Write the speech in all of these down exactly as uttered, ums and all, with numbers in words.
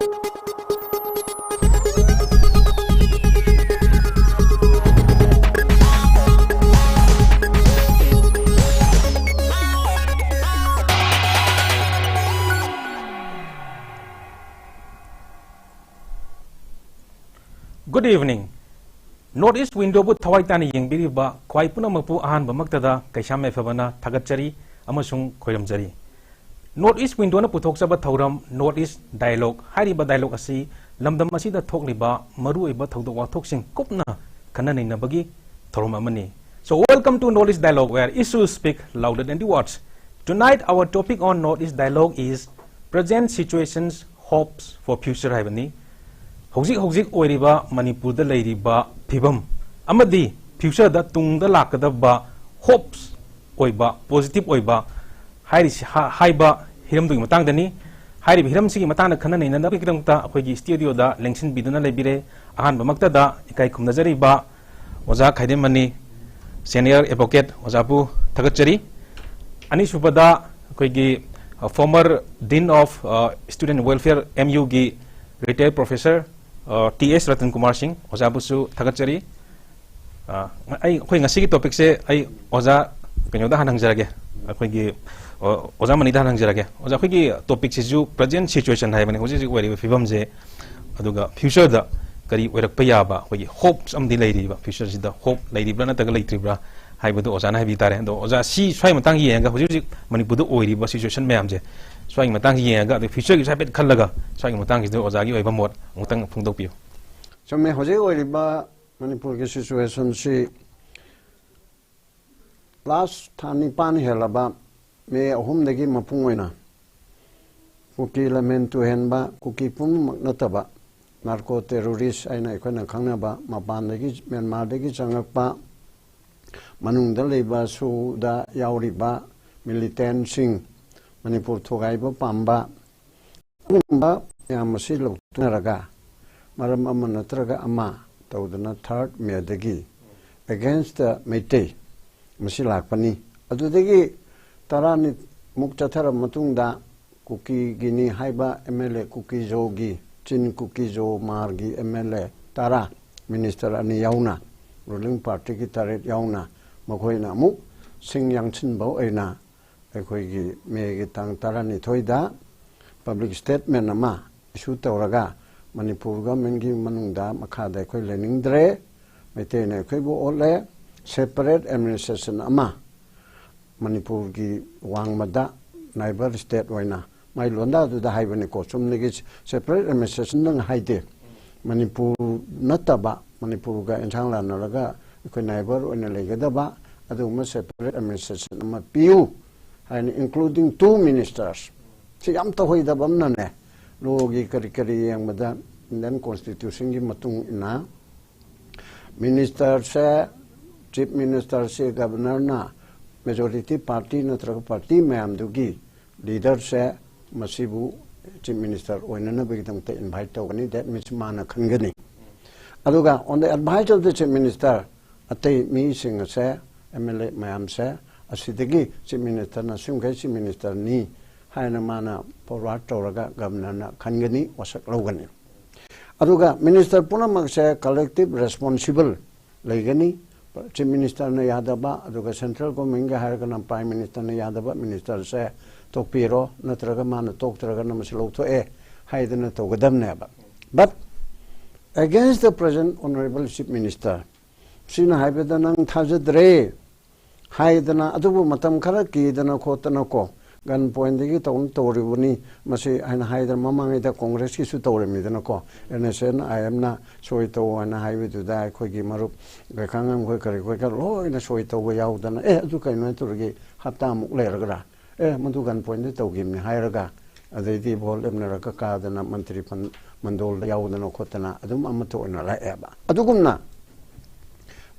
Good evening. North East Windowꯕꯨ ꯊꯋꯥꯏ ꯇꯥꯅ ꯌꯦꯡꯕꯤꯔꯤꯕ ꯈ꯭ꯋꯥꯏ ꯄꯨꯝꯅꯃꯛꯄꯨ ꯑꯍꯥꯟꯕꯃꯛꯇꯗ ꯀꯩꯁꯥꯝ ꯌꯥꯏꯐꯕꯅ ꯊꯥꯒꯠꯆꯔꯤ ꯑꯃꯁꯨꯡ ꯈꯣꯏꯔꯝꯖꯔꯤ꯫ North East Windowꯅ ꯄꯨꯊꯣꯛꯆꯕ ꯊꯧꯔꯝ North East Dialogue ꯍꯥꯏꯔꯤꯕ dialogue ꯑꯁꯤ ꯂꯝꯗꯝ ꯑꯁꯤꯗ ꯊꯣꯛꯂꯤꯕ ꯃꯔꯨꯑꯣꯏꯕ ꯊꯧꯗꯣꯛ ꯋꯥꯊꯣꯛꯁꯤꯡ ꯀꯨꯞꯅ ꯈꯟꯅ ꯅꯩꯅꯕꯒꯤ ꯊꯧꯔꯝ ꯑꯃꯅꯤ꯫ So welcome to North East Dialogue, where issues speak louder than the words. Tonight our topic on North East Dialogue is present situations, hopes for future ꯍꯥꯏꯕꯅꯤ꯫ ꯍꯧꯖꯤꯛ ꯍꯧꯖꯤꯛ ꯑꯣꯏꯔꯤꯕ ꯃꯅꯤꯄꯨꯔꯗ ꯂꯩꯔꯤꯕ ꯐꯤꯕꯝ ꯑꯃꯗꯤ futureꯗ, ꯇꯨꯡꯗ ꯂꯥꯛꯀꯗꯕ hopes ꯑꯣꯏꯕ, positive ꯑꯣꯏꯕ ꯍꯥꯏꯔꯤꯁꯤ, ꯍꯥ-, ꯍꯥꯏꯕ ꯍꯤꯔꯝꯗꯨꯒꯤ ꯃꯇꯥꯡꯗꯅꯤ꯫ ꯍꯥꯏꯔꯤꯕ ꯍꯤꯔꯝꯁꯤꯒꯤ ꯃꯇꯥꯡꯗ ꯈꯟꯅ ꯅꯩꯅꯅꯕꯒꯤꯗꯃꯛꯇ ꯑꯩꯈꯣꯏꯒꯤ studioꯗ ꯂꯦꯡꯁꯤꯟꯕꯤꯗꯨꯅ ꯂꯩꯕꯤꯔꯦ꯫ ꯑꯍꯥꯟꯕꯃꯛꯇꯗ ꯏꯀꯥꯏ ꯈꯨꯝꯅꯖꯔꯤꯕ ꯑꯣꯖꯥ ꯈꯥꯏꯗꯦꯝꯃꯅꯤ, senior advocate ꯑꯣꯖꯥꯕꯨ ꯊꯥꯒꯠꯆꯔꯤ꯫ ꯑꯅꯤꯁꯨꯕꯗ ꯑꯩꯈꯣꯏꯒꯤ, ꯑ, former Dean of, ꯑ, Student Welfare, MUꯒꯤ retired professor, ꯑ, ꯇꯤ ꯑꯦꯁ ꯔꯇꯟ ꯀꯨꯃꯥꯔ ꯁꯤꯡ ꯑꯣꯖꯥꯕꯨꯁꯨ ꯊꯥꯒꯠꯆꯔꯤ꯫ ꯑ, ꯑꯩ, ꯑꯩꯈꯣꯏ ꯉꯁꯤꯒꯤ topicꯁꯦ ꯑꯩ ꯑꯣꯖꯥ ꯀꯩꯅꯣꯗ ꯍꯥꯟꯅ ꯍꯪꯖꯔꯒꯦ, ꯑꯩꯈꯣꯏꯒꯤ, ꯑꯣ, ꯑꯣꯖꯥ ꯃꯅꯤꯗ ꯍꯥꯟꯅ ꯍꯪꯖꯔꯒꯦ꯫ ꯑꯣꯖꯥ, ꯑꯩꯈꯣꯏꯒꯤ topicꯁꯤꯁꯨ present situation ꯍꯥꯏꯕꯅꯤ, ꯍꯧꯖꯤꯛ ꯍꯧꯖꯤꯛ ꯑꯣꯏꯔꯤꯕ ꯐꯤꯕꯝꯁꯦ, ꯑꯗꯨꯒ futureꯗ ꯀꯔꯤ ꯑꯣꯏꯔꯛꯄ ꯌꯥꯕ ꯑꯩꯈꯣꯏꯒꯤ hopes ꯑꯃꯗꯤ ꯂꯩꯔꯤꯕ, futureꯁꯤꯗ hope ꯂꯩꯔꯤꯕ꯭ꯔꯥ ꯅꯠꯇ꯭ꯔꯒ ꯂꯩꯇ꯭ꯔꯤꯕ꯭ꯔꯥ ꯍꯥꯏꯕꯗꯨ ꯑꯣꯖꯥꯅ ꯍꯥꯏꯕꯤ ꯇꯥꯔꯦ꯫ ꯑꯗꯣ ꯑꯣꯖꯥ, ꯁꯤ ꯁ꯭ꯋꯥꯏ ꯃꯇꯥꯡ ꯌꯦꯡꯉꯒ, ꯍꯧꯖꯤꯛ ꯍꯧꯖꯤꯛ ꯃꯅꯤꯄꯨꯔꯗ ꯑꯣꯏꯔꯤꯕ situation ꯃꯌꯥꯝꯁꯦ, ꯁ꯭ꯋꯥꯏꯒꯤ ꯃꯇꯥꯡꯁꯤ ꯌꯦꯡꯉꯒ, ꯑꯗꯩ futureꯒꯤꯁꯨ ꯍꯥꯏꯐꯦꯠ ꯈꯜꯂꯒ, ꯁ꯭ꯋꯥꯏꯒꯤ ꯃꯇꯥꯡꯁꯤꯗ ꯑꯣꯖꯥꯒꯤ ꯑꯣꯏꯕ ꯃꯣꯠ ꯑꯃꯨꯛꯇꯪ ꯐꯣꯡꯗꯣꯛꯄꯤꯌꯨ꯫ ꯆꯨꯝꯃꯦ, ꯍꯧꯖꯤꯛ ꯑꯣꯏꯔꯤꯕ ꯃꯅꯤꯄꯨꯔꯒꯤ situationꯁꯤ last ꯊꯥ ꯅꯤꯄꯥꯟ ꯍꯦꯜꯂꯕ ꯃꯦ ꯑꯍꯨꯝꯗꯒꯤ ꯃꯄꯨꯡ ꯑꯣꯏꯅ ꯀꯨꯀꯤ ꯂꯝꯍꯦꯟ ꯇꯨꯍꯦꯟꯕ, ꯀꯨꯀꯤ ꯄꯨꯝꯅꯃꯛ ꯅꯠꯇꯕ narco terrorist ꯍꯥꯏꯅ ꯑꯩꯈꯣꯏꯅ ꯈꯪꯅꯕ, ꯃꯄꯥꯟꯗꯒꯤ, ꯃ꯭ꯌꯥꯟꯃꯥꯔꯗꯒꯤ ꯆꯪꯂꯛꯄ, ꯃꯅꯨꯡꯗ ꯂꯩꯕ ꯁꯨꯗ ꯌꯥꯎꯔꯤꯕ militantꯁꯤꯡ, ꯃꯅꯤꯄꯨꯔ ꯊꯨꯒꯥꯏꯕ ꯄꯥꯝꯕ, ꯑꯗꯨꯒꯨꯝꯕ ꯃꯌꯥꯝ ꯑꯁꯤ ꯂꯧꯊꯣꯛꯅꯔꯒ ꯃꯔꯝ ꯑꯃ ꯅꯠꯇ꯭ꯔꯒ ꯑꯃ ꯇꯧꯗꯅ third ꯃꯦꯗꯒꯤ against ꯃꯩꯇꯩ ꯃꯁꯤ ꯂꯥꯛꯄꯅꯤ꯫ ꯑꯗꯨꯗꯒꯤ ꯇꯔꯥꯅꯤꯃꯨꯛ ꯆꯠꯊꯔꯕ ꯃꯇꯨꯡꯗ ꯀꯨꯀꯤꯒꯤꯅꯤ ꯍꯥꯏꯕ ꯑꯦꯝ ꯑꯦꯜ ꯑꯦ, ꯀꯨꯀꯤꯖꯣꯒꯤ, ꯆꯤꯟ ꯀꯨꯀꯤꯖꯣ ꯃꯥꯔꯒꯤ ꯑꯦꯝ ꯑꯦꯜ ꯑꯦ ꯇꯔꯥ, ꯃꯤꯅꯤꯁꯇꯔ ꯑꯅꯤ ꯌꯥꯎꯅ, ꯔꯨꯂꯤꯡ ꯄꯥꯔꯇꯤꯒꯤ ꯇꯔꯦꯠ ꯌꯥꯎꯅ, ꯃꯈꯣꯏꯅ ꯑꯃꯨꯛ ꯁꯤꯡ ꯌꯥꯡꯁꯤꯟꯕ ꯑꯣꯏꯅ ꯑꯩꯈꯣꯏꯒꯤ ꯃꯦꯒꯤ ꯇꯥꯡ ꯇꯔꯥꯅꯤꯊꯣꯏꯗ ꯄꯕ꯭ꯂꯤꯛ ꯁ꯭ꯇꯦꯠꯃꯦꯟ ꯑꯃ ꯏꯁꯨ ꯇꯧꯔꯒ, ꯃꯅꯤꯄꯨꯔ ꯒꯚꯔꯟꯃꯦꯟꯒꯤ ꯃꯅꯨꯡꯗ, ꯃꯈꯥꯗ ꯑꯩꯈꯣꯏ ꯂꯩꯅꯤꯡꯗ꯭ꯔꯦ, ꯃꯩꯇꯩꯅ ꯑꯩꯈꯣꯏꯕꯨ ꯑꯣꯠꯂꯦ, ꯁꯦꯄꯔꯦꯠ ꯑꯦꯗꯃꯤꯅꯤꯁꯇ꯭ꯔꯦꯁꯟ ꯑꯃ ꯃꯅꯤꯄꯨꯔꯒꯤ ꯋꯥꯡꯃꯗ ꯅꯥꯏꯕꯔ ꯁ꯭ꯇꯦꯠ ꯑꯣꯏꯅ, ꯃꯥꯏ ꯂꯣꯟꯗꯥꯗꯨꯗ ꯍꯥꯏꯕꯅꯤꯀꯣ, ꯆꯨꯝꯅꯒꯤ ꯁꯦꯄꯔꯦꯠ ꯑꯦꯗꯃꯤꯅꯤꯁꯇ꯭ꯔꯦꯁꯟꯗꯪ ꯍꯥꯏꯗꯦ, ꯃꯅꯤꯄꯨꯔ ꯅꯠꯇꯕ, ꯃꯅꯤꯄꯨꯔꯒ ꯑꯦꯟꯁꯥꯡ ꯂꯥꯟꯅꯔꯒ ꯑꯩꯈꯣꯏ ꯅꯥꯏꯕꯔ ꯑꯣꯏꯅ ꯂꯩꯒꯗꯕ ꯑꯗꯨꯒꯨꯝꯕ ꯁꯦꯄꯔꯦꯠ ꯑꯦꯗꯃꯤꯅꯤꯁꯇ꯭ꯔꯦꯁꯟ ꯑꯃ ꯄꯤꯌꯨ ꯍꯥꯏꯅ, including two ministers꯫ ꯁꯤ ꯌꯥꯝ ꯇꯧꯍꯩꯗꯕ ꯑꯃꯅꯅꯦ, ꯂꯣꯒꯤ ꯀꯔꯤ ꯀꯔꯤ ꯌꯦꯡꯕꯗ, ꯏꯟꯗꯤꯌꯟ ꯀꯣꯟꯁꯇꯤꯇ꯭ꯌꯨꯁꯟꯒꯤ ꯃꯇꯨꯡ ꯏꯟꯅ, ꯃꯤꯅꯤꯁꯇꯔꯁꯦ, ꯆꯤꯐ ꯃꯤꯅꯤꯁꯇꯔꯁꯦ ꯒꯕꯔꯅꯔꯅ, ꯃꯦꯖꯣꯔꯤꯇꯤ ꯄꯥꯔꯇꯤ ꯅꯠꯇ꯭ꯔꯒ ꯄꯥꯔꯇꯤ ꯃꯌꯥꯝꯗꯨꯒꯤ ꯂꯤꯗꯔꯁꯦ, ꯃꯁꯤꯕꯨ ꯆꯤꯐ ꯃꯤꯅꯤꯁꯇꯔ ꯑꯣꯏꯅꯅꯕꯒꯤꯗꯃꯛꯇ ꯏꯟꯚꯥꯏꯠ ꯇꯧꯒꯅꯤ꯫ That means ꯃꯥꯅ ꯈꯟꯒꯅꯤ꯫ ꯑꯗꯨꯒ on the advice of the chief minister, ꯑꯇꯩ ꯃꯤꯁꯤꯡ ꯑꯁꯦ, ꯑꯦꯝ ꯑꯦꯜ ꯑꯦ ꯃꯌꯥꯝꯁꯦ, ꯑꯁꯤꯗꯒꯤ ꯆꯤꯐ ꯃꯤꯅꯤꯁꯇꯔꯅ ꯁꯤꯃꯈꯩ ꯆꯤꯐ ꯃꯤꯅꯤꯁꯇꯔꯅꯤ ꯍꯥꯏꯅ ꯃꯥꯅ ꯐꯣꯔꯋꯥꯔꯗ ꯇꯧꯔꯒ ꯒꯕꯔꯅꯔꯅ ꯈꯟꯒꯅꯤ, ꯋꯥꯁꯛ ꯂꯧꯒꯅꯤ꯫ ꯑꯗꯨꯒ ꯃꯤꯅꯤꯁꯇꯔ ꯄꯨꯝꯅꯃꯛꯁꯦ ꯀꯂꯦꯛꯇꯤꯚ ꯔꯦꯁꯄꯣꯟꯁꯤꯕꯜ ꯂꯩꯒꯅꯤ꯫ ꯆꯤꯐ ꯃꯤꯅꯤꯁꯇꯔꯅ ꯌꯥꯗꯕ, ꯑꯗꯨꯒ ꯁꯦꯟꯇ꯭ꯔꯦꯜ ꯒꯣꯔꯃꯦꯟꯒꯤ ꯍꯥꯏꯔꯒꯅ ꯄ꯭ꯔꯥꯏꯝ ꯃꯤꯅꯤꯁꯇꯔꯅ ꯌꯥꯗꯕ ꯃꯤꯅꯤꯁꯇꯔꯁꯦ ꯇꯣꯛꯄꯤꯔꯣ, ꯅꯠꯇ꯭ꯔꯒ ꯃꯥꯅ ꯇꯣꯛꯇ꯭ꯔꯒꯅ ꯃꯁꯤ ꯂꯧꯊꯣꯛꯑꯦ ꯍꯥꯏꯗꯅ ꯇꯧꯒꯗꯕꯅꯦꯕ꯫ But against the present honorable chief minister, ꯁꯤꯅ ꯍꯥꯏꯕꯗ ꯅꯪ ꯊꯥꯖꯗ꯭ꯔꯦ ꯍꯥꯏꯗꯅ, ꯑꯗꯨꯕꯨ ꯃꯇꯝ ꯈꯔ ꯀꯤꯗꯅ ꯈꯣꯠꯇꯅꯀꯣ, ꯒꯟ ꯄꯣꯏꯟꯗꯒꯤ ꯇꯧꯅ ꯇꯧꯔꯤꯕꯅꯤ ꯃꯁꯤ ꯍꯥꯏꯅ ꯍꯥꯏꯗꯅ, ꯃꯃꯥꯡꯉꯩꯗ ꯀꯣꯡꯒ꯭ꯔꯦꯁꯀꯤꯁꯨ ꯇꯧꯔꯝꯃꯤꯗꯅꯀꯣ, ꯑꯦꯟ ꯑꯦꯁ ꯑꯦꯟ ꯑꯥꯏ ꯑꯦꯝꯅ ꯁꯣꯏ ꯇꯧ ꯍꯥꯏꯅ ꯍꯥꯏꯕꯗꯨꯗ, ꯑꯩꯈꯣꯏꯒꯤ ꯃꯔꯨꯞ ꯒꯩꯈꯥꯉꯝ ꯈꯣꯏ ꯀꯔꯤ ꯈꯣꯏ ꯈꯔ ꯂꯣꯏꯅ ꯁꯣꯏ ꯇꯧꯕ ꯌꯥꯎꯗꯅ, "ꯑꯦ, ꯑꯗꯨ ꯀꯩꯅꯣ ꯍꯥꯏ ꯇꯧꯔꯒꯦ, ꯍꯞꯇꯥꯃꯨꯛ ꯂꯩꯔꯒꯔꯥ? ꯑꯦ, ꯃꯗꯨ ꯒꯟ ꯄꯣꯏꯟꯗ ꯇꯧꯈꯤꯕꯅꯤ" ꯍꯥꯏꯔꯒ, ꯑꯗꯩꯗꯤ ꯚꯣꯠ ꯂꯦꯞꯅꯔꯒ ꯀꯥꯗꯅ ꯃꯟꯇ꯭ꯔꯤ ꯐꯟ-, ꯃꯟꯗꯣꯜꯗ ꯌꯥꯎꯗꯅ ꯈꯣꯠꯇꯅ ꯑꯗꯨꯝ ꯑꯃꯠꯇ ꯑꯣꯏꯅ ꯂꯥꯛꯑꯦꯕ꯫ ꯑꯗꯨꯒꯨꯝꯅ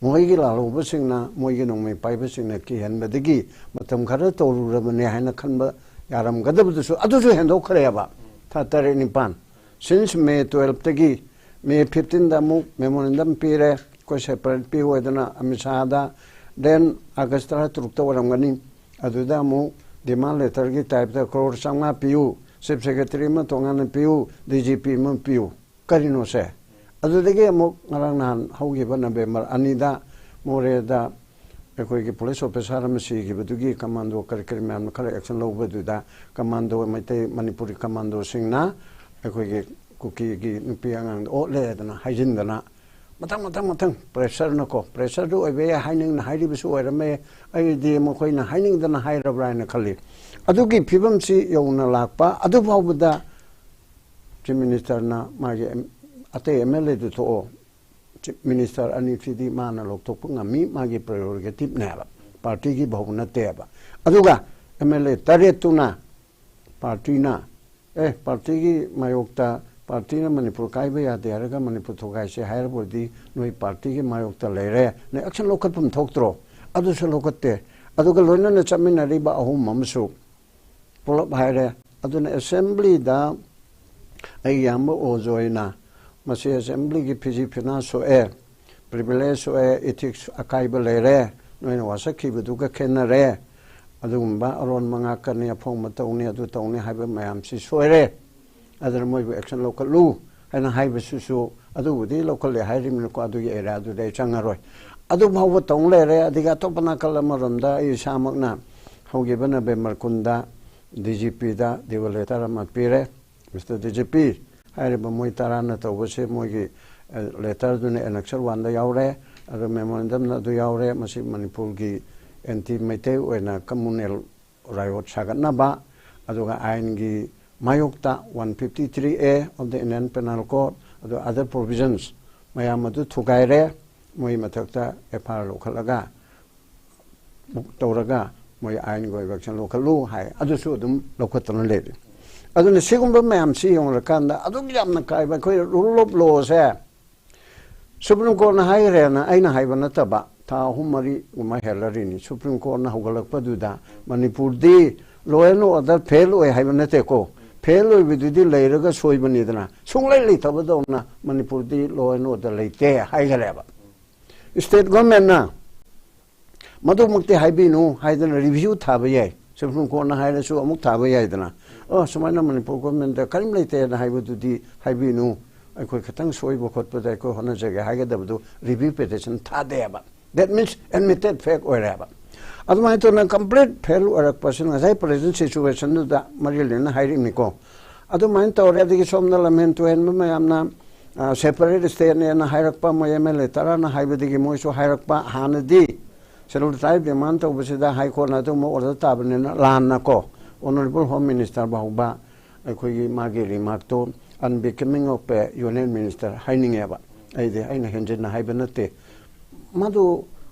ꯃꯈꯣꯏꯒꯤ ꯂꯥꯜꯍꯧꯕꯁꯤꯡꯅ, ꯃꯣꯏꯒꯤ ꯅꯣꯡꯃꯩ ꯄꯥꯏꯕꯁꯤꯡꯅ ꯀꯤꯍꯟꯕꯗꯒꯤ ꯃꯇꯝ ꯈꯔ ꯇꯧꯔꯨꯔꯕꯅꯦ ꯍꯥꯏꯅ ꯈꯟꯕ ꯌꯥꯔꯝꯒꯗꯕꯗꯨꯁꯨ, ꯑꯗꯨꯁꯨ ꯍꯦꯟꯗꯣꯛꯈ꯭ꯔꯦꯕ꯫ ꯊꯥ ꯇꯔꯦꯠ ꯅꯤꯄꯥꯟ, since May twelve ꯇꯒꯤ, May fifteen ꯗ ꯑꯃꯨꯛ memorandum ꯄꯤꯔꯦ, ꯑꯩꯈꯣꯏ separate ꯄꯤꯌꯨ ꯍꯥꯏꯗꯅ ꯑꯃꯤꯠ ꯁꯥꯍꯗ, then August ꯇꯔꯥꯇꯔꯨꯛꯇ ꯑꯣꯏꯔꯝꯒꯅꯤ, ꯑꯗꯨꯗ ꯑꯃꯨꯛ demand letterꯒꯤ typeꯇ ꯀ꯭ꯔꯣꯔ ꯆꯥꯝꯃꯉꯥ ꯄꯤꯌꯨ, chief secretary ꯑꯃ ꯇꯣꯉꯥꯟꯅ ꯄꯤꯌꯨ, DGP ꯑꯃ ꯄꯤꯌꯨ꯫ ꯀꯔꯤꯅꯣꯁꯦ? ꯑꯗꯨꯗꯒꯤ ꯑꯃꯨꯛ ꯉꯔꯥꯡ ꯅꯍꯥꯟ ꯍꯧꯈꯤꯕ ꯅꯕꯦꯝꯕꯔ ꯑꯅꯤꯗ ꯃꯣꯔꯦꯗ ꯑꯩꯈꯣꯏꯒꯤ police officer ꯑꯃ ꯁꯤꯈꯤꯕꯗꯨꯒꯤ commando ꯀꯔꯤ ꯀꯔꯤ ꯃꯌꯥꯝꯅ ꯈꯔ action ꯂꯧꯕꯗꯨꯗ commando, ꯃꯩꯇꯩ ꯃꯅꯤꯄꯨꯔꯤ commandoꯁꯤꯡꯅ ꯑꯩꯈꯣꯏꯒꯤ ꯀꯨꯀꯤꯒꯤ ꯅꯨꯄꯤ ꯑꯉꯥꯡꯗ ꯑꯣꯠꯂꯦꯗꯅ ꯍꯥꯏꯖꯤꯟꯗꯅ ꯃꯊꯪ ꯃꯊꯪ ꯃꯊꯪ pressureꯅꯀꯣ, pressureꯗꯨ ꯑꯣꯏꯕ ꯌꯥꯏ, ꯍꯥꯏꯅꯤꯡꯅ ꯍꯥꯏꯔꯤꯕꯁꯨ ꯑꯣꯏꯔꯝꯃꯦ꯫ ꯑꯩꯗꯤ ꯃꯈꯣꯏꯅ ꯍꯥꯏꯅꯤꯡꯗꯅ ꯍꯥꯏꯔꯕ꯭ꯔꯥ ꯍꯥꯏꯅ ꯈꯜꯂꯤ꯫ ꯑꯗꯨꯒꯤ ꯐꯤꯕꯝꯁꯤ ꯌꯧꯅ ꯂꯥꯛꯄ ꯑꯗꯨ ꯐꯥꯎꯕꯗ chief ministerꯅ ꯃꯥꯒꯤ ꯑꯇꯩ MLAꯗꯨ ꯊꯣꯛꯑꯣ, chief minister ꯑꯅꯤꯁꯤꯗꯤ ꯃꯥꯅ ꯂꯧꯊꯣꯛꯄ ꯉꯝꯃꯤ, ꯃꯥꯒꯤ prerogativeꯅꯦꯕ, partyꯒꯤ ꯚꯧ ꯅꯠꯇꯦꯕ꯫ ꯑꯗꯨꯒ MLA ꯇꯔꯦꯠꯇꯨꯅ partyꯅ, ꯑꯦ, partyꯒꯤ ꯃꯥꯌꯣꯛꯇ, partyꯅ ꯃꯅꯤꯄꯨꯔ ꯀꯥꯏꯕ ꯌꯥꯗꯦ ꯍꯥꯏꯔꯒ ꯃꯅꯤꯄꯨꯔ ꯊꯨꯒꯥꯏꯁꯦ ꯍꯥꯏꯔꯕꯗꯤ ꯅꯣꯏ partyꯒꯤ ꯃꯥꯌꯣꯛꯇ ꯂꯩꯔꯦ, ꯅꯣꯏ action ꯂꯧꯈꯠꯐꯝ ꯊꯣꯛꯇ꯭ꯔꯣ? ꯑꯗꯨꯁꯨ ꯂꯧꯈꯠꯇꯦ꯫ ꯑꯗꯨꯒ ꯂꯣꯏꯅꯅ ꯆꯠꯃꯤꯟꯅꯔꯤꯕ ꯑꯍꯨꯝ ꯑꯃꯁꯨ ꯄꯨꯂꯞ ꯍꯥꯏꯔꯦ꯫ ꯑꯗꯨꯅ assemblyꯗ ꯑꯩ ꯌꯥꯝꯕ ꯑꯣꯖꯣꯏꯅ ꯃꯁꯤ assemblyꯒꯤ ꯐꯤꯖꯤ ꯐꯤꯅꯥ ꯁꯣꯛꯑꯦ, privilege ꯁꯣꯛꯑꯦ, ethics ꯑꯀꯥꯏꯕ ꯂꯩꯔꯦ, ꯅꯣꯏꯅ ꯋꯥꯁꯛꯈꯤꯕꯗꯨꯒ ꯈꯦꯠꯅꯔꯦ, ꯑꯗꯨꯒꯨꯝꯕ ꯑꯔꯣꯟꯕ ꯉꯥꯛꯀꯅꯤ, ꯑꯐꯣꯡꯕ ꯇꯧꯅꯤ, ꯑꯗꯨ ꯇꯧꯅꯤ ꯍꯥꯏꯕ ꯃꯌꯥꯝꯁꯤ ꯁꯣꯏꯔꯦ꯫ ꯑꯗꯨꯅ ꯃꯣꯏꯕꯨ action ꯂꯧꯈꯠꯂꯨ ꯍꯥꯏꯅ ꯍꯥꯏꯕꯁꯤꯁꯨ, ꯑꯗꯨꯕꯨꯗꯤ ꯂꯧꯈꯠꯂꯦ ꯍꯥꯏꯔꯤꯕꯅꯤꯀꯣ, ꯑꯗꯨꯒꯤ areaꯗꯨꯗꯤ ꯑꯩ ꯆꯪꯉꯔꯣꯏ꯫ ꯑꯗꯨ ꯐꯥꯎꯕ ꯇꯧ ꯂꯩꯔꯦ꯫ ꯑꯗꯒꯤ ꯑꯇꯣꯞꯄ ꯅꯥꯀꯜ ꯑꯃꯔꯣꯝꯗ ꯑꯩ ꯏꯁꯥꯃꯛꯅ ꯍꯧꯈꯤꯕ ꯅꯕꯦꯝꯕꯔ ꯀꯨꯟꯗ DGPꯗ demand letter ꯑꯃ ꯄꯤꯔꯦ꯫ Mister DGP, ꯍꯥꯏꯔꯤꯕ ꯃꯣꯏ ꯇꯔꯥꯅ ꯇꯧꯕꯁꯦ ꯃꯣꯏꯒꯤ, ꯑ, letterꯗꯨꯅ Annexure oneꯗ ꯌꯥꯎꯔꯦ, ꯑꯗꯨ memorandumꯅ ꯑꯗꯨ ꯌꯥꯎꯔꯦ꯫ ꯃꯁꯤ ꯃꯅꯤꯄꯨꯔꯒꯤ anti ꯃꯩꯇꯩ ꯑꯣꯏꯅ communal riot ꯁꯥꯒꯠꯅꯕ, ꯑꯗꯨꯒ ꯑꯥꯏꯟꯒꯤ ꯃꯥꯌꯣꯛꯇ one fifty three A of the Indian Penal Code, ꯑꯗꯨ other provisions ꯃꯌꯥꯝ ꯑꯗꯨ ꯊꯨꯒꯥꯏꯔꯦ꯫ ꯃꯣꯏ ꯃꯊꯛꯇ FIR ꯂꯧꯈꯠꯂꯒ book ꯇꯧꯔꯒ ꯃꯣꯏ ꯑꯥꯏꯟꯒꯤ ꯑꯣꯏꯕ action ꯂꯧꯈꯠꯂꯨ ꯍꯥꯏ꯫ ꯑꯗꯨꯁꯨ ꯑꯗꯨꯝ ꯂꯧꯈꯠꯇꯅ ꯂꯩꯔꯤ꯫ ꯑꯗꯨꯅ ꯁꯤꯒꯨꯝꯕ ꯃꯌꯥꯝꯁꯤ ꯌꯦꯡꯂꯀꯥꯟꯗ ꯑꯗꯨꯛ ꯌꯥꯝꯅ ꯀꯥꯏꯕ ꯑꯩꯈꯣꯏ rule of lawꯁꯦ Supreme Courtꯅ ꯍꯥꯏꯈ꯭ꯔꯦꯅ ꯑꯩꯅ ꯍꯥꯏꯕ ꯅꯠꯇꯕ, ꯊꯥ ꯑꯍꯨꯝ ꯃꯔꯤꯒꯨꯝꯕ ꯍꯦꯜꯂꯔꯤꯅꯤ Supreme Courtꯅ ꯍꯧꯒꯠꯂꯛꯄꯗꯨꯗ ꯃꯅꯤꯄꯨꯔꯗꯤ law and order fail ꯑꯣꯏ ꯍꯥꯏꯕ ꯅꯠꯇꯦꯀꯣ, fail ꯑꯣꯏꯕꯗꯨꯗꯤ ꯂꯩꯔꯒ ꯁꯣꯏꯕꯅꯤꯗꯅ, ꯁꯨꯡꯂꯩ ꯂꯩꯇꯕꯗꯧꯅ ꯃꯅꯤꯄꯨꯔꯗꯤ law and order ꯂꯩꯇꯦ ꯍꯥꯏꯈ꯭ꯔꯦꯕ꯫ State governmentꯅ ꯃꯗꯨꯃꯛꯇꯤ ꯍꯥꯏꯕꯤꯅꯨ ꯍꯥꯏꯗꯅ review ꯊꯥꯕ ꯌꯥꯏ꯫ Supreme Courtꯅ ꯍꯥꯏꯔꯁꯨ ꯑꯃꯨꯛ ꯊꯥꯕ ꯌꯥꯏꯗꯅ꯫ ꯑꯣ, ꯁꯨꯃꯥꯏꯅ ꯃꯅꯤꯄꯨꯔ ꯒꯣꯔꯃꯦꯟꯗ ꯀꯔꯤꯝ ꯂꯩꯇꯦꯅ ꯍꯥꯏꯕꯗꯨꯗꯤ ꯍꯥꯏꯕꯤꯅꯨ, ꯑꯩꯈꯣꯏ ꯈꯤꯇꯪ ꯁꯣꯏꯕ ꯈꯣꯠꯄꯗ ꯑꯩꯈꯣꯏ ꯍꯣꯠꯅꯖꯒꯦ ꯍꯥꯏꯒꯗꯕꯗꯨ ꯔꯤꯚ꯭ꯌꯨ ꯄꯦꯇꯤꯁꯟ ꯊꯥꯗꯦꯕ꯫ That means admitted fact ꯑꯣꯏꯔꯦꯕ꯫ ꯑꯗꯨꯃꯥꯏꯅ ꯇꯧꯅ ꯀꯝꯄ꯭ꯂꯤꯠ ꯐꯦꯜ ꯑꯣꯏꯔꯛꯄꯁꯤꯅ ꯉꯁꯥꯏ ꯄ꯭ꯔꯦꯖꯦꯟ ꯁꯤꯆꯨꯋꯦꯁꯟꯗꯨꯗ ꯃꯔꯤ ꯂꯩꯅꯅ ꯍꯥꯏꯔꯤꯕꯅꯤꯀꯣ꯫ ꯑꯗꯨꯃꯥꯏꯅ ꯇꯧꯔꯦ꯫ ꯑꯗꯒꯤ ꯁꯣꯝꯗ ꯂꯝꯍꯦꯟ ꯇꯨꯍꯦꯟꯕ ꯃꯌꯥꯝꯅ ꯁꯦꯄꯔꯦꯠ ꯁ꯭ꯇꯦꯠꯅꯦꯅ ꯍꯥꯏꯔꯛꯄ, ꯃꯣꯏ ꯑꯦꯝ ꯑꯦꯜ ꯑꯦ ꯇꯔꯥꯅ ꯍꯥꯏꯕꯗꯒꯤ ꯃꯣꯏꯁꯨ ꯍꯥꯏꯔꯛꯄ꯫ ꯍꯥꯟꯅꯗꯤ ꯁꯦꯗꯨꯜ ꯇ꯭ꯔꯥꯏꯕ ꯗꯤꯃꯥꯟ ꯇꯧꯕꯁꯤꯗ ꯍꯥꯏ ꯀꯣꯔꯠꯅ ꯑꯗꯨꯒꯨꯝꯕ ꯑꯣꯔꯗꯔ ꯇꯥꯕꯅꯤꯅ ꯂꯥꯟꯅꯀꯣ, ꯑꯣꯅꯔꯦꯕꯜ ꯍꯣꯝ ꯃꯤꯅꯤꯁꯇꯔ ꯐꯥꯎꯕ ꯑꯩꯈꯣꯏꯒꯤ ꯃꯥꯒꯤ ꯔꯤꯃꯥꯔꯛꯇꯣ unbecoming of a union minister ꯍꯥꯏꯅꯤꯡꯉꯦꯕ꯫ ꯑꯩꯗꯤ ꯑꯩꯅ ꯍꯦꯟꯖꯤꯟꯅ ꯍꯥꯏꯕ ꯅꯠꯇꯦ꯫ ꯃꯗꯨ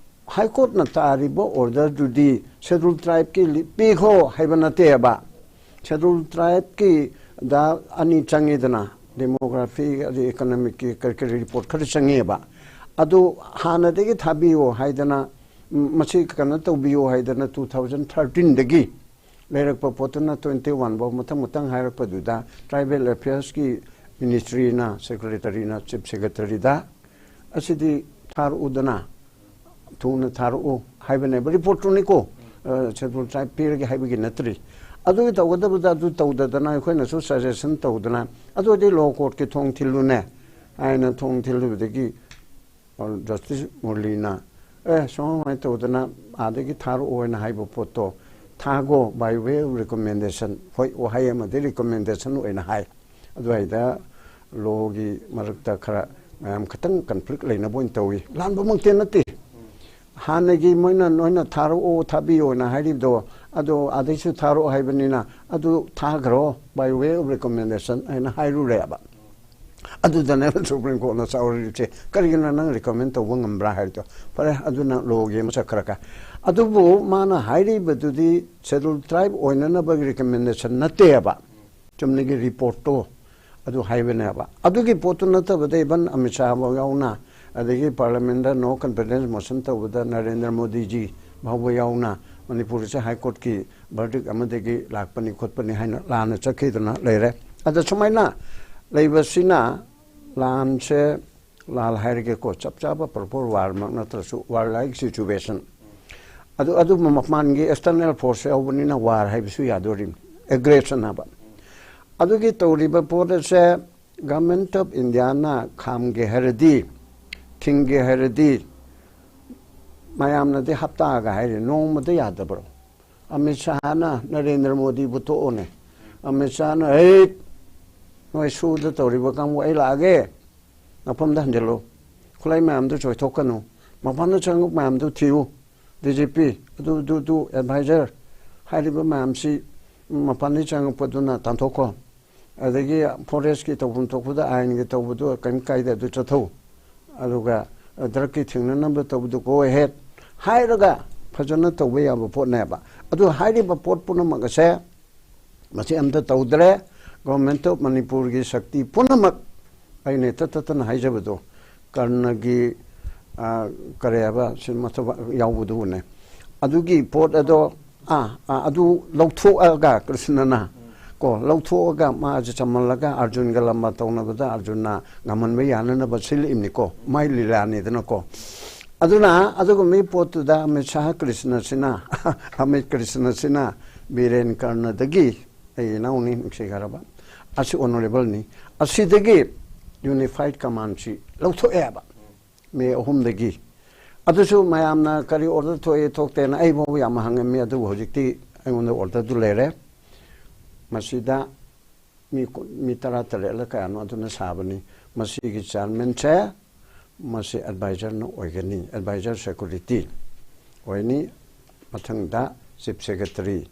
ꯍꯥꯏ ꯀꯣꯔꯠꯅ ꯇꯥꯔꯤꯕ ꯑꯣꯔꯗꯔꯗꯨꯗꯤ ꯁꯦꯗꯨꯜ ꯇ꯭ꯔꯥꯏꯕꯀꯤ ꯂꯤ-, ꯄꯤꯈꯣ ꯍꯥꯏꯕ ꯅꯠꯇꯦꯕ꯫ ꯁꯦꯗꯨꯜ ꯇ꯭ꯔꯥꯏꯕꯀꯤꯗ ꯑꯅꯤ ꯆꯪꯉꯤꯗꯅ, ꯗꯦꯃꯣꯒ꯭ꯔꯥꯐꯤ ꯑꯗꯩ ꯏꯀꯣꯅꯣꯃꯤꯛꯀꯤ ꯀꯔꯤ ꯀꯔꯤ ꯔꯤꯄꯣꯔꯠ ꯈꯔ ꯆꯪꯉꯦꯕ꯫ ꯑꯗꯨ ꯍꯥꯟꯅꯗꯒꯤ ꯊꯥꯕꯤꯌꯣ ꯍꯥꯏꯗꯅ, ꯎꯝ, ꯃꯁꯤ ꯀꯩꯅꯣ ꯇꯧꯕꯤꯌꯣ ꯍꯥꯏꯗꯅ two thousand thirteenꯗꯒꯤ ꯂꯩꯔꯛꯄ ꯄꯣꯠꯇꯨꯅ twenty one ꯐꯥꯎ ꯃꯊꯪ ꯃꯊꯪ ꯍꯥꯏꯔꯛꯄꯗꯨꯗ ꯇ꯭ꯔꯥꯏꯕꯦꯜ ꯑꯦꯐꯤꯌꯔꯁꯀꯤ ꯃꯤꯅꯤꯁꯇ꯭ꯔꯤꯅ, ꯁꯦꯀ꯭ꯔꯦꯇꯔꯤꯅ, ꯆꯤꯐ ꯁꯦꯀ꯭ꯔꯦꯇꯔꯤꯗ ꯑꯁꯤꯗꯤ ꯊꯥꯔꯛꯎꯗꯅ, ꯊꯨꯅ ꯊꯥꯔꯛꯎ ꯍꯥꯏꯕꯅꯦꯕ꯫ ꯔꯤꯄꯣꯔꯠꯇꯨꯅꯤꯀꯣ, ꯁꯦꯗꯨꯜ ꯇ꯭ꯔꯥꯏꯕ ꯄꯤꯔꯒꯦ ꯍꯥꯏꯕꯒꯤ ꯅꯠꯇ꯭ꯔꯤ꯫ ꯑꯗꯨꯒꯤ ꯇꯧꯒꯗꯕꯗ ꯑꯗꯨ ꯇꯧꯗꯗꯅ ꯑꯩꯈꯣꯏꯅꯁꯨ ꯁꯖꯦꯁꯟ ꯇꯧꯗꯅ, ꯑꯗꯨ ꯑꯣꯏꯔꯗꯤ ꯂꯣ ꯀꯣꯔꯠꯀꯤ ꯊꯣꯡ ꯊꯤꯜꯂꯨꯅꯦ ꯍꯥꯏꯅ ꯊꯣꯡ ꯊꯤꯜꯂꯨꯕꯗꯒꯤ ꯖꯁꯇꯤꯁ ꯃꯨꯔꯂꯤꯅ, "ꯑꯦ, ꯁꯨꯃꯥꯏꯅ ꯇꯧꯗꯅ ꯑꯥꯗꯒꯤ ꯊꯥꯔꯛꯑꯣ" ꯍꯥꯏꯅ ꯍꯥꯏꯕ ꯄꯣꯠꯇꯣ, "ꯊꯥꯒꯣ, by way of recommendation", ꯍꯣꯏ, ꯋꯥꯍꯩ ꯑꯃꯗꯤ ꯔꯤꯀꯃꯦꯟꯗꯦꯁꯟ ꯑꯣꯏꯅ ꯍꯥꯏ꯫ ꯑꯗꯨꯋꯥꯏꯗ ꯂꯣꯒꯤ ꯃꯔꯛꯇ ꯈꯔ ꯃꯌꯥꯝ ꯈꯤꯇꯪ ꯀꯟꯐ꯭ꯂꯤꯛ ꯂꯩꯅꯕ ꯑꯣꯏꯅ ꯇꯧꯏ꯫ ꯂꯥꯟꯕꯃꯛꯇꯤ ꯅꯠꯇꯦ꯫ ꯍꯥꯟꯅꯒꯤ ꯃꯣꯏꯅ "ꯅꯣꯏꯅ ꯊꯥꯔꯛꯑꯣ, ꯊꯥꯕꯤꯌꯣꯅ" ꯍꯥꯏꯔꯤꯕꯗꯣ, ꯑꯗꯣ ꯑꯥꯗꯩꯁꯨ ꯊꯥꯔꯛꯑꯣ ꯍꯥꯏꯕꯅꯤꯅ, "ꯑꯗꯨ ꯊꯥꯈ꯭ꯔꯣ, by way of recommendation" ꯍꯥꯏꯅ ꯍꯥꯏꯔꯨꯔꯦꯕ꯫ ꯑꯗꯨꯗꯅꯦꯕ ꯁꯨꯄ꯭ꯔꯤꯝ ꯀꯣꯔꯠꯅ ꯆꯥꯎꯔꯤꯕꯁꯦ, "ꯀꯔꯤꯒꯤꯅꯣ ꯅꯪ ꯔꯤꯀꯃꯦꯟ ꯇꯧꯕ ꯉꯝꯕ꯭ꯔꯥ?" ꯍꯥꯏꯔꯤꯗꯣ꯫ ꯐꯔꯦ, ꯑꯗꯨꯅ ꯂꯣꯒꯤ ꯑꯃ ꯆꯠꯈ꯭ꯔꯒ꯫ ꯑꯗꯨꯕꯨ ꯃꯥꯅ ꯍꯥꯏꯔꯤꯕꯗꯨꯗꯤ ꯁꯦꯗꯨꯜ ꯇ꯭ꯔꯥꯏꯕ ꯑꯣꯏꯅꯅꯕꯒꯤ ꯔꯤꯀꯃꯦꯟꯗꯦꯁꯟ ꯅꯠꯇꯦꯕ꯫ ꯆꯨꯝꯅꯒꯤ ꯔꯤꯄꯣꯔꯠꯇꯣ ꯑꯗꯨ ꯍꯥꯏꯕꯅꯦꯕ꯫ ꯑꯗꯨꯒꯤ ꯄꯣꯠꯇꯨ ꯅꯠꯇꯕꯗ ꯏꯚꯟ ꯑꯃꯤꯠ ꯁꯥꯍ ꯐꯥꯎ ꯌꯥꯎꯅ, ꯑꯗꯒꯤ ꯄꯥꯔꯂꯤꯌꯥꯃꯦꯟꯗ ꯅꯣ ꯀꯟꯐꯤꯗꯦꯟꯁ ꯃꯣꯁꯟ ꯇꯧꯕꯗ ꯅꯔꯦꯟꯗ꯭ꯔ ꯃꯣꯗꯤꯖꯤ ꯐꯥꯎꯕ ꯌꯥꯎꯅ ꯃꯅꯤꯄꯨꯔꯁꯦ ꯍꯥꯏ ꯀꯣꯔꯠꯀꯤ ꯚꯔꯗꯤꯛ ꯑꯃꯗꯒꯤ ꯂꯥꯛꯄꯅꯤ ꯈꯣꯠꯄꯅꯤ ꯍꯥꯏꯅ ꯂꯥꯟꯅ ꯆꯠꯈꯤꯗꯅ ꯂꯩꯔꯦ꯫ ꯑꯗ ꯁꯨꯃꯥꯏꯅ ꯂꯩꯕꯁꯤꯅ ꯂꯥꯟꯁꯦ, ꯂꯥꯜ ꯍꯥꯏꯔꯒꯦꯀꯣ, ꯆꯞ ꯆꯥꯕ ꯄ꯭ꯔꯣꯄꯔ ꯋꯥꯔꯃꯛ ꯅꯠꯇ꯭ꯔꯁꯨ ꯋꯥꯔ ꯂꯥꯏꯛ ꯁꯤꯆꯨꯋꯦꯁꯟ ꯑꯗꯨ ꯑꯗꯨ ꯃꯄꯥꯟꯒꯤ external force ꯌꯥꯎꯕꯅꯤꯅ ꯋꯥꯔ ꯍꯥꯏꯕꯁꯨ ꯌꯥꯗꯣꯔꯤꯕꯅꯤ, ꯑꯦꯒ꯭ꯔꯦꯁꯟ ꯍꯥꯏꯕ꯫ ꯑꯗꯨꯒꯤ ꯇꯧꯔꯤꯕ ꯄꯣꯠ ꯑꯁꯦ ꯒꯚꯔꯟꯃꯦꯟꯠ ꯑꯣꯐ ꯏꯟꯗꯤꯌꯥꯅ ꯈꯥꯝꯒꯦ ꯍꯥꯏꯔꯗꯤ, ꯊꯤꯡꯒꯦ ꯍꯥꯏꯔꯗꯤ, ꯃꯌꯥꯝꯅꯗꯤ ꯍꯞꯇꯥꯒ ꯍꯥꯏꯔꯤ, ꯅꯣꯡꯃꯗ ꯌꯥꯗꯕ꯭ꯔꯣ? ꯑꯃꯤꯠ ꯁꯥꯍꯅ ꯅꯔꯦꯟꯗ꯭ꯔ ꯃꯣꯗꯤꯕꯨ ꯇꯣꯛꯑꯣꯅꯦ, ꯑꯃꯤꯠ ꯁꯥꯍꯅ, "ꯍꯦ, ꯅꯣꯏ ꯁꯨꯗ ꯇꯧꯔꯤꯕ ꯀꯥꯡꯕꯨ, ꯑꯩ ꯂꯥꯛꯑꯒꯦ, ꯃꯐꯝꯗ ꯍꯟꯖꯤꯜꯂꯨ, ꯈꯨꯠꯂꯥꯏ ꯃꯌꯥꯝꯗꯨ ꯆꯣꯏꯊꯣꯛꯀꯅꯨ, ꯃꯄꯥꯟꯗ ꯆꯪꯉꯛꯄ ꯃꯌꯥꯝꯗꯨ ꯊꯤꯌꯨ, ꯗꯤ ꯖꯤ ꯄꯤ, ꯑꯗꯨ, ꯑꯗꯨ, ꯑꯗꯨ, ꯑꯦꯗꯚꯥꯏꯖꯔ ꯍꯥꯏꯔꯤꯕ ꯃꯌꯥꯝꯁꯤ ꯃꯄꯥꯟꯗꯒꯤ ꯆꯪꯉꯛꯄꯗꯨꯅ ꯇꯥꯟꯊꯣꯛꯈꯣ꯫ ꯑꯗꯒꯤ ꯐꯣꯔꯦꯁ꯭ꯠꯀꯤ ꯇꯧꯐꯝ ꯊꯣꯛꯄꯗ, ꯑꯥꯏꯟꯒꯤ ꯇꯧꯕꯗꯣ ꯀꯔꯤꯝ ꯀꯥꯏꯗꯦ, ꯑꯗꯨ ꯆꯠꯊꯧ꯫ ꯑꯗꯨꯒ ꯗ꯭ꯔꯒꯀꯤ ꯊꯤꯡꯅꯅꯕ ꯇꯧꯕꯗꯨ go ahead" ꯍꯥꯏꯔꯒ ꯐꯖꯅ ꯇꯧꯕ ꯌꯥꯕ ꯄꯣꯠꯅꯦꯕ꯫ ꯑꯗꯨ ꯍꯥꯏꯔꯤꯕ ꯄꯣꯠ ꯄꯨꯝꯅꯃꯛ ꯑꯁꯦ ꯃꯁꯤ ꯑꯝꯇ ꯇꯧꯗ꯭ꯔꯦ꯫ ꯒꯣꯚꯔꯟꯃꯦꯟꯠ ꯑꯣꯐ ꯃꯅꯤꯄꯨꯔꯒꯤ ꯁꯛꯇꯤ ꯄꯨꯝꯅꯃꯛ, ꯑꯩꯅ ꯍꯦꯛꯇ ꯇꯠꯇꯅ ꯍꯥꯏꯖꯕꯗꯣ, ꯀꯔꯅꯒꯤ, ꯑ, ꯀꯔꯤ ꯍꯥꯏꯕ, ꯁꯤ ꯃꯊꯧ ꯌꯥꯎꯕꯗꯨꯕꯨꯅꯦ, ꯑꯗꯨꯒꯤ ꯄꯣꯠ ꯑꯗꯣ, ꯑꯥ, ꯑꯥ, ꯑꯗꯨ ꯂꯧꯊꯣꯛꯑꯒ ꯀ꯭ꯔꯤꯁꯅꯅ, ꯀꯣ, ꯂꯧꯊꯣꯛꯑꯒ ꯃꯥꯁꯦ ꯆꯝꯍꯜꯂꯒ ꯑꯔꯖꯨꯟꯒ ꯂꯝꯕꯥ ꯇꯧꯅꯕꯗ ꯑꯔꯖꯨꯟꯅ ꯉꯝꯍꯟꯕ ꯌꯥꯅꯅꯕ ꯁꯤꯜꯂꯛꯏꯕꯅꯤꯀꯣ, ꯃꯥꯏ ꯂꯤꯂꯥꯅꯤꯗꯅꯀꯣ꯫ ꯑꯗꯨꯅ ꯑꯗꯨꯒꯨꯝꯕꯒꯤ ꯄꯣꯠꯇꯨꯗ ꯑꯃꯤꯠ ꯁꯥꯍ ꯀ꯭ꯔꯤꯁꯅꯁꯤꯅ, ꯑꯃꯤꯠ ꯀ꯭ꯔꯤꯁꯅꯁꯤꯅ ꯕꯤꯔꯦꯟ ꯀꯔꯅꯗꯒꯤ, ꯑꯩ ꯏꯅꯥꯎꯅꯤ ꯅꯨꯡꯁꯤꯈ꯭ꯔꯕ, ꯑꯁꯤ ꯑꯣꯅꯔꯦꯕꯜꯅꯤ, ꯑꯁꯤꯗꯒꯤ ꯌꯨꯅꯤꯐꯥꯏꯗ ꯀꯃꯥꯟꯁꯤ ꯂꯧꯊꯣꯛꯑꯦꯕ꯫ ꯃꯦ ꯑꯍꯨꯝꯗꯒꯤ꯫ ꯑꯗꯨꯁꯨ ꯃꯌꯥꯝꯅ ꯀꯔꯤ ꯑꯣꯔꯗꯔ ꯊꯣꯛꯑꯦ ꯊꯣꯛꯇꯦꯅ ꯑꯩ ꯐꯥꯎꯕ ꯌꯥꯝ ꯍꯪꯉꯝꯃꯤ, ꯑꯗꯨꯕꯨ ꯍꯧꯖꯤꯛꯇꯤ ꯑꯩꯉꯣꯟꯗ ꯑꯣꯔꯗꯔꯗꯨ ꯂꯩꯔꯦ꯫ ꯃꯁꯤꯗ ꯃꯤ ꯀꯨꯟ, ꯃꯤ ꯇꯔꯥ ꯇꯔꯦꯠꯂ ꯀꯌꯥꯅꯣ ꯑꯗꯨꯅ ꯁꯥꯕꯅꯤ꯫ ꯃꯁꯤꯒꯤ ꯆꯤꯌꯥꯔꯃꯦꯟꯁꯦ, ꯃꯁꯤ ꯑꯦꯗꯚꯥꯏꯖꯔꯅ ꯑꯣꯏꯒꯅꯤ, ꯑꯦꯗꯚꯥꯏꯖꯔ ꯁꯦꯀ꯭ꯌꯨꯔꯤꯇꯤ ꯑꯣꯏꯅꯤ꯫ ꯃꯊꯪꯗ ꯆꯤꯐ ꯁꯦꯀ꯭ꯔꯦꯇꯔꯤ,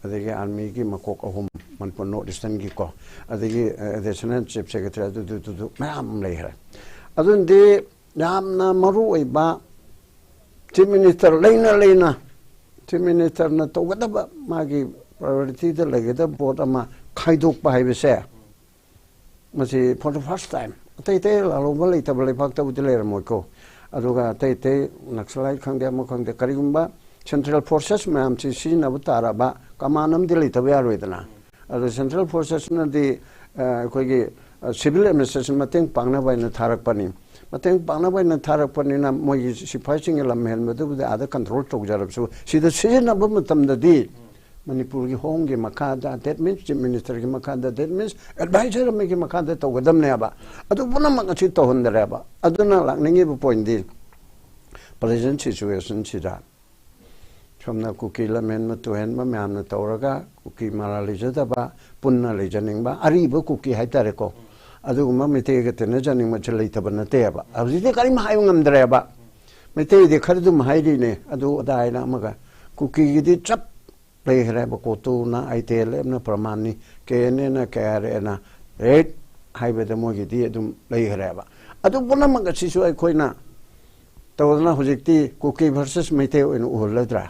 ꯑꯗꯒꯤ ꯑꯥꯔꯃꯤꯒꯤ ꯃꯀꯣꯛ ꯑꯍꯨꯝ, ꯃꯅꯤꯄꯨꯔ ꯅꯣꯔꯠ ꯏꯁꯇꯔꯟꯒꯤꯀꯣ, ꯑꯗꯒꯤ ꯑꯦꯗꯤꯁꯅꯦꯜ ꯆꯤꯐ ꯁꯦꯀ꯭ꯔꯦꯇꯔꯤ, ꯑꯗꯨꯗꯨꯗꯨ ꯃꯌꯥꯝ ꯂꯩꯈ꯭ꯔꯦ꯫ ꯑꯗꯨꯅꯗꯤ ꯌꯥꯝꯅ ꯃꯔꯨ ꯑꯣꯏꯕ ꯆꯤꯐ ꯃꯤꯅꯤꯁꯇꯔ ꯂꯩꯅ ꯂꯩꯅ ꯆꯤꯐ ꯃꯤꯅꯤꯁꯇꯔꯅ ꯇꯧꯒꯗꯕ, ꯃꯥꯒꯤ ꯄ꯭ꯔꯥꯏꯌꯣꯔꯤꯇꯤꯗ ꯂꯩꯒꯗꯕ ꯄꯣꯠ ꯑꯃ ꯈꯥꯏꯗꯣꯛꯄ ꯍꯥꯏꯕꯁꯦ, ꯃꯁꯤ for the first time, ꯑꯇꯩ ꯑꯇꯩ ꯂꯥꯜꯍꯧꯕ ꯂꯩꯇꯕ ꯂꯩꯕꯥꯛꯇꯕꯨꯗꯤ ꯂꯩꯔꯝꯃꯣꯏꯀꯣ, ꯑꯗꯨꯒ ꯑꯇꯩ ꯑꯇꯩ ꯅꯛꯁꯂꯥꯏꯠ ꯈꯪꯗꯦ, ꯑꯃ ꯈꯪꯗꯦ, ꯀꯔꯤꯒꯨꯝꯕ ꯁꯦꯟꯇ꯭ꯔꯦꯜ ꯐꯣꯔꯁꯦꯁ ꯃꯌꯥꯝꯁꯤ ꯁꯤꯖꯤꯟꯅꯕ ꯇꯥꯔꯕ ꯀꯃꯥꯟ ꯑꯃꯗꯤ ꯂꯩꯇꯕ ꯌꯥꯔꯣꯏꯗꯅ꯫ ꯑꯗꯣ ꯁꯦꯟꯇ꯭ꯔꯦꯜ ꯐꯣꯔꯁꯦꯁꯅꯗꯤ, ꯑ, ꯑꯩꯈꯣꯏꯒꯤ, ꯑ, ꯁꯤꯚꯤꯜ ꯑꯦꯗꯃꯤꯅꯤꯁꯇ꯭ꯔꯦꯁꯟ ꯃꯇꯦꯡ ꯄꯥꯡꯅꯕ ꯍꯥꯏꯅ ꯊꯥꯔꯛꯄꯅꯤ꯫ ꯃꯇꯦꯡ ꯄꯥꯡꯅꯕ ꯑꯣꯏꯅ ꯊꯥꯔꯛꯄꯅꯤꯅ ꯃꯣꯏꯒꯤ ꯁꯤꯐꯥꯏꯁꯤꯡꯒꯤ ꯂꯝ ꯍꯦꯟꯕꯗꯨꯕꯨꯗꯤ ꯑꯥꯗ ꯀꯟꯇ꯭ꯔꯣꯜ ꯇꯧꯖꯔꯕꯁꯨ, ꯁꯤꯗ ꯁꯤꯖꯤꯟꯅꯕ ꯃꯇꯝꯗꯗꯤ ꯃꯅꯤꯄꯨꯔꯒꯤ ꯍꯣꯝꯒꯤ ꯃꯈꯥꯗ, that means Chief Ministerꯒꯤ ꯃꯈꯥꯗ, that means advisor ꯑꯃꯒꯤ ꯃꯈꯥꯗ ꯇꯧꯒꯗꯕꯅꯦꯕ꯫ ꯑꯗꯨ ꯄꯨꯝꯅꯃꯛ ꯑꯁꯤ ꯇꯧꯍꯟꯗ꯭ꯔꯦꯕ꯫ ꯑꯗꯨꯅ ꯂꯥꯛꯅꯤꯡꯉꯤꯕ ꯄꯣꯏꯟꯗꯤ, ꯄ꯭ꯔꯦꯖꯦꯟ ꯁꯤꯆꯨꯋꯦꯁꯟꯁꯤꯗ ꯁꯣꯝꯅ ꯀꯨꯀꯤ ꯂꯝꯍꯦꯟꯕ ꯇꯨꯍꯦꯟꯕ ꯃꯌꯥꯝꯅ ꯇꯧꯔꯒ ꯀꯨꯀꯤ ꯃꯔꯥ ꯂꯩꯖꯗꯕ, ꯄꯨꯟꯅ ꯂꯩꯖꯅꯤꯡꯕ ꯑꯔꯤꯕ ꯀꯨꯀꯤ ꯍꯥꯏꯇꯥꯔꯦꯀꯣ, ꯑꯗꯨꯒꯨꯝꯕ ꯃꯩꯇꯩꯒ ꯇꯤꯟꯅꯖꯅꯤꯡꯕꯁꯨ ꯂꯩꯇꯕ ꯅꯠꯇꯦꯕ꯫ ꯍꯧꯖꯤꯛꯇꯤ ꯀꯔꯤꯝ ꯍꯥꯏꯕ ꯉꯝꯗ꯭ꯔꯦꯕ꯫ ꯃꯩꯇꯩꯗꯤ ꯈꯔ ꯑꯗꯨꯝ ꯍꯥꯏꯔꯤꯅꯦ, ꯑꯗꯨ ꯑꯗꯥ ꯍꯥꯏꯅ ꯑꯃꯒ꯫ ꯀꯨꯀꯤꯒꯤꯗꯤ ꯆꯞ ꯂꯩꯈ꯭ꯔꯦꯕ꯫ ꯀꯣꯇꯨꯅ, ꯑꯥꯏ ꯇꯤ ꯑꯦꯜ ꯑꯦꯐꯅ ꯄ꯭ꯔꯃꯥꯟꯅꯤ, ꯀꯦ ꯑꯦꯟ ꯑꯦꯅ, ꯀꯦ ꯑꯥꯔ ꯑꯦꯅ, ꯔꯦꯠ ꯍꯥꯏꯕꯗ ꯃꯣꯏꯒꯤꯗꯤ ꯑꯗꯨꯝ ꯂꯩꯈ꯭ꯔꯦꯕ꯫ ꯑꯗꯨ ꯄꯨꯝꯅꯃꯛ ꯑꯁꯤꯁꯨ ꯑꯩꯈꯣꯏꯅ ꯇꯧꯗꯅ ꯍꯧꯖꯤꯛꯇꯤ ꯀꯨꯀꯤ ꯚꯔꯁꯦꯁ ꯃꯩꯇꯩ ꯑꯣꯏꯅ ꯎꯍꯜꯂꯗ꯭ꯔꯥ?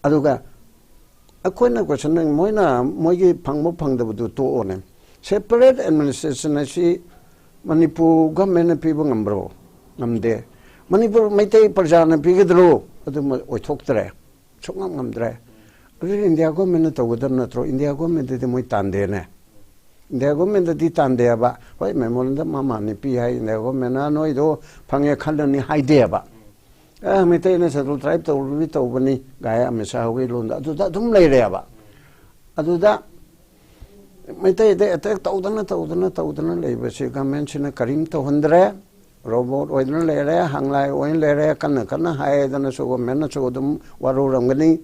ꯑꯗꯨꯒ ꯑꯩꯈꯣꯏꯅ ꯀꯣꯏꯁꯟ, ꯃꯣꯏꯅ ꯃꯣꯏꯒꯤ ꯐꯪꯕ ꯐꯪꯗꯕꯗꯨ ꯇꯣꯛꯑꯣꯅꯦ꯫ ꯁꯦꯄꯔꯦꯠ ꯑꯦꯗꯃꯤꯅꯤꯁꯇ꯭ꯔꯦꯁꯟ ꯑꯁꯤ ꯃꯅꯤꯄꯨꯔ ꯒꯚꯔꯟꯃꯦꯟꯅ ꯄꯤꯕ ꯉꯝꯕ꯭ꯔꯣ? ꯉꯝꯗꯦ꯫ ꯃꯅꯤꯄꯨꯔ ꯃꯩꯇꯩ ꯄ꯭ꯔꯖꯥꯅ ꯄꯤꯒꯗ꯭ꯔꯣ? ꯑꯗꯨꯃ ꯑꯣꯏꯊꯣꯛꯇ꯭ꯔꯦ, ꯁꯨꯡꯉꯝ ꯉꯝꯗ꯭ꯔꯦ꯫ ꯑꯗꯨꯗꯤ ꯏꯟꯗꯤꯌꯥ ꯒꯣꯔꯃꯦꯟꯅ ꯇꯧꯒꯗꯕ ꯅꯠꯇ꯭ꯔꯣ? ꯏꯟꯗꯤꯌꯥ ꯒꯣꯔꯃꯦꯟꯗꯗꯤ ꯃꯣꯏ ꯇꯥꯟꯗꯦꯅꯦ꯫ ꯏꯟꯗꯤꯌꯥ ꯒꯣꯔꯃꯦꯟꯗꯗꯤ ꯇꯥꯟꯗꯦꯕ꯫ ꯍꯣꯏ, ꯃꯦꯃꯣꯔꯦꯟꯗꯝ ꯑꯃ ꯑꯅꯤ ꯄꯤ ꯍꯥꯏ, ꯏꯟꯗꯤꯌꯥ ꯒꯣꯔꯃꯦꯟꯅ ꯅꯣꯏꯗꯣ ꯐꯪꯉꯦ ꯈꯜꯂꯅꯤ ꯍꯥꯏꯗꯦꯕ꯫ ꯑ, ꯃꯩꯇꯩꯅ ꯁꯦꯗꯨꯜ ꯇ꯭ꯔꯥꯏꯕ ꯇꯧꯔꯨꯕꯤ ꯇꯧꯕꯅꯤ ꯒꯥꯏ ꯑꯃꯤꯠ ꯁꯥꯍꯒꯤ ꯂꯣꯟꯗ ꯑꯗꯨꯗ ꯑꯗꯨꯝ ꯂꯩꯔꯦꯕ꯫ ꯑꯗꯨꯗ ꯃꯩꯇꯩꯗ ꯑꯦꯇꯦꯛ ꯇꯧꯗꯅ, ꯇꯧꯗꯅ, ꯇꯧꯗꯅ ꯂꯩꯕꯁꯤ ꯒꯚꯔꯟꯃꯦꯟꯁꯤꯅ ꯀꯔꯤꯝ ꯇꯧꯍꯟꯗ꯭ꯔꯦ꯫ ꯔꯣꯕꯣꯠ ꯑꯣꯏꯗꯅ ꯂꯩꯔꯦ, ꯍꯪꯂꯥꯏ ꯑꯣꯏꯅ ꯂꯩꯔꯦ, ꯀꯟꯅ ꯀꯟꯅ ꯍꯥꯏꯗꯅꯁꯨ ꯒꯚꯔꯟꯃꯦꯟꯅꯁꯨ ꯑꯗꯨꯝ ꯋꯥꯔꯧꯔꯝꯒꯅꯤ꯫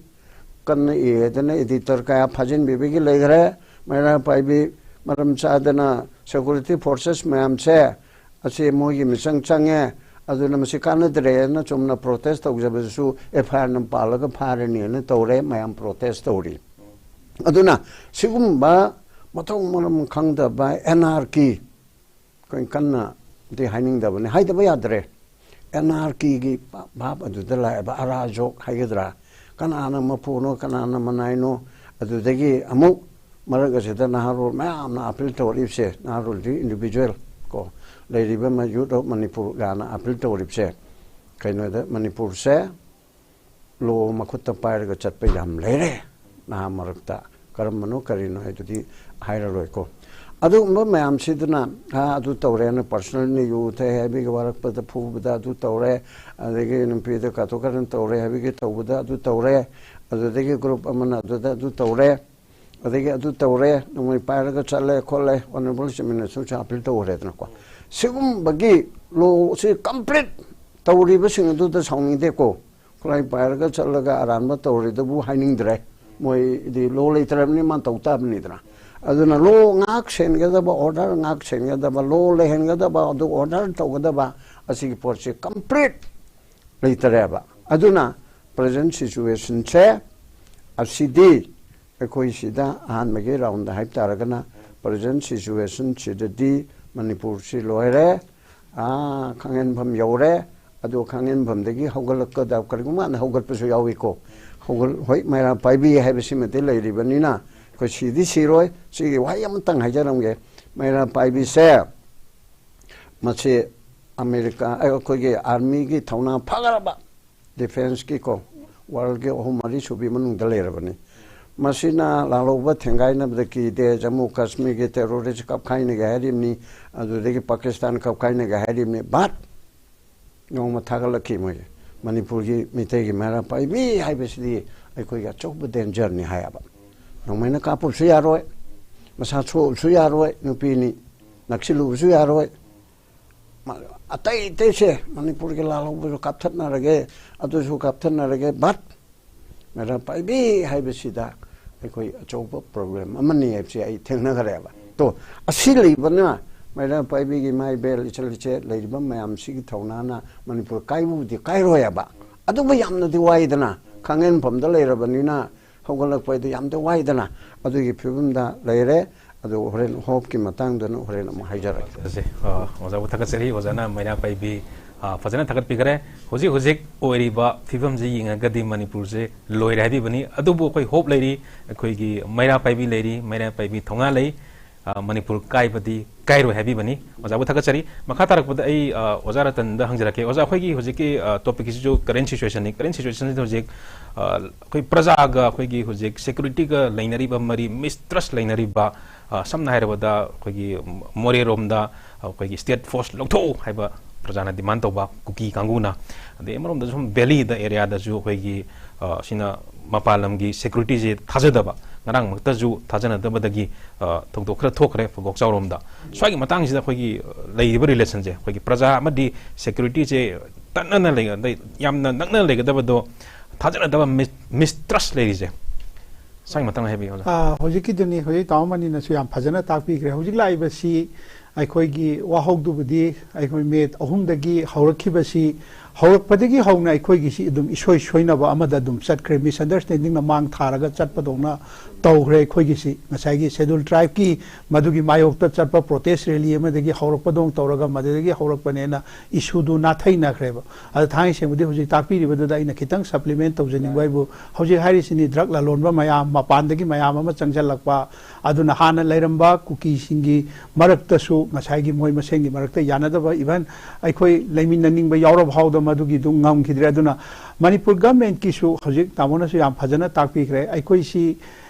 ꯀꯟꯅ ꯏꯗꯅ ꯏꯗꯤꯇꯔ ꯀꯌꯥ ꯐꯥꯖꯤꯟꯕꯤꯕꯒꯤ ꯂꯩꯈ꯭ꯔꯦ꯫ ꯃꯩꯔꯥ ꯄꯥꯏꯕꯤ ꯃꯔꯝ ꯆꯥꯗꯅ ꯁꯦꯀꯨꯔꯤꯇꯤ ꯐꯣꯔꯁꯦꯁ ꯃꯌꯥꯝꯁꯦ ꯑꯁꯤ ꯃꯣꯏꯒꯤ ꯃꯤꯆꯪ ꯆꯪꯉꯦ, ꯑꯗꯨꯅ ꯃꯁꯤ ꯀꯥꯟꯅꯗ꯭ꯔꯦꯅ ꯆꯨꯝꯅ ꯄ꯭ꯔꯣꯇꯦꯁ ꯇꯧꯖꯕꯗꯨꯁꯨ ꯑꯦꯐ ꯑꯥꯏ ꯑꯥꯔ ꯑꯃ ꯄꯥꯜꯂꯒ ꯐꯥꯔꯅꯤꯅ ꯇꯧꯔꯦ, ꯃꯌꯥꯝ ꯄ꯭ꯔꯣꯇꯦꯁ ꯇꯧꯔꯤ꯫ ꯑꯗꯨꯅ ꯁꯤꯒꯨꯝꯕ ꯃꯊꯧ ꯃꯔꯝ ꯈꯪꯗꯕ ꯑꯦꯟ ꯑꯥꯔ ꯀꯤ, ꯑꯩꯈꯣꯏ ꯀꯟꯅꯗꯤ ꯍꯥꯏꯅꯤꯡꯗꯕꯅꯤ, ꯍꯥꯏꯗꯕ ꯌꯥꯗ꯭ꯔꯦ꯫ ꯑꯦꯟ ꯑꯥꯔ ꯀꯤꯒꯤ ꯚꯥꯞ ꯑꯗꯨꯗ ꯂꯥꯛꯑꯦꯕ, ꯑꯔꯥꯖꯣꯛ ꯍꯥꯏꯒꯗ꯭ꯔꯥ, ꯀꯅꯥꯅ ꯃꯄꯨꯅꯣ ꯀꯅꯥꯅ ꯃꯅꯥꯏꯅꯣ꯫ ꯑꯗꯨꯗꯒꯤ ꯑꯃꯨꯛ ꯃꯔꯛ ꯑꯁꯤꯗ ꯅꯍꯥꯔꯣꯜ ꯃꯌꯥꯝꯅ ꯑꯥꯄꯤꯜ ꯇꯧꯔꯛꯏꯕꯁꯦ, ꯅꯍꯥꯔꯣꯜꯗꯤ ꯏꯟꯗꯤꯚꯤꯖꯨꯋꯦꯜ ꯀꯣ, ꯂꯩꯔꯤꯕ ꯃ-, ꯌꯨꯠ ꯑꯣꯐ ꯃꯅꯤꯄꯨꯔ ꯀꯥꯏꯅ ꯑꯥꯄꯤꯜ ꯇꯧꯔꯤꯕꯁꯦ, ꯀꯩꯅꯣꯗ ꯃꯅꯤꯄꯨꯔꯁꯦ ꯂꯣ ꯃꯈꯨꯠꯇ ꯄꯥꯏꯔꯒ ꯆꯠꯄ ꯌꯥꯝ ꯂꯩꯔꯦ ꯅꯍꯥ ꯃꯔꯛꯇ꯫ ꯀꯔꯝꯕꯅꯣ ꯀꯔꯤꯅꯣ ꯍꯥꯏꯗꯨꯗꯤ ꯍꯥꯏꯔꯔꯣꯏꯀꯣ꯫ ꯑꯗꯨꯒꯨꯝꯕ ꯃꯌꯥꯝꯁꯤꯗꯅ, ꯑꯥ, ꯑꯗꯨ ꯇꯧꯔꯦꯅ personally ꯌꯨ ꯊꯛꯑꯦ ꯍꯥꯏꯕꯒꯤ ꯋꯥꯔꯛꯄꯗ ꯐꯨꯕꯗ ꯑꯗꯨ ꯇꯧꯔꯦ, ꯑꯗꯒꯤ ꯅꯨꯄꯤꯗ ꯀꯥꯇꯨ ꯀꯥꯔꯟ ꯇꯧꯔꯦ ꯍꯥꯏꯕꯒꯤ ꯇꯧꯕꯗ ꯑꯗꯨ ꯇꯧꯔꯦ, ꯑꯗꯨꯗꯒꯤ group ꯑꯃꯅ ꯑꯗꯨꯗ ꯑꯗꯨ ꯇꯧꯔꯦ, ꯑꯗꯒꯤ ꯑꯗꯨ ꯇꯧꯔꯦ, ꯅꯣꯡꯃꯩ ꯄꯥꯏꯔꯒ ꯆꯠꯂꯦ ꯈꯣꯠꯂꯦ, Honourable Chief Minister ꯁꯨ appeal ꯇꯧꯈ꯭ꯔꯦꯗꯅꯀꯣ꯫ ꯁꯤꯒꯨꯝꯕꯒꯤ ꯂꯣꯁꯤ complete ꯇꯧꯔꯤꯕꯁꯤꯡ ꯑꯗꯨꯗ ꯁꯥꯎꯅꯤꯡꯗꯦꯀꯣ꯫ ꯈꯨꯠꯂꯥꯏ ꯄꯥꯏꯔꯒ ꯆꯠꯂꯒ ꯑꯔꯥꯟꯕ ꯇꯧꯔꯤꯗꯨꯕꯨ ꯍꯥꯏꯅꯤꯡꯗ꯭ꯔꯦ꯫ ꯃꯣꯏꯗꯤ ꯂꯣ ꯂꯩꯇ꯭ꯔꯕꯅꯤ, ꯃꯥꯅ ꯇꯧ ꯇꯥꯕꯅꯤꯗꯅ꯫ ꯑꯗꯨꯅ ꯂꯣ ꯉꯥꯛ ꯁꯦꯟꯒꯗꯕ, order ꯉꯥꯛ ꯁꯦꯟꯒꯗꯕ, ꯂꯣ ꯂꯩꯍꯟꯒꯗꯕ, ꯑꯗꯨ order ꯇꯧꯒꯗꯕ, ꯑꯁꯤꯒꯤ ꯄꯣꯠꯁꯤ complete ꯂꯩꯇꯔꯦꯕ꯫ ꯑꯗꯨꯅ present situation ꯁꯦ ꯑꯁꯤꯗꯤ ꯑꯩꯈꯣꯏ ꯁꯤꯗ ꯑꯍꯥꯟꯕꯒꯤ round ꯗ ꯍꯥꯏꯕ ꯇꯥꯔꯒꯅ, present situation ꯁꯤꯗꯗꯤ ꯃꯅꯤꯄꯨꯔꯁꯤ ꯂꯣꯏꯔꯦ, ꯑꯥ, ꯈꯥꯡꯍꯦꯟꯐꯝ ꯌꯧꯔꯦ꯫ ꯑꯗꯣ ꯈꯥꯡꯍꯦꯟꯐꯝꯗꯒꯤ ꯍꯧꯒꯠꯂꯛꯀꯗꯕ ꯀꯔꯤꯒꯨꯝꯕ ꯀꯥꯟꯗ ꯍꯧꯒꯠꯄꯁꯨ ꯌꯥꯎꯏꯀꯣ꯫ ꯍꯧꯒꯠ-, ꯍꯣꯏ, ꯃꯩꯔꯥ ꯄꯥꯏꯕꯤ ꯍꯥꯏꯕꯁꯤꯃꯗꯤ ꯂꯩꯔꯤꯕꯅꯤꯅ ꯑꯩꯈꯣꯏ ꯁꯤꯗꯤ ꯁꯤꯔꯣꯏ꯫ ꯁꯤꯒꯤ ꯋꯥꯍꯩ ꯑꯃꯇꯪ ꯍꯥꯏꯖꯔꯝꯒꯦ꯫ ꯃꯩꯔꯥ ꯄꯥꯏꯕꯤꯁꯦ, ꯃꯁꯤ ꯑꯃꯦꯔꯤꯀꯥ, ꯑꯩꯈꯣꯏꯒꯤ army ꯒꯤ ꯊꯧꯅꯥ ꯐꯈ꯭ꯔꯕ, defence ꯀꯤꯀꯣ, world ꯒꯤ ꯑꯍꯨꯝ ꯃꯔꯤ ꯁꯨꯕꯤ ꯃꯅꯨꯡꯗ ꯂꯩꯔꯕꯅꯤ꯫ ꯃꯁꯤꯅ ꯂꯥꯜꯍꯧꯕ ꯊꯦꯡꯒꯥꯏꯅꯕꯗ ꯀꯤꯗꯦ, ꯖꯝꯃꯨ ꯀꯥꯁꯃꯤꯔꯒꯤ terrorist ꯀꯞꯈꯥꯏꯅꯒꯦ ꯍꯥꯏꯔꯤꯕꯅꯤ, ꯑꯗꯨꯗꯒꯤ ꯄꯥꯀꯤꯁꯇꯥꯟ ꯀꯞꯈꯥꯏꯅꯒꯦ ꯍꯥꯏꯔꯤꯕꯅꯤ꯫ But ꯅꯣꯡꯃ ꯊꯥꯒꯠꯂꯛꯈꯤ ꯃꯣꯏ, ꯃꯅꯤꯄꯨꯔꯒꯤ ꯃꯤꯇꯩꯒꯤ ꯃꯩꯔꯥ ꯄꯥꯏꯕꯤ ꯍꯥꯏꯕꯁꯤꯗꯤ ꯑꯩꯈꯣꯏꯒꯤ ꯑꯆꯧꯕ danger ꯅꯤ ꯍꯥꯏꯌꯦꯕ꯫ ꯅꯣꯡꯃꯩꯅ ꯀꯥꯞꯄꯕꯁꯨ ꯌꯥꯔꯣꯏ, ꯃꯁꯥ ꯁꯣꯛꯑꯕꯁꯨ ꯌꯥꯔꯣꯏ, ꯅꯨꯄꯤꯅꯤ, ꯅꯛꯁꯤꯜꯂꯨꯕꯁꯨ ꯌꯥꯔꯣꯏ꯫ ꯃ-, ꯑꯇꯩ ꯑꯇꯩꯁꯦ ꯃꯅꯤꯄꯨꯔꯒꯤ ꯂꯥꯜꯍꯧꯕꯁꯨ ꯀꯥꯞꯊꯠꯅꯔꯒꯦ, ꯑꯗꯨꯁꯨ ꯀꯥꯞꯊꯠꯅꯔꯒꯦ, but ꯃꯩꯔꯥ ꯄꯥꯏꯕꯤ ꯍꯥꯏꯕꯁꯤꯗ ꯑꯩꯈꯣꯏ ꯑꯆꯧꯕ problem ꯑꯃꯅꯤ ꯍꯥꯏꯕꯁꯤ ꯑꯩ ꯊꯦꯡꯅꯈ꯭ꯔꯦꯕ꯫ ꯇꯣ, ꯑꯁꯤ ꯂꯩꯕꯅ ꯃꯩꯔꯥ ꯄꯥꯏꯕꯤꯒꯤ ꯏꯃꯥ ꯏꯕꯦꯜ ꯏꯆꯜ ꯏꯆꯦ ꯂꯩꯔꯤꯕ ꯃꯌꯥꯝꯁꯤꯒꯤ ꯊꯧꯅꯥꯅ ꯃꯅꯤꯄꯨꯔ ꯀꯥꯏꯕꯕꯨꯗꯤ ꯀꯥꯏꯔꯣꯏꯕ, ꯑꯗꯨꯕꯨ ꯌꯥꯝꯅꯗꯤ ꯋꯥꯏꯗꯅ, ꯈꯥꯡꯍꯦꯟꯐꯝꯗ ꯂꯩꯔꯕꯅꯤꯅ ꯍꯧꯒꯠꯂꯛꯄ ꯍꯥꯏꯗꯨ ꯌꯥꯝꯗꯤ ꯋꯥꯏꯗꯅ, ꯑꯗꯨꯒꯤ ꯐꯤꯕꯝꯗ ꯂꯩꯔꯦ꯫ ꯑꯗꯨ ꯍꯣꯔꯦꯟ hope ꯀꯤ ꯃꯇꯥꯡꯗꯅ ꯍꯣꯔꯦꯟ ꯑꯃꯨꯛ ꯍꯥꯏꯖꯔꯛꯀꯦ꯫ ꯊꯥꯒꯠꯆꯔꯤ꯫ ꯑ, ꯑꯣꯖꯥꯕꯨ ꯊꯥꯒꯠꯆꯔꯤ꯫ ꯑꯣꯖꯥꯅ ꯃꯩꯔꯥ ꯄꯥꯏꯕꯤ, ꯑ, ꯐꯖꯅ ꯊꯥꯒꯠꯄꯤꯈꯔꯦ꯫ ꯍꯧꯖꯤꯛ ꯍꯧꯖꯤꯛ ꯑꯣꯏꯔꯤꯕ ꯐꯤꯕꯝꯁꯤ ꯌꯦꯡꯉꯒꯗꯤ ꯃꯅꯤꯄꯨꯔꯁꯦ ꯂꯣꯏꯔꯦ ꯍꯥꯏꯕꯤꯕꯅꯤ꯫ ꯑꯗꯨꯕꯨ ꯑꯩꯈꯣꯏ hope ꯂꯩꯔꯤ, ꯑꯩꯈꯣꯏꯒꯤ ꯃꯩꯔꯥ ꯄꯥꯏꯕꯤ ꯂꯩꯔꯤ, ꯃꯩꯔꯥ ꯄꯥꯏꯕꯤ ꯊꯧꯅꯥ ꯂꯩ꯫ ꯑ, ꯃꯅꯤꯄꯨꯔ ꯀꯥꯏꯕꯗꯤ ꯀꯥꯏꯔꯣꯏ ꯍꯥꯏꯕꯤꯕꯅꯤ꯫ ꯑꯣꯖꯥꯕꯨ ꯊꯥꯒꯠꯆꯔꯤ꯫ ꯃꯈꯥ ꯇꯥꯔꯛꯄꯗ ꯑꯩ, ꯑ, ꯑꯣꯖꯥ ꯔꯇꯟꯗ ꯍꯪꯖꯔꯛꯀꯦ꯫ ꯑꯣꯖꯥ, ꯑꯩꯈꯣꯏꯒꯤ ꯍꯧꯖꯤꯛꯀꯤ, ꯑ, topic ꯁꯤꯁꯨ current situation ꯅꯤ꯫ Current situation ꯁꯤꯗ ꯍꯧꯖꯤꯛ, ꯑ, ꯑꯩꯈꯣꯏ ꯄ꯭ꯔꯖꯥꯒ ꯑꯩꯈꯣꯏꯒꯤ ꯍꯧꯖꯤꯛ security ꯒ ꯂꯩꯅꯔꯤꯕ ꯃꯔꯤ, mistrust ꯂꯩꯅꯔꯤꯕ, ꯑ, ꯁꯝꯅ ꯍꯥꯏꯔꯕꯗ ꯑꯩꯈꯣꯏꯒꯤ ꯃꯣꯔꯦꯔꯣꯝꯗ ꯑꯩꯈꯣꯏꯒꯤ ꯁ꯭ꯇꯦꯠ ꯐꯣꯔꯁ ꯂꯧꯊꯣꯛꯎ ꯍꯥꯏꯕ ꯄ꯭ꯔꯖꯥꯅ ꯗꯤꯃꯥꯟ ꯇꯧꯕ ꯀꯨꯀꯤ ꯀꯥꯡꯕꯨꯅ, ꯑꯗꯩ ꯑꯃꯔꯣꯝꯗ ꯁꯨꯝ ꯚꯦꯂꯤꯗ ꯑꯦꯔꯤꯌꯥꯗꯁꯨ ꯑꯩꯈꯣꯏꯒꯤ, ꯑ, ꯁꯤꯅ ꯃꯄꯥꯟ ꯂꯝꯒꯤ ꯁꯦꯀ꯭ꯌꯨꯔꯤꯇꯤꯁꯦ ꯊꯥꯖꯗꯕ, ꯉꯔꯥꯡꯃꯛꯇꯁꯨ ꯊꯥꯖꯅꯗꯕꯗꯒꯤ, ꯑ, ꯊꯧꯗꯣꯛ ꯈꯔ ꯊꯣꯛꯈ꯭ꯔꯦ ꯐꯧꯕꯣꯛꯆꯥꯎꯔꯣꯝꯗ꯫ ꯁ꯭ꯋꯥꯏꯒꯤ ꯃꯇꯥꯡꯁꯤꯗ ꯑꯩꯈꯣꯏꯒꯤ, ꯑ, ꯂꯩꯔꯤꯕ ꯔꯤꯂꯦꯁꯟꯁꯦ ꯑꯩꯈꯣꯏꯒꯤ ꯄ꯭ꯔꯖꯥ ꯑꯃꯗꯤ ꯁꯦꯀ꯭ꯌꯨꯔꯤꯇꯤꯁꯦ ꯇꯠꯅꯅ ꯂꯩ-, ꯑꯗꯩ ꯌꯥꯝꯅ ꯅꯛꯅꯅ ꯂꯩꯒꯗꯕꯗꯣ ꯊꯥꯖꯅꯗꯕ, ꯃꯤꯁ-, ꯃꯤꯁꯇ꯭ꯔꯁ ꯂꯩꯔꯤꯁꯦ꯫ ꯁ꯭ꯋꯥꯏꯒꯤ ꯃꯇꯥꯡꯗ ꯍꯥꯏꯕꯤꯌꯨ, ꯑꯣꯖꯥ꯫ ꯑꯥ, ꯍꯧꯖꯤꯛꯀꯤꯗꯨꯅꯤ, ꯍꯧꯖꯤꯛ ꯇꯥꯃꯣ ꯃꯅꯤꯅꯁꯨ ꯌꯥꯝ ꯐꯖꯅ ꯇꯥꯛꯄꯤꯈ꯭ꯔꯦ꯫ ꯍꯧꯖꯤꯛ ꯂꯥꯛꯏꯕꯁꯤ ꯑꯩꯈꯣꯏꯒꯤ ꯋꯥꯍꯧꯗꯨꯕꯨꯗꯤ ꯑꯩꯈꯣꯏ ꯃꯦ ꯑꯍꯨꯝꯗꯒꯤ ꯍꯧꯔꯛꯈꯤꯕꯁꯤ, ꯍꯧꯔꯛꯄꯗꯒꯤ ꯍꯧꯅ ꯑꯩꯈꯣꯏꯒꯤꯁꯤ ꯑꯗꯨꯝ ꯏꯁꯣꯏ ꯁꯣꯏꯅꯕ ꯑꯃꯗ ꯑꯗꯨꯝ ꯆꯠꯈ꯭ꯔꯦ꯫ ꯃꯤꯁꯑꯟꯗꯔꯁꯇꯦꯟꯗꯤꯡꯅ ꯃꯥꯡ ꯊꯥꯔꯒ ꯆꯠꯄꯗꯧꯅ ꯇꯧꯈ꯭ꯔꯦ꯫ ꯑꯩꯈꯣꯏꯒꯤꯁꯤ ꯉꯁꯥꯏꯒꯤ ꯁꯦꯗꯨꯜ ꯇ꯭ꯔꯥꯏꯕꯀꯤ ꯃꯗꯨꯒꯤ ꯃꯥꯌꯣꯛꯇ ꯆꯠꯄ ꯄ꯭ꯔꯣꯇꯦꯁ ꯔꯦꯂꯤ ꯑꯃꯗꯒꯤ ꯍꯧꯔꯛꯄꯗꯧꯅ ꯇꯧꯔꯒ ꯃꯗꯨꯗꯒꯤ ꯍꯧꯔꯛꯄꯅꯦꯅ ꯏꯁꯨꯗꯨ ꯅꯥꯊꯩꯅꯈ꯭ꯔꯦꯕ꯫ ꯑꯗ ꯊꯥꯡꯉꯩ ꯁꯦꯡꯕꯗꯤ ꯍꯧꯖꯤꯛ ꯇꯥꯛꯄꯤꯔꯤꯕꯗꯨꯗ ꯑꯩꯅ ꯈꯤꯇꯪ ꯁꯄ꯭ꯂꯤꯃꯦꯟ ꯇꯧꯖꯅꯤꯡꯕ ꯍꯥꯏꯕꯨ, ꯍꯧꯖꯤꯛ ꯍꯥꯏꯔꯤꯁꯤꯅꯤ, ꯗ꯭ꯔꯒ ꯂꯂꯣꯟꯕ ꯃꯌꯥꯝ, ꯃꯄꯥꯟꯗꯒꯤ ꯃꯌꯥꯝ ꯑꯃ ꯆꯪꯁꯤꯜꯂꯛꯄ, ꯑꯗꯨꯅ ꯍꯥꯟꯅ ꯂꯩꯔꯝꯕ ꯀꯨꯀꯤꯁꯤꯡꯒꯤ ꯃꯔꯛꯇꯁꯨ ꯉꯁꯥꯏꯒꯤ ꯃꯣꯏ ꯃꯁꯦꯟꯒꯤ ꯃꯔꯛꯇ ꯌꯥꯅꯗꯕ, ꯏꯚꯟ ꯑꯩꯈꯣꯏ ꯂꯩꯃꯤꯟꯅꯅꯤꯡꯕ ꯌꯥꯎꯔ ꯐꯥꯎꯗ ꯃꯗꯨꯒꯤꯗꯨ ꯉꯝꯈꯤꯗ꯭ꯔꯦ꯫ ꯑꯗꯨꯅ ꯃꯅꯤꯄꯨꯔ ꯒꯚꯔꯟꯃꯦꯟꯠꯀꯤꯁꯨ ꯍꯧꯖꯤꯛ ꯇꯥꯃꯣꯅꯁꯨ ꯌꯥꯝ ꯐꯖꯅ ꯇꯥꯛꯄꯤꯈ꯭ꯔꯦ꯫ ꯑꯩꯈꯣꯏꯁꯤ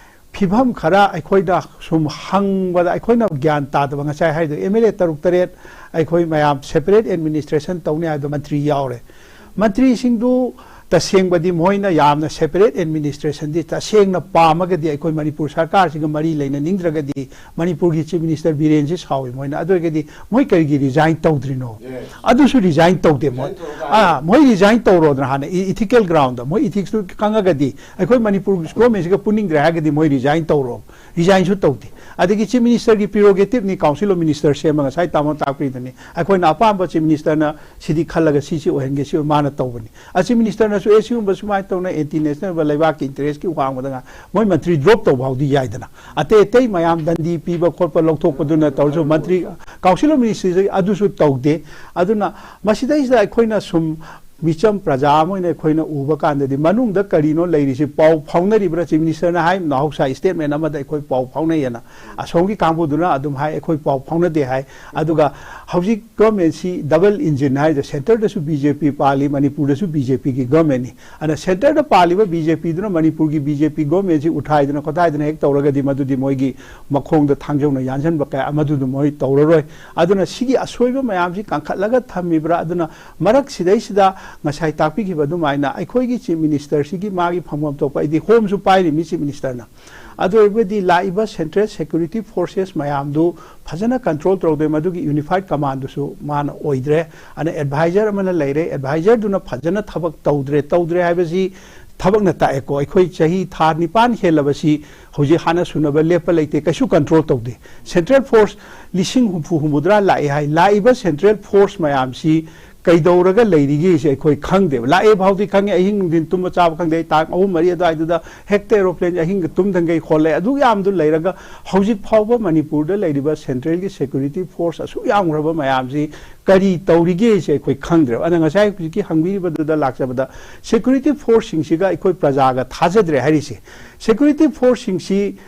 ꯐꯤꯕꯝ ꯈꯔ ꯑꯩꯈꯣꯏꯅ ꯁꯨꯝ ꯍꯪꯕꯗ ꯑꯩꯈꯣꯏꯅ ꯒ꯭ꯌꯥꯟ ꯇꯥꯗꯕ, ꯉꯁꯥꯏ ꯍꯥꯏꯗꯣ ꯑꯦꯝ ꯑꯦꯜ ꯑꯦ ꯇꯔꯨꯛ ꯇꯔꯦꯠ ꯑꯩꯈꯣꯏ ꯃꯌꯥꯝ ꯁꯦꯄꯔꯦꯠ ꯑꯦꯗꯃꯤꯅꯤꯁꯇ꯭ꯔꯦꯁꯟ ꯇꯧꯅꯤ ꯍꯥꯏꯕꯗꯣ ꯃꯟꯇ꯭ꯔꯤ ꯌꯥꯎꯔꯦ꯫ ꯃꯟꯇ꯭ꯔꯤꯁꯤꯡꯗꯨ ꯇꯁꯦꯡꯕꯗꯤ ꯃꯣꯏꯅ ꯌꯥꯝꯅ ꯁꯦꯄꯔꯦꯠ ꯑꯦꯗꯃꯤꯅꯤꯁꯇ꯭ꯔꯦꯁꯟꯗꯤ ꯇꯁꯦꯡꯅ ꯄꯥꯝꯃꯒꯗꯤ, ꯑꯩꯈꯣꯏ ꯃꯅꯤꯄꯨꯔ ꯁꯔꯀꯥꯔꯁꯤꯒ ꯃꯔꯤ ꯂꯩꯅꯅꯤꯡꯗ꯭ꯔꯒꯗꯤ, ꯃꯅꯤꯄꯨꯔꯒꯤ ꯆꯤꯐ ꯃꯤꯅꯤꯁꯇꯔ ꯕꯤꯔꯦꯟꯁꯤ ꯁꯥꯎꯏ ꯃꯣꯏꯅ꯫ ꯑꯗꯨ ꯑꯣꯏꯔꯒꯗꯤ ꯃꯣꯏ ꯀꯔꯤꯒꯤ ꯔꯤꯖꯥꯏꯟ ꯇꯧꯗ꯭ꯔꯤꯅꯣ? ꯑꯗꯨꯁꯨ ꯔꯤꯖꯥꯏꯟ ꯇꯧꯗꯦ ꯃꯣꯏ꯫ ꯑꯥ, ꯃꯣꯏ ꯔꯤꯖꯥꯏꯟ ꯇꯧꯔꯣꯗꯅ ꯍꯥꯟꯅ ꯏ-, ꯏꯊꯤꯀꯦꯜ ꯒ꯭ꯔꯥꯎꯟꯗ ꯃꯣꯏ ꯏꯊꯤꯛꯁꯇꯨ ꯈꯪꯉꯒꯗꯤ, ꯑꯩꯈꯣꯏ ꯃꯅꯤꯄꯨꯔ ꯒꯣꯔꯃꯦꯟꯁꯤꯒ ꯄꯨꯅꯤꯡꯗ꯭ꯔꯦ ꯍꯥꯏꯔꯒꯗꯤ ꯃꯣꯏ ꯔꯤꯖꯥꯏꯟ ꯇꯧꯔꯣ꯫ ꯔꯤꯖꯥꯏꯟꯁꯨ ꯇꯧꯗꯦ꯫ ꯑꯗꯒꯤ ꯆꯤꯐ ꯃꯤꯅꯤꯁꯇꯔꯒꯤ ꯄ꯭ꯔꯤꯔꯣꯒꯦꯇꯤꯞꯅꯤ, ꯀꯥꯎꯟꯁꯤꯜ ꯑꯣꯐ ꯃꯤꯅꯤꯁꯇꯔ ꯁꯦꯝꯃꯒ ꯉꯁꯥꯏ ꯇꯥꯃꯣ ꯇꯥꯛꯄꯤꯗꯨꯅꯤ, ꯑꯩꯈꯣꯏꯅ ꯑꯄꯥꯝꯕ ꯆꯤꯐ ꯃꯤꯅꯤꯁꯇꯔꯅ ꯁꯤꯗꯤ ꯈꯜꯂꯒ ꯁꯤꯁꯤ ꯑꯣꯏꯍꯟꯒꯦ, ꯁꯤ ꯃꯥꯅ ꯇꯧꯕꯅꯤ꯫ ꯑ, ꯆꯤꯐ ꯃꯤꯅꯤꯁꯇꯔꯅꯁꯨ, "ꯑꯦ, ꯁꯤꯒꯨꯝꯕ ꯁꯨꯃꯥꯏꯅ ꯇꯧꯅ ꯑꯦꯟꯇꯤ ꯅꯦꯁꯅꯦꯜ ꯑꯣꯏꯕ ꯂꯩꯕꯥꯛꯀꯤ ꯏꯟꯇꯔꯦꯁꯀꯤ ꯋꯥꯡꯃꯗ ꯉꯥ-," ꯃꯣꯏ ꯃꯟꯇ꯭ꯔꯤ ꯗ꯭ꯔꯣꯞ ꯇꯧꯕ ꯐꯥꯎꯗꯤ ꯌꯥꯏꯗꯅ꯫ ꯑꯇꯩ ꯑꯇꯩ ꯃꯌꯥꯝ ꯗꯟꯗꯤ ꯄꯤꯕ ꯈꯣꯠꯄ ꯂꯧꯊꯣꯛꯄꯗꯨꯅ ꯇꯧꯔꯁꯨ, ꯃꯟꯇ꯭ꯔꯤ, ꯀꯥꯎꯟꯁꯤꯜ ꯑꯣꯐ ꯃꯤꯅꯤꯁꯇꯔꯁ ꯑꯗꯨꯁꯨ ꯇꯧꯗꯦ꯫ ꯑꯗꯨꯅ ꯃꯁꯤꯗꯩꯁꯤꯗ ꯑꯩꯈꯣꯏꯅ ꯁꯨꯝ ꯃꯤꯆꯝ ꯄ꯭ꯔꯖꯥ ꯑꯃ ꯑꯣꯏꯅ ꯑꯩꯈꯣꯏꯅ ꯎꯕ ꯀꯥꯟꯗꯗꯤ ꯃꯅꯨꯡꯗ ꯀꯔꯤꯅꯣ ꯂꯩꯔꯤꯁꯤ? ꯄꯥꯎ ꯐꯥꯎꯅꯔꯤꯕ꯭ꯔꯥ? ꯆꯤꯐ ꯃꯤꯅꯤꯁꯇꯔꯅ ꯍꯥꯏ, ꯃꯍꯧꯁꯥ ꯁ꯭ꯇꯦꯠꯃꯦꯟ ꯑꯃꯗ ꯑꯩꯈꯣꯏ ꯄꯥꯎ ꯐꯥꯎꯅꯩꯌꯦꯅ꯫ ꯑꯁꯣꯝꯒꯤ ꯀꯥꯡꯕꯨꯗꯨꯅ ꯑꯗꯨꯝ ꯍꯥꯏ, ꯑꯩꯈꯣꯏ ꯄꯥꯎ ꯐꯥꯎꯅꯗꯦ ꯍꯥꯏ꯫ ꯑꯗꯨꯒ ꯍꯧꯖꯤꯛ ꯒꯣꯔꯃꯦꯟꯁꯤ ꯗꯕꯜ ꯏꯟꯖꯤꯟ ꯍꯥꯏꯗꯣ, ꯁꯦꯟꯇꯔꯗꯁꯨ ꯕꯤ ꯖꯦ ꯄꯤ ꯄꯥꯜꯂꯤ, ꯃꯅꯤꯄꯨꯔꯗꯁꯨ ꯕꯤ ꯖꯦ ꯄꯤꯒꯤ ꯒꯣꯔꯃꯦꯟꯅꯤ꯫ ꯑꯗꯨꯅ ꯁꯦꯟꯇꯔꯗ ꯄꯥꯜꯂꯤꯕ ꯕꯤ ꯖꯦ ꯄꯤꯗꯨꯅ ꯃꯅꯤꯄꯨꯔꯒꯤ ꯕꯤ ꯖꯦ ꯄꯤ ꯒꯣꯔꯃꯦꯟꯁꯤ ꯎꯠꯊꯥꯏꯗꯅ ꯈꯣꯠꯊꯥꯏꯗꯅ ꯍꯦꯛ ꯇꯧꯔꯒꯗꯤ, ꯃꯗꯨꯗꯤ ꯃꯣꯏꯒꯤ ꯃꯈꯣꯡꯗ ꯊꯥꯡꯖꯧꯅ ꯌꯥꯟꯁꯤꯟꯕ ꯀꯌꯥ ꯑꯃꯗꯨꯗ ꯃꯣꯏ ꯇꯧꯔꯔꯣꯏ꯫ ꯑꯗꯨꯅ ꯁꯤꯒꯤ ꯑꯁꯣꯏꯕ ꯃꯌꯥꯝꯁꯤ ꯀꯟꯈꯠꯂꯒ ꯊꯝꯃꯤꯕ꯭ꯔꯥ? ꯑꯗꯨꯅ ꯃꯔꯛꯁꯤꯗꯩꯁꯤꯗ ꯉꯁꯥꯏ ꯇꯥꯛꯄꯤꯈꯤꯕ ꯑꯗꯨꯃꯥꯏꯅ ꯑꯩꯈꯣꯏꯒꯤ ꯆꯤꯐ ꯃꯤꯅꯤꯁꯇꯔꯁꯤꯒꯤ ꯃꯥꯒꯤ ꯐꯝꯐꯝ ꯊꯣꯛꯄ, ꯍꯥꯏꯗꯤ ꯍꯣꯝꯁꯨ ꯄꯥꯏꯔꯤꯃꯤ ꯆꯤꯐ ꯃꯤꯅꯤꯁꯇꯔꯅ꯫ ꯑꯗꯨ ꯑꯣꯏꯔꯒꯗꯤ ꯂꯥꯛꯏꯕ ꯁꯦꯟꯇ꯭ꯔꯦꯜ ꯁꯦꯀ꯭ꯌꯨꯔꯤꯇꯤ ꯐꯣꯔꯁꯦꯁ ꯃꯌꯥꯝꯗꯨ ꯐꯖꯅ ꯀꯟꯇ꯭ꯔꯣꯜ ꯇꯧꯗ꯭ꯔꯦ, ꯃꯗꯨꯒꯤ ꯌꯨꯅꯤꯐꯥꯏꯠ ꯀꯃꯥꯟꯗꯨꯁꯨ ꯃꯥꯅ ꯑꯣꯏꯗ꯭ꯔꯦ꯫ ꯑꯗꯨꯅ ꯑꯦꯗꯚꯥꯏꯖꯔ ꯑꯃꯅ ꯂꯩꯔꯦ, ꯑꯦꯗꯚꯥꯏꯖꯔꯗꯨꯅ ꯐꯖꯅ ꯊꯕꯛ ꯇꯧꯗ꯭ꯔꯦ꯫ ꯇꯧꯗ꯭ꯔꯦ ꯍꯥꯏꯕꯁꯤ ꯊꯕꯛꯅ ꯇꯥꯛꯑꯦꯀꯣ꯫ ꯑꯩꯈꯣꯏ ꯆꯍꯤ ꯊꯥ ꯅꯤꯄꯥꯟ ꯍꯦꯜꯂꯕꯁꯤ ꯍꯧꯖꯤꯛ ꯍꯥꯟꯅ ꯁꯨꯅꯕ ꯂꯦꯞꯄ ꯂꯩꯇꯦ, ꯀꯩꯁꯨ ꯀꯟꯇ꯭ꯔꯣꯜ ꯇꯧꯗꯦ꯫ ꯁꯦꯟꯇ꯭ꯔꯦꯜ ꯐꯣꯔꯁ ꯂꯤꯁꯤꯡ ꯍꯨꯝꯐꯨ ꯍꯨꯝꯐꯨꯇꯔꯥ ꯂꯥꯛꯑꯦ ꯍꯥꯏ꯫ ꯂꯥꯛꯏꯕ ꯁꯦꯟꯇ꯭ꯔꯦꯜ ꯐꯣꯔꯁ ꯃꯌꯥꯝꯁꯤ ꯀꯩꯗꯧꯔꯒ ꯂꯩꯔꯤꯒꯦꯁꯦ ꯑꯩꯈꯣꯏ ꯈꯪꯗꯦꯕ꯫ ꯂꯥꯛꯑꯦ ꯐꯥꯎꯗꯤ ꯈꯪꯉꯦ, ꯑꯍꯤꯡ ꯅꯨꯡꯊꯤꯟ ꯇꯨꯝꯕ ꯆꯥꯕ ꯈꯪꯗꯦ꯫ ꯑꯩ ꯇꯥꯡ ꯑꯍꯨꯝ ꯃꯔꯤ ꯑꯗꯨꯋꯥꯏꯗꯨꯗ ꯍꯦꯛꯇ ꯑꯦꯔꯣꯄ꯭ꯂꯦꯟ ꯑꯍꯤꯡꯒ ꯇꯨꯝꯗꯈꯩ ꯍꯣꯜꯂꯦ꯫ ꯑꯗꯨ ꯌꯥꯝꯗꯨ ꯂꯩꯔꯒ ꯍꯧꯖꯤꯛ ꯐꯥꯎꯕ ꯃꯅꯤꯄꯨꯔꯗ ꯂꯩꯔꯤꯕ ꯁꯦꯟꯇ꯭ꯔꯦꯜꯒꯤ ꯁꯦꯀ꯭ꯌꯨꯔꯤꯇꯤ ꯐꯣꯔꯁ ꯑꯁꯨꯛ ꯌꯥꯝꯈ꯭ꯔꯕ ꯃꯌꯥꯝꯁꯤ ꯀꯔꯤ ꯇꯧꯔꯤꯒꯦꯁꯦ ꯑꯩꯈꯣꯏ ꯈꯪꯗ꯭ꯔꯦꯕ꯫ ꯑꯗꯨꯅ ꯉꯁꯥꯏ ꯍꯧꯖꯤꯛꯀꯤ ꯍꯪꯕꯤꯔꯤꯕꯗꯨꯗ ꯂꯥꯛꯆꯕꯗ, ꯁꯦꯀ꯭ꯌꯨꯔꯤꯇꯤ ꯐꯣꯔꯁꯁꯤꯡꯁꯤꯒ ꯑꯩꯈꯣꯏ ꯄ꯭ꯔꯖꯥꯒ ꯊꯥꯖꯗ꯭ꯔꯦ ꯍꯥꯏꯔꯤꯁꯦ꯫ ꯁꯦꯀ꯭ꯌꯨꯔꯤꯇꯤ ꯐꯣꯔꯁꯁꯤꯡꯁꯤ,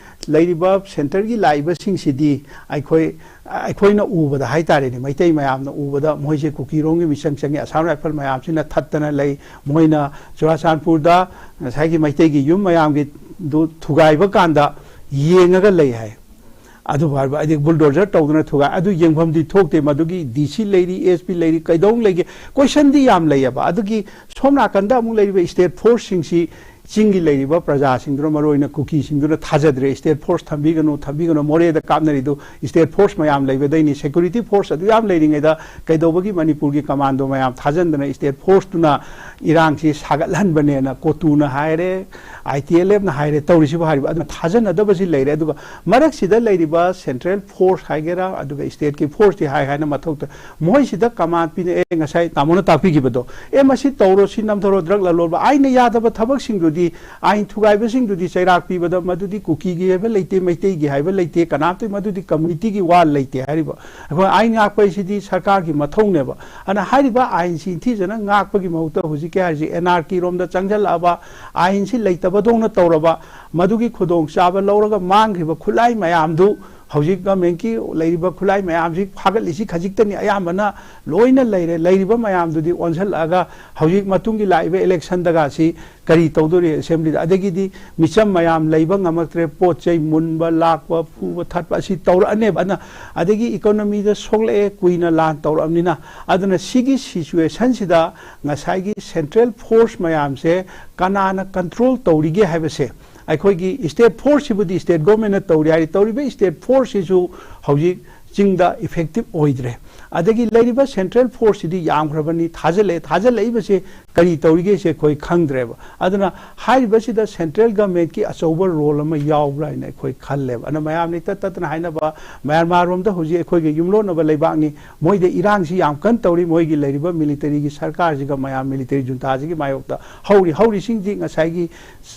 ꯂꯩꯔꯤꯕ ꯁꯦꯟꯇꯔꯒꯤ ꯂꯥꯛꯏꯕꯁꯤꯡꯁꯤꯗꯤ ꯑꯩꯈꯣꯏ, ꯑꯩꯈꯣꯏꯅ ꯎꯕꯗ ꯍꯥꯏꯇꯥꯔꯦꯅꯦ, ꯃꯩꯇꯩ ꯃꯌꯥꯝꯅ ꯎꯕꯗ ꯃꯣꯏꯁꯦ ꯀꯨꯀꯤꯔꯣꯝꯒꯤ ꯃꯤꯆꯪ ꯆꯪꯉꯤ, ꯑꯁꯥꯝ ꯔꯥꯏꯐꯜ ꯃꯌꯥꯝꯁꯤꯅ ꯊꯠꯇꯅ ꯂꯩ꯫ ꯃꯣꯏꯅ ꯆꯨꯔꯥꯆꯥꯟꯄꯨꯔꯗ ꯉꯁꯥꯏꯒꯤ ꯃꯩꯇꯩꯒꯤ ꯌꯨꯝ ꯃꯌꯥꯝꯒꯤꯗꯨ ꯊꯨꯒꯥꯏꯕ ꯀꯥꯟꯗ ꯌꯦꯡꯉꯒ ꯂꯩ ꯍꯥꯏ꯫ ꯑꯗꯨꯕꯨ ꯍꯥꯏꯕ, ꯍꯥꯏꯗꯤ ꯕꯨꯜꯗꯣꯖꯔ ꯇꯧꯗꯅ ꯊꯨꯒꯥꯏ, ꯑꯗꯨ ꯌꯦꯡꯐꯝꯗꯤ ꯊꯣꯛꯇꯦ꯫ ꯃꯗꯨꯒꯤ ꯗꯤ ꯁꯤ ꯂꯩꯔꯤ, ꯑꯦꯁ ꯄꯤ ꯂꯩꯔꯤ, ꯀꯩꯗꯧ ꯂꯩꯒꯦ? ꯀꯣꯏꯁꯟꯗꯤ ꯌꯥꯝ ꯂꯩꯌꯦꯕ꯫ ꯑꯗꯨꯒꯤ ꯁꯣꯝ ꯅꯥꯀꯟꯗ ꯑꯃꯨꯛ ꯂꯩꯔꯤꯕ ꯁ꯭ꯇꯦꯠ ꯐꯣꯔꯁꯁꯤꯡꯁꯤ, ꯆꯤꯡꯒꯤ ꯂꯩꯔꯤꯕ ꯄ꯭ꯔꯖꯥꯁꯤꯡꯗꯨꯅ, ꯃꯔꯨꯑꯣꯏꯅ ꯀꯨꯀꯤꯁꯤꯡꯗꯨꯅ ꯊꯥꯖꯗ꯭ꯔꯦ꯫ ꯁ꯭ꯇꯦꯠ ꯐꯣꯔꯁ ꯊꯝꯕꯤꯒꯅꯨ, ꯊꯝꯕꯤꯒꯅꯨ, ꯃꯣꯔꯦꯗ ꯀꯥꯞꯅꯔꯤꯗꯨ ꯁ꯭ꯇꯦꯠ ꯐꯣꯔꯁ ꯃꯌꯥꯝ ꯂꯩꯕꯗꯩꯅꯤ꯫ ꯁꯦꯀ꯭ꯌꯨꯔꯤꯇꯤ ꯐꯣꯔꯁ ꯑꯗꯨ ꯌꯥꯝ ꯂꯩꯔꯤꯉꯩꯗ ꯀꯩꯗꯧꯕꯒꯤ ꯃꯅꯤꯄꯨꯔꯒꯤ ꯀꯃꯥꯟꯗꯣ ꯃꯌꯥꯝ ꯊꯥꯖꯟꯗꯅ ꯁ꯭ꯇꯦꯠ ꯐꯣꯔꯁꯇꯨꯅ ꯏꯔꯥꯡꯁꯤ ꯁꯥꯒꯠꯍꯟꯕꯅꯦꯅ ꯀꯣꯇꯨꯅ ꯍꯥꯏꯔꯦ, ꯑꯥꯏ ꯇꯤ ꯑꯦꯜ ꯑꯦꯐꯅ ꯍꯥꯏꯔꯦ, ꯇꯧꯔꯤꯁꯤꯕꯨ ꯍꯥꯏꯔꯤꯕ? ꯑꯗꯨꯅ ꯊꯥꯖꯅꯗꯕꯁꯤ ꯂꯩꯔꯦ꯫ ꯑꯗꯨꯒ ꯃꯔꯛꯁꯤꯗ ꯂꯩꯔꯤꯕ ꯁꯦꯟꯇ꯭ꯔꯦꯜ ꯐꯣꯔꯁ ꯍꯥꯏꯒꯦꯔꯥ, ꯑꯗꯨꯒ ꯁ꯭ꯇꯦꯠꯀꯤ ꯐꯣꯔꯁꯇꯤ ꯍꯥꯏ ꯍꯥꯏꯅ ꯃꯊꯧ ꯇꯥꯏ꯫ ꯃꯣꯏꯁꯤꯗ ꯀꯃꯥꯟ ꯄꯤꯅ, ꯑꯦ, ꯉꯁꯥꯏ ꯇꯥꯃꯣꯅ ꯇꯥꯛꯄꯤꯈꯤꯕꯗꯣ, ꯑꯦ, ꯃꯁꯤ ꯇꯧꯔꯣ, ꯁꯤ ꯅꯝꯊꯔꯣ, ꯗ꯭ꯔꯒ ꯂꯂꯣꯟꯕ, ꯑꯥꯏꯟꯅ ꯌꯥꯗꯕ ꯊꯕꯛꯁꯤꯡꯗꯨꯗꯤ ꯑꯥꯏꯟ ꯊꯨꯒꯥꯏꯕꯁꯤꯡꯗꯨꯗꯤ ꯆꯩꯔꯥꯛ ꯄꯤꯕꯗ ꯃꯗꯨꯗꯤ ꯀꯨꯀꯤꯒꯤ ꯍꯥꯏꯕ ꯂꯩꯇꯦ, ꯃꯩꯇꯩꯒꯤ ꯍꯥꯏꯕ ꯂꯩꯇꯦ, ꯀꯅꯥꯝꯇ ꯃꯗꯨꯗꯤ ꯀꯝꯃꯨꯅꯤꯇꯤꯒꯤ ꯋꯥ ꯂꯩꯇꯦ ꯍꯥꯏꯔꯤꯕ꯫ ꯑꯩꯈꯣꯏ ꯑꯥꯏꯟ ꯉꯥꯛꯄ ꯍꯥꯏꯁꯤꯗꯤ ꯁꯔꯀꯥꯔꯒꯤ ꯃꯊꯧꯅꯦꯕ꯫ ꯑꯗꯨꯅ ꯍꯥꯏꯔꯤꯕ ꯑꯥꯏꯟꯁꯤ ꯏꯟꯊꯤꯖꯅ ꯉꯥꯛꯄꯒꯤ ꯃꯍꯨꯠꯇ ꯍꯧꯖꯤꯛꯀꯤ ꯍꯥꯏꯔꯤꯁꯤ ꯑꯦꯟ ꯑꯥꯔ ꯀꯤ ꯔꯣꯝꯗ ꯆꯪꯁꯤꯜꯂꯛꯑꯕ, ꯑꯥꯏꯟꯁꯤ ꯂꯩꯇꯕꯗꯧꯅ ꯇꯧꯔꯕ, ꯃꯗꯨꯒꯤ ꯈꯨꯗꯣꯡꯆꯥꯕ ꯂꯧꯔꯒ ꯃꯥꯡꯈ꯭ꯔꯤꯕ ꯈꯨꯠꯂꯥꯏ ꯃꯌꯥꯝꯗꯨ, ꯍꯧꯖꯤꯛ ꯒꯃꯦꯟꯀꯤ ꯂꯩꯔꯤꯕ ꯈꯨꯠꯂꯥꯏ ꯃꯌꯥꯝꯁꯤ ꯐꯥꯒꯠꯂꯤꯁꯤ ꯈꯖꯤꯛꯇꯅꯤ, ꯑꯌꯥꯝꯕꯅ ꯂꯣꯏꯅ ꯂꯩꯔꯦ꯫ ꯂꯩꯔꯤꯕ ꯃꯌꯥꯝꯗꯨꯗꯤ ꯑꯣꯟꯁꯤꯜꯂꯛꯑꯒ ꯍꯧꯖꯤꯛ ꯃꯇꯨꯡꯒꯤ ꯂꯥꯛꯏꯕ ꯏꯂꯦꯛꯁꯟꯗꯒ ꯁꯤ ꯀꯔꯤ ꯇꯧꯗꯣꯔꯤ ꯑꯦꯁꯦꯝꯕ꯭ꯂꯤꯗ? ꯑꯗꯒꯤꯗꯤ ꯃꯤꯆꯝ ꯃꯌꯥꯝ ꯂꯩꯕ ꯉꯝꯃꯛꯇ꯭ꯔꯦ, ꯄꯣꯠ ꯆꯩ ꯃꯨꯟꯕ, ꯂꯥꯛꯄ, ꯐꯨꯕ, ꯊꯠꯄ ꯑꯁꯤ ꯇꯧꯔꯛꯑꯅꯦꯕ꯫ ꯑꯗꯨꯅ ꯑꯗꯒꯤ ꯏꯀꯣꯅꯣꯃꯤꯗ ꯁꯣꯛꯂꯛꯑꯦ, ꯀꯨꯏꯅ ꯂꯥꯟ ꯇꯧꯔꯛꯑꯕꯅꯤꯅ꯫ ꯑꯗꯨꯅ ꯁꯤꯒꯤ ꯁꯤꯆꯨꯋꯦꯁꯟꯁꯤꯗ ꯉꯁꯥꯏꯒꯤ ꯁꯦꯟꯇ꯭ꯔꯦꯜ ꯐꯣꯔꯁ ꯃꯌꯥꯝꯁꯦ ꯀꯅꯥꯅ ꯀꯟꯇ꯭ꯔꯣꯜ ꯇꯧꯔꯤꯒꯦ ꯍꯥꯏꯕꯁꯦ, ꯑꯩꯈꯣꯏꯒꯤ ꯁ꯭ꯇꯦꯠ ꯐꯣꯔꯁꯁꯤꯕꯨꯗꯤ ꯁ꯭ꯇꯦꯠ ꯒꯣꯔꯃꯦꯟꯅ ꯇꯧꯔꯤ ꯍꯥꯏꯔꯤ, ꯇꯧꯔꯤꯕ ꯁ꯭ꯇꯦꯠ ꯐꯣꯔꯁꯁꯤꯁꯨ ꯍꯧꯖꯤꯛ ꯆꯤꯡꯗ ꯏꯐꯦꯛꯇꯤꯞ ꯑꯣꯏꯗ꯭ꯔꯦ꯫ ꯑꯗꯒꯤ ꯂꯩꯔꯤꯕ ꯁꯦꯟꯇ꯭ꯔꯦꯜ ꯐꯣꯔꯁꯁꯤꯗꯤ ꯌꯥꯝꯈ꯭ꯔꯕꯅꯤ, ꯊꯥꯖꯤꯜꯂꯛꯑꯦ, ꯊꯥꯖꯤꯜꯂꯛꯏꯕꯁꯦ ꯀꯔꯤ ꯇꯧꯔꯤꯒꯦꯁꯦ ꯑꯩꯈꯣꯏ ꯈꯪꯗ꯭ꯔꯦꯕ꯫ ꯑꯗꯨꯅ ꯍꯥꯏꯔꯤꯕꯁꯤꯗ ꯁꯦꯟꯇ꯭ꯔꯦꯜ ꯒꯃꯦꯟꯀꯤ ꯑꯆꯧꯕ ꯔꯣꯜ ꯑꯃ ꯌꯥꯎꯕ꯭ꯔꯥ ꯍꯥꯏꯅ ꯑꯩꯈꯣꯏ ꯈꯜꯂꯦꯕ꯫ ꯑꯗꯨꯅ ꯃꯌꯥꯝꯅ ꯏꯇꯠ ꯇꯠꯇꯅ ꯍꯥꯏꯅꯕ, ꯃ꯭ꯌꯥꯟꯃꯥꯔ ꯔꯣꯝꯗ ꯍꯧꯖꯤꯛ ꯑꯩꯈꯣꯏꯒ ꯌꯨꯝꯂꯣꯟꯅꯕ ꯂꯩꯕꯥꯛꯅꯤ, ꯃꯣꯏꯗ ꯏꯔꯥꯡꯁꯤ ꯌꯥꯝ ꯀꯟꯅ ꯇꯧꯔꯤ, ꯃꯣꯏꯒꯤ ꯂꯩꯔꯤꯕ ꯃꯤꯂꯤꯇꯔꯤꯒꯤ ꯁꯔꯀꯥꯔꯁꯤꯒ ꯃꯌꯥꯝ ꯃꯤꯂꯤꯇꯔꯤ ꯖꯨꯟꯇꯥꯁꯤꯒꯤ ꯃꯥꯌꯣꯛꯇ ꯍꯧꯔꯤ꯫ ꯍꯧꯔꯤꯁꯤꯡꯗꯤ ꯉꯁꯥꯏꯒꯤ,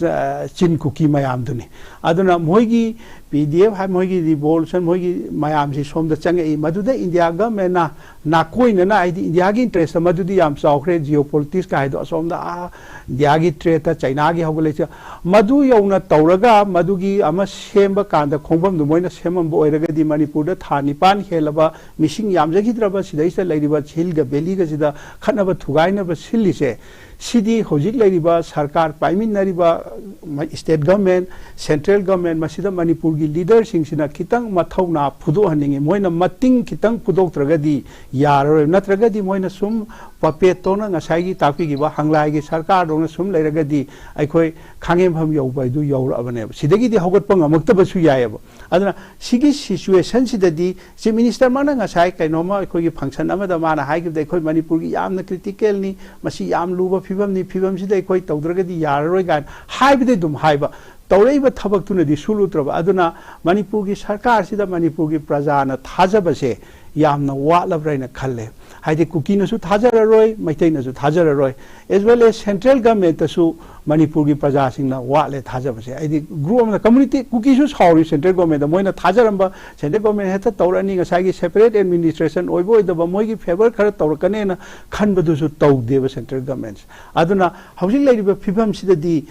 ꯑ, ꯆꯤꯟ ꯀꯨꯀꯤ ꯃꯌꯥꯝꯗꯨꯅꯤ꯫ ꯑꯗꯨꯅ ꯃꯣꯏꯒꯤ ꯄꯤ ꯗꯤ ꯑꯦꯐ ꯍꯥꯏ, ꯃꯣꯏꯒꯤ ꯔꯤꯚꯣꯂꯨꯁꯟ, ꯃꯣꯏꯒꯤ ꯃꯌꯥꯝꯁꯤ ꯁꯣꯝꯗ ꯆꯪꯉꯛꯏ꯫ ꯃꯗꯨꯗ ꯏꯟꯗꯤꯌꯥ ꯒꯃꯦꯟꯅ ꯅꯥꯀꯣꯏꯅꯅ, ꯍꯥꯏꯗꯤ ꯏꯟꯗꯤꯌꯥꯒꯤ ꯏꯟꯇꯔꯦꯁꯇ ꯃꯗꯨꯗꯤ ꯌꯥꯝ ꯆꯥꯎꯈ꯭ꯔꯦ, ꯖꯤꯑꯣ ꯄꯣꯂꯤꯇꯤꯛꯁꯀ ꯍꯥꯏꯗꯣ ꯑꯁꯣꯝꯗ, ꯑꯥ, ꯏꯟꯗꯤꯌꯥꯒꯤ ꯇ꯭ꯔꯦꯠꯇ ꯆꯩꯅꯥꯒꯤ ꯍꯧꯒꯠꯂꯛꯏꯁꯦ, ꯃꯗꯨ ꯌꯧꯅ ꯇꯧꯔꯒ ꯃꯗꯨꯒꯤ ꯑꯃ ꯁꯦꯝꯕ ꯀꯥꯟꯗ ꯈꯣꯡꯐꯝꯗꯨ ꯃꯣꯏꯅ ꯁꯦꯝꯃꯝꯕ ꯑꯣꯏꯔꯒꯗꯤ ꯃꯅꯤꯄꯨꯔꯗ ꯊꯥ ꯅꯤꯄꯥꯟ ꯍꯦꯜꯂꯕ ꯃꯤꯁꯤꯡ ꯌꯥꯝꯖꯈꯤꯗ꯭ꯔꯕ ꯁꯤꯗꯩꯁꯤꯗ ꯂꯩꯔꯤꯕ ꯍꯤꯜꯒ ꯚꯦꯂꯤꯒꯁꯤꯗ ꯈꯠꯅꯕ ꯊꯨꯒꯥꯏꯅꯕ ꯁꯤꯜꯂꯤꯁꯦ, ꯁꯤꯗꯤ ꯍꯧꯖꯤꯛ ꯂꯩꯔꯤꯕ ꯁꯔꯀꯥꯔ ꯄꯥꯏꯃꯤꯟꯅꯔꯤꯕ ꯃ-, ꯁ꯭ꯇꯦꯠ ꯒꯃꯦꯟ, ꯁꯦꯟꯇ꯭ꯔꯦꯜ ꯒꯃꯦꯟ, ꯃꯁꯤꯗ ꯃꯅꯤꯄꯨꯔꯒꯤ ꯂꯤꯗꯔꯁꯤꯡꯁꯤꯅ ꯈꯤꯇꯪ ꯃꯊꯧꯅꯥ ꯐꯨꯗꯣꯛꯍꯟꯅꯤꯡꯉꯤ꯫ ꯃꯣꯏꯅ ꯃꯇꯤꯡ ꯈꯤꯇꯪ ꯐꯨꯗꯣꯛꯇ꯭ꯔꯒꯗꯤ ꯌꯥꯔꯔꯣꯏ꯫ ꯅꯠꯇ꯭ꯔꯒꯗꯤ ꯃꯣꯏꯅ ꯁꯨꯝ ꯄꯄꯦꯠꯇꯧꯅ, ꯉꯁꯥꯏꯒꯤ ꯇꯥꯛꯄꯤꯈꯤꯕ ꯍꯪꯂꯥꯏꯒꯤ ꯁꯔꯀꯥꯔꯗꯧꯅ ꯁꯨꯝ ꯂꯩꯔꯒꯗꯤ ꯑꯩꯈꯣꯏ ꯈꯥꯡꯉꯦꯝꯐꯝ ꯌꯧꯕ ꯍꯥꯏꯗꯨ ꯌꯧꯔꯛꯑꯕꯅꯦꯕ꯫ ꯁꯤꯗꯒꯤꯗꯤ ꯍꯧꯒꯠꯄ ꯉꯝꯃꯛꯇꯕꯁꯨ ꯌꯥꯏꯑꯕ꯫ ꯑꯗꯨꯅ ꯁꯤꯒꯤ ꯁꯤꯆꯨꯋꯦꯁꯟꯁꯤꯗꯗꯤ ꯆꯤꯐ ꯃꯤꯅꯤꯁꯇꯔꯃꯛꯅ ꯉꯁꯥꯏ ꯀꯩꯅꯣꯝꯃ ꯑꯩꯈꯣꯏꯒꯤ ꯐꯪꯁꯟ ꯑꯃꯗ ꯃꯥꯅ ꯍꯥꯏꯈꯤꯕꯗ, "ꯑꯩꯈꯣꯏ ꯃꯅꯤꯄꯨꯔꯒꯤ ꯌꯥꯝꯅ ꯀ꯭ꯔꯤꯇꯤꯀꯦꯜꯅꯤ, ꯃꯁꯤ ꯌꯥꯝ ꯂꯨꯕ ꯐꯤꯕꯝꯅꯤ, ꯐꯤꯕꯝꯁꯤꯗ ꯑꯩꯈꯣꯏ ꯇꯧꯗ꯭ꯔꯒꯗꯤ ꯌꯥꯔꯔꯣꯏ" ꯀꯥꯏꯅ ꯍꯥꯏꯕꯗꯤ ꯑꯗꯨꯝ ꯍꯥꯏꯕ, ꯇꯧꯔꯛꯏꯕ ꯊꯕꯛꯇꯨꯅꯗꯤ ꯁꯨꯂꯨꯗ꯭ꯔꯕ꯫ ꯑꯗꯨꯅ ꯃꯅꯤꯄꯨꯔꯒꯤ ꯁꯔꯀꯥꯔꯁꯤꯗ ꯃꯅꯤꯄꯨꯔꯒꯤ ꯄ꯭ꯔꯖꯥꯅ ꯊꯥꯖꯕꯁꯦ ꯌꯥꯝꯅ ꯋꯥꯠꯂꯕ꯭ꯔꯥ ꯍꯥꯏꯅ ꯈꯜꯂꯦ꯫ ꯍꯥꯏꯗꯤ ꯀꯨꯀꯤꯅꯁꯨ ꯊꯥꯖꯔꯔꯣꯏ, ꯃꯩꯇꯩꯅꯁꯨ ꯊꯥꯖꯔꯔꯣꯏ, as well as central governmentꯇꯁꯨ ꯃꯅꯤꯄꯨꯔꯒꯤ ꯄ꯭ꯔꯖꯥꯁꯤꯡꯅ ꯋꯥꯠꯂꯦ ꯊꯥꯖꯕꯁꯦ꯫ ꯍꯥꯏꯗꯤ group ꯑꯃꯗ community, ꯀꯨꯀꯤꯁꯨ ꯁꯥꯎꯔꯤ central governmentꯇ, ꯃꯣꯏꯅ ꯊꯥꯖꯔꯝꯕ central government ꯍꯦꯛꯇ ꯇꯧꯔꯛꯑꯅꯤ, ꯉꯁꯥꯏꯒꯤ separate administration ꯑꯣꯏꯕ ꯑꯣꯏꯗꯕ ꯃꯣꯏꯒꯤ favour ꯈꯔ ꯇꯧꯔꯛꯀꯅꯦꯅ ꯈꯟꯕꯗꯨꯁꯨ ꯇꯧꯗꯦꯕ central government꯫ ꯑꯗꯨꯅ ꯍꯧꯖꯤꯛ ꯂꯩꯔꯤꯕ ꯐꯤꯕꯝꯁꯤꯗꯗꯤ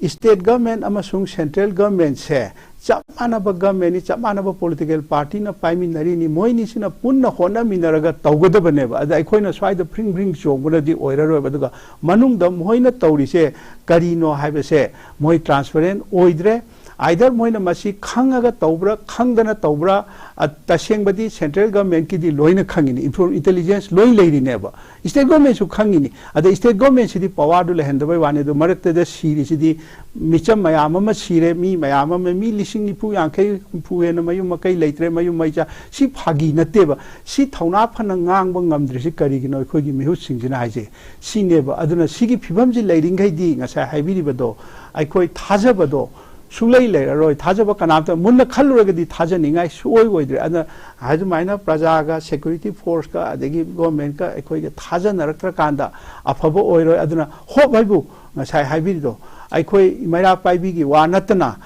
state government ꯑꯃꯁꯨꯡ central governmentꯁꯦ ꯆꯞ ꯃꯥꯟꯅꯕ governmentꯅꯤ, ꯆꯞ ꯃꯥꯟꯅꯕ political partyꯅ ꯄꯥꯏꯃꯤꯟꯅꯔꯤꯅꯤ, ꯃꯣꯏꯅꯤꯁꯤꯅ ꯄꯨꯟꯅ ꯍꯣꯠꯅꯃꯤꯟꯅꯔꯒ ꯇꯧꯒꯗꯕꯅꯦꯕ꯫ ꯑꯗ ꯑꯩꯈꯣꯏꯅ ꯁ꯭ꯋꯥꯏꯗ ꯐ꯭ꯔꯤꯡ ꯐ꯭ꯔꯤꯡ ꯆꯣꯡꯕꯅꯗꯤ ꯑꯣꯏꯔꯔꯣꯏꯕ꯫ ꯑꯗꯨꯒ ꯃꯅꯨꯡꯗ ꯃꯣꯏꯅ ꯇꯧꯔꯤꯁꯦ ꯀꯔꯤꯅꯣ ꯍꯥꯏꯕꯁꯦ ꯃꯣꯏ transparent ꯑꯣꯏꯗ꯭ꯔꯦ꯫ Either ꯃꯣꯏꯅ ꯃꯁꯤ ꯈꯪꯉꯒ ꯇꯧꯕ꯭ꯔꯥ, ꯈꯪꯗꯅ ꯇꯧꯕ꯭ꯔꯥ, ꯑ, ꯇꯁꯦꯡꯕꯗꯤ central governmentꯀꯤꯗꯤ ꯂꯣꯏꯅ ꯈꯪꯉꯤꯅꯤ, info-, intelligence ꯂꯣꯏ ꯂꯩꯔꯤꯅꯦꯕ꯫ State governmentꯁꯨ ꯈꯪꯉꯤꯅꯤ꯫ ꯑꯗ state governmentꯁꯤꯗꯤ powerꯗꯨ ꯂꯩꯍꯟꯗꯕꯩ ꯋꯥꯅꯤ꯫ ꯑꯗꯨ ꯃꯔꯛꯇꯗ ꯁꯤꯔꯤꯁꯤꯗꯤ ꯃꯤꯆꯝ ꯃꯌꯥꯝ ꯑꯃ ꯁꯤꯔꯦ, ꯃꯤ ꯃꯌꯥꯝ ꯑꯃ, ꯃꯤ ꯂꯤꯁꯤꯡ ꯅꯤꯐꯨ ꯌꯥꯡꯈꯩ ꯍꯨꯝꯐꯨ ꯍꯦꯟꯅ ꯃꯌꯨꯝ ꯃꯀꯩ ꯂꯩꯇ꯭ꯔꯦ, ꯃꯌꯨꯝ ꯃꯩ ꯆꯥ-, ꯁꯤ ꯐꯥꯒꯤ ꯅꯠꯇꯦꯕ꯫ ꯁꯤ ꯊꯧꯅꯥ ꯐꯅ ꯉꯥꯡꯕ ꯉꯝꯗ꯭ꯔꯤꯁꯤ ꯀꯔꯤꯒꯤꯅꯣ? ꯑꯩꯈꯣꯏꯒꯤ ꯃꯤꯍꯨꯠꯁꯤꯡꯁꯤꯅ ꯍꯥꯏꯁꯦ ꯁꯤꯅꯦꯕ꯫ ꯑꯗꯨꯅ ꯁꯤꯒꯤ ꯐꯤꯕꯝꯁꯤ ꯂꯩꯔꯤꯈꯩꯗꯤ ꯉꯁꯥꯏ ꯍꯥꯏꯕꯤꯔꯤꯕꯗꯣ ꯑꯩꯈꯣꯏ ꯊꯥꯖꯕꯗꯣ ꯁꯨꯡꯂꯩ ꯂꯩꯔꯔꯣꯏ꯫ ꯊꯥꯖꯕ ꯀꯅꯥꯝꯇ, ꯃꯨꯟꯅ ꯈꯜꯂꯨꯔꯒꯗꯤ ꯊꯥꯖꯅꯤꯡꯉꯥꯏ ꯁꯨꯡꯑꯣꯏ ꯑꯣꯏꯗ꯭ꯔꯦ꯫ ꯑꯗꯨꯅ ꯑꯗꯨꯃꯥꯏꯅ ꯄ꯭ꯔꯖꯥꯒ, security forceꯀ, ꯑꯗꯒꯤ governmentꯀ ꯑꯩꯈꯣꯏꯒ ꯊꯥꯖꯅꯔꯛꯇ꯭ꯔꯀꯥꯟꯗ ꯑꯐꯕ ꯑꯣꯏꯔꯣꯏ꯫ ꯑꯗꯨꯅ hope ꯍꯥꯏꯕꯨ ꯉꯁꯥꯏ ꯍꯥꯏꯕꯤꯔꯤꯗꯣ ꯑꯩꯈꯣꯏ ꯃꯩꯔꯥ ꯄꯥꯏꯕꯤꯒꯤ ꯋꯥ ꯅꯠꯇꯅ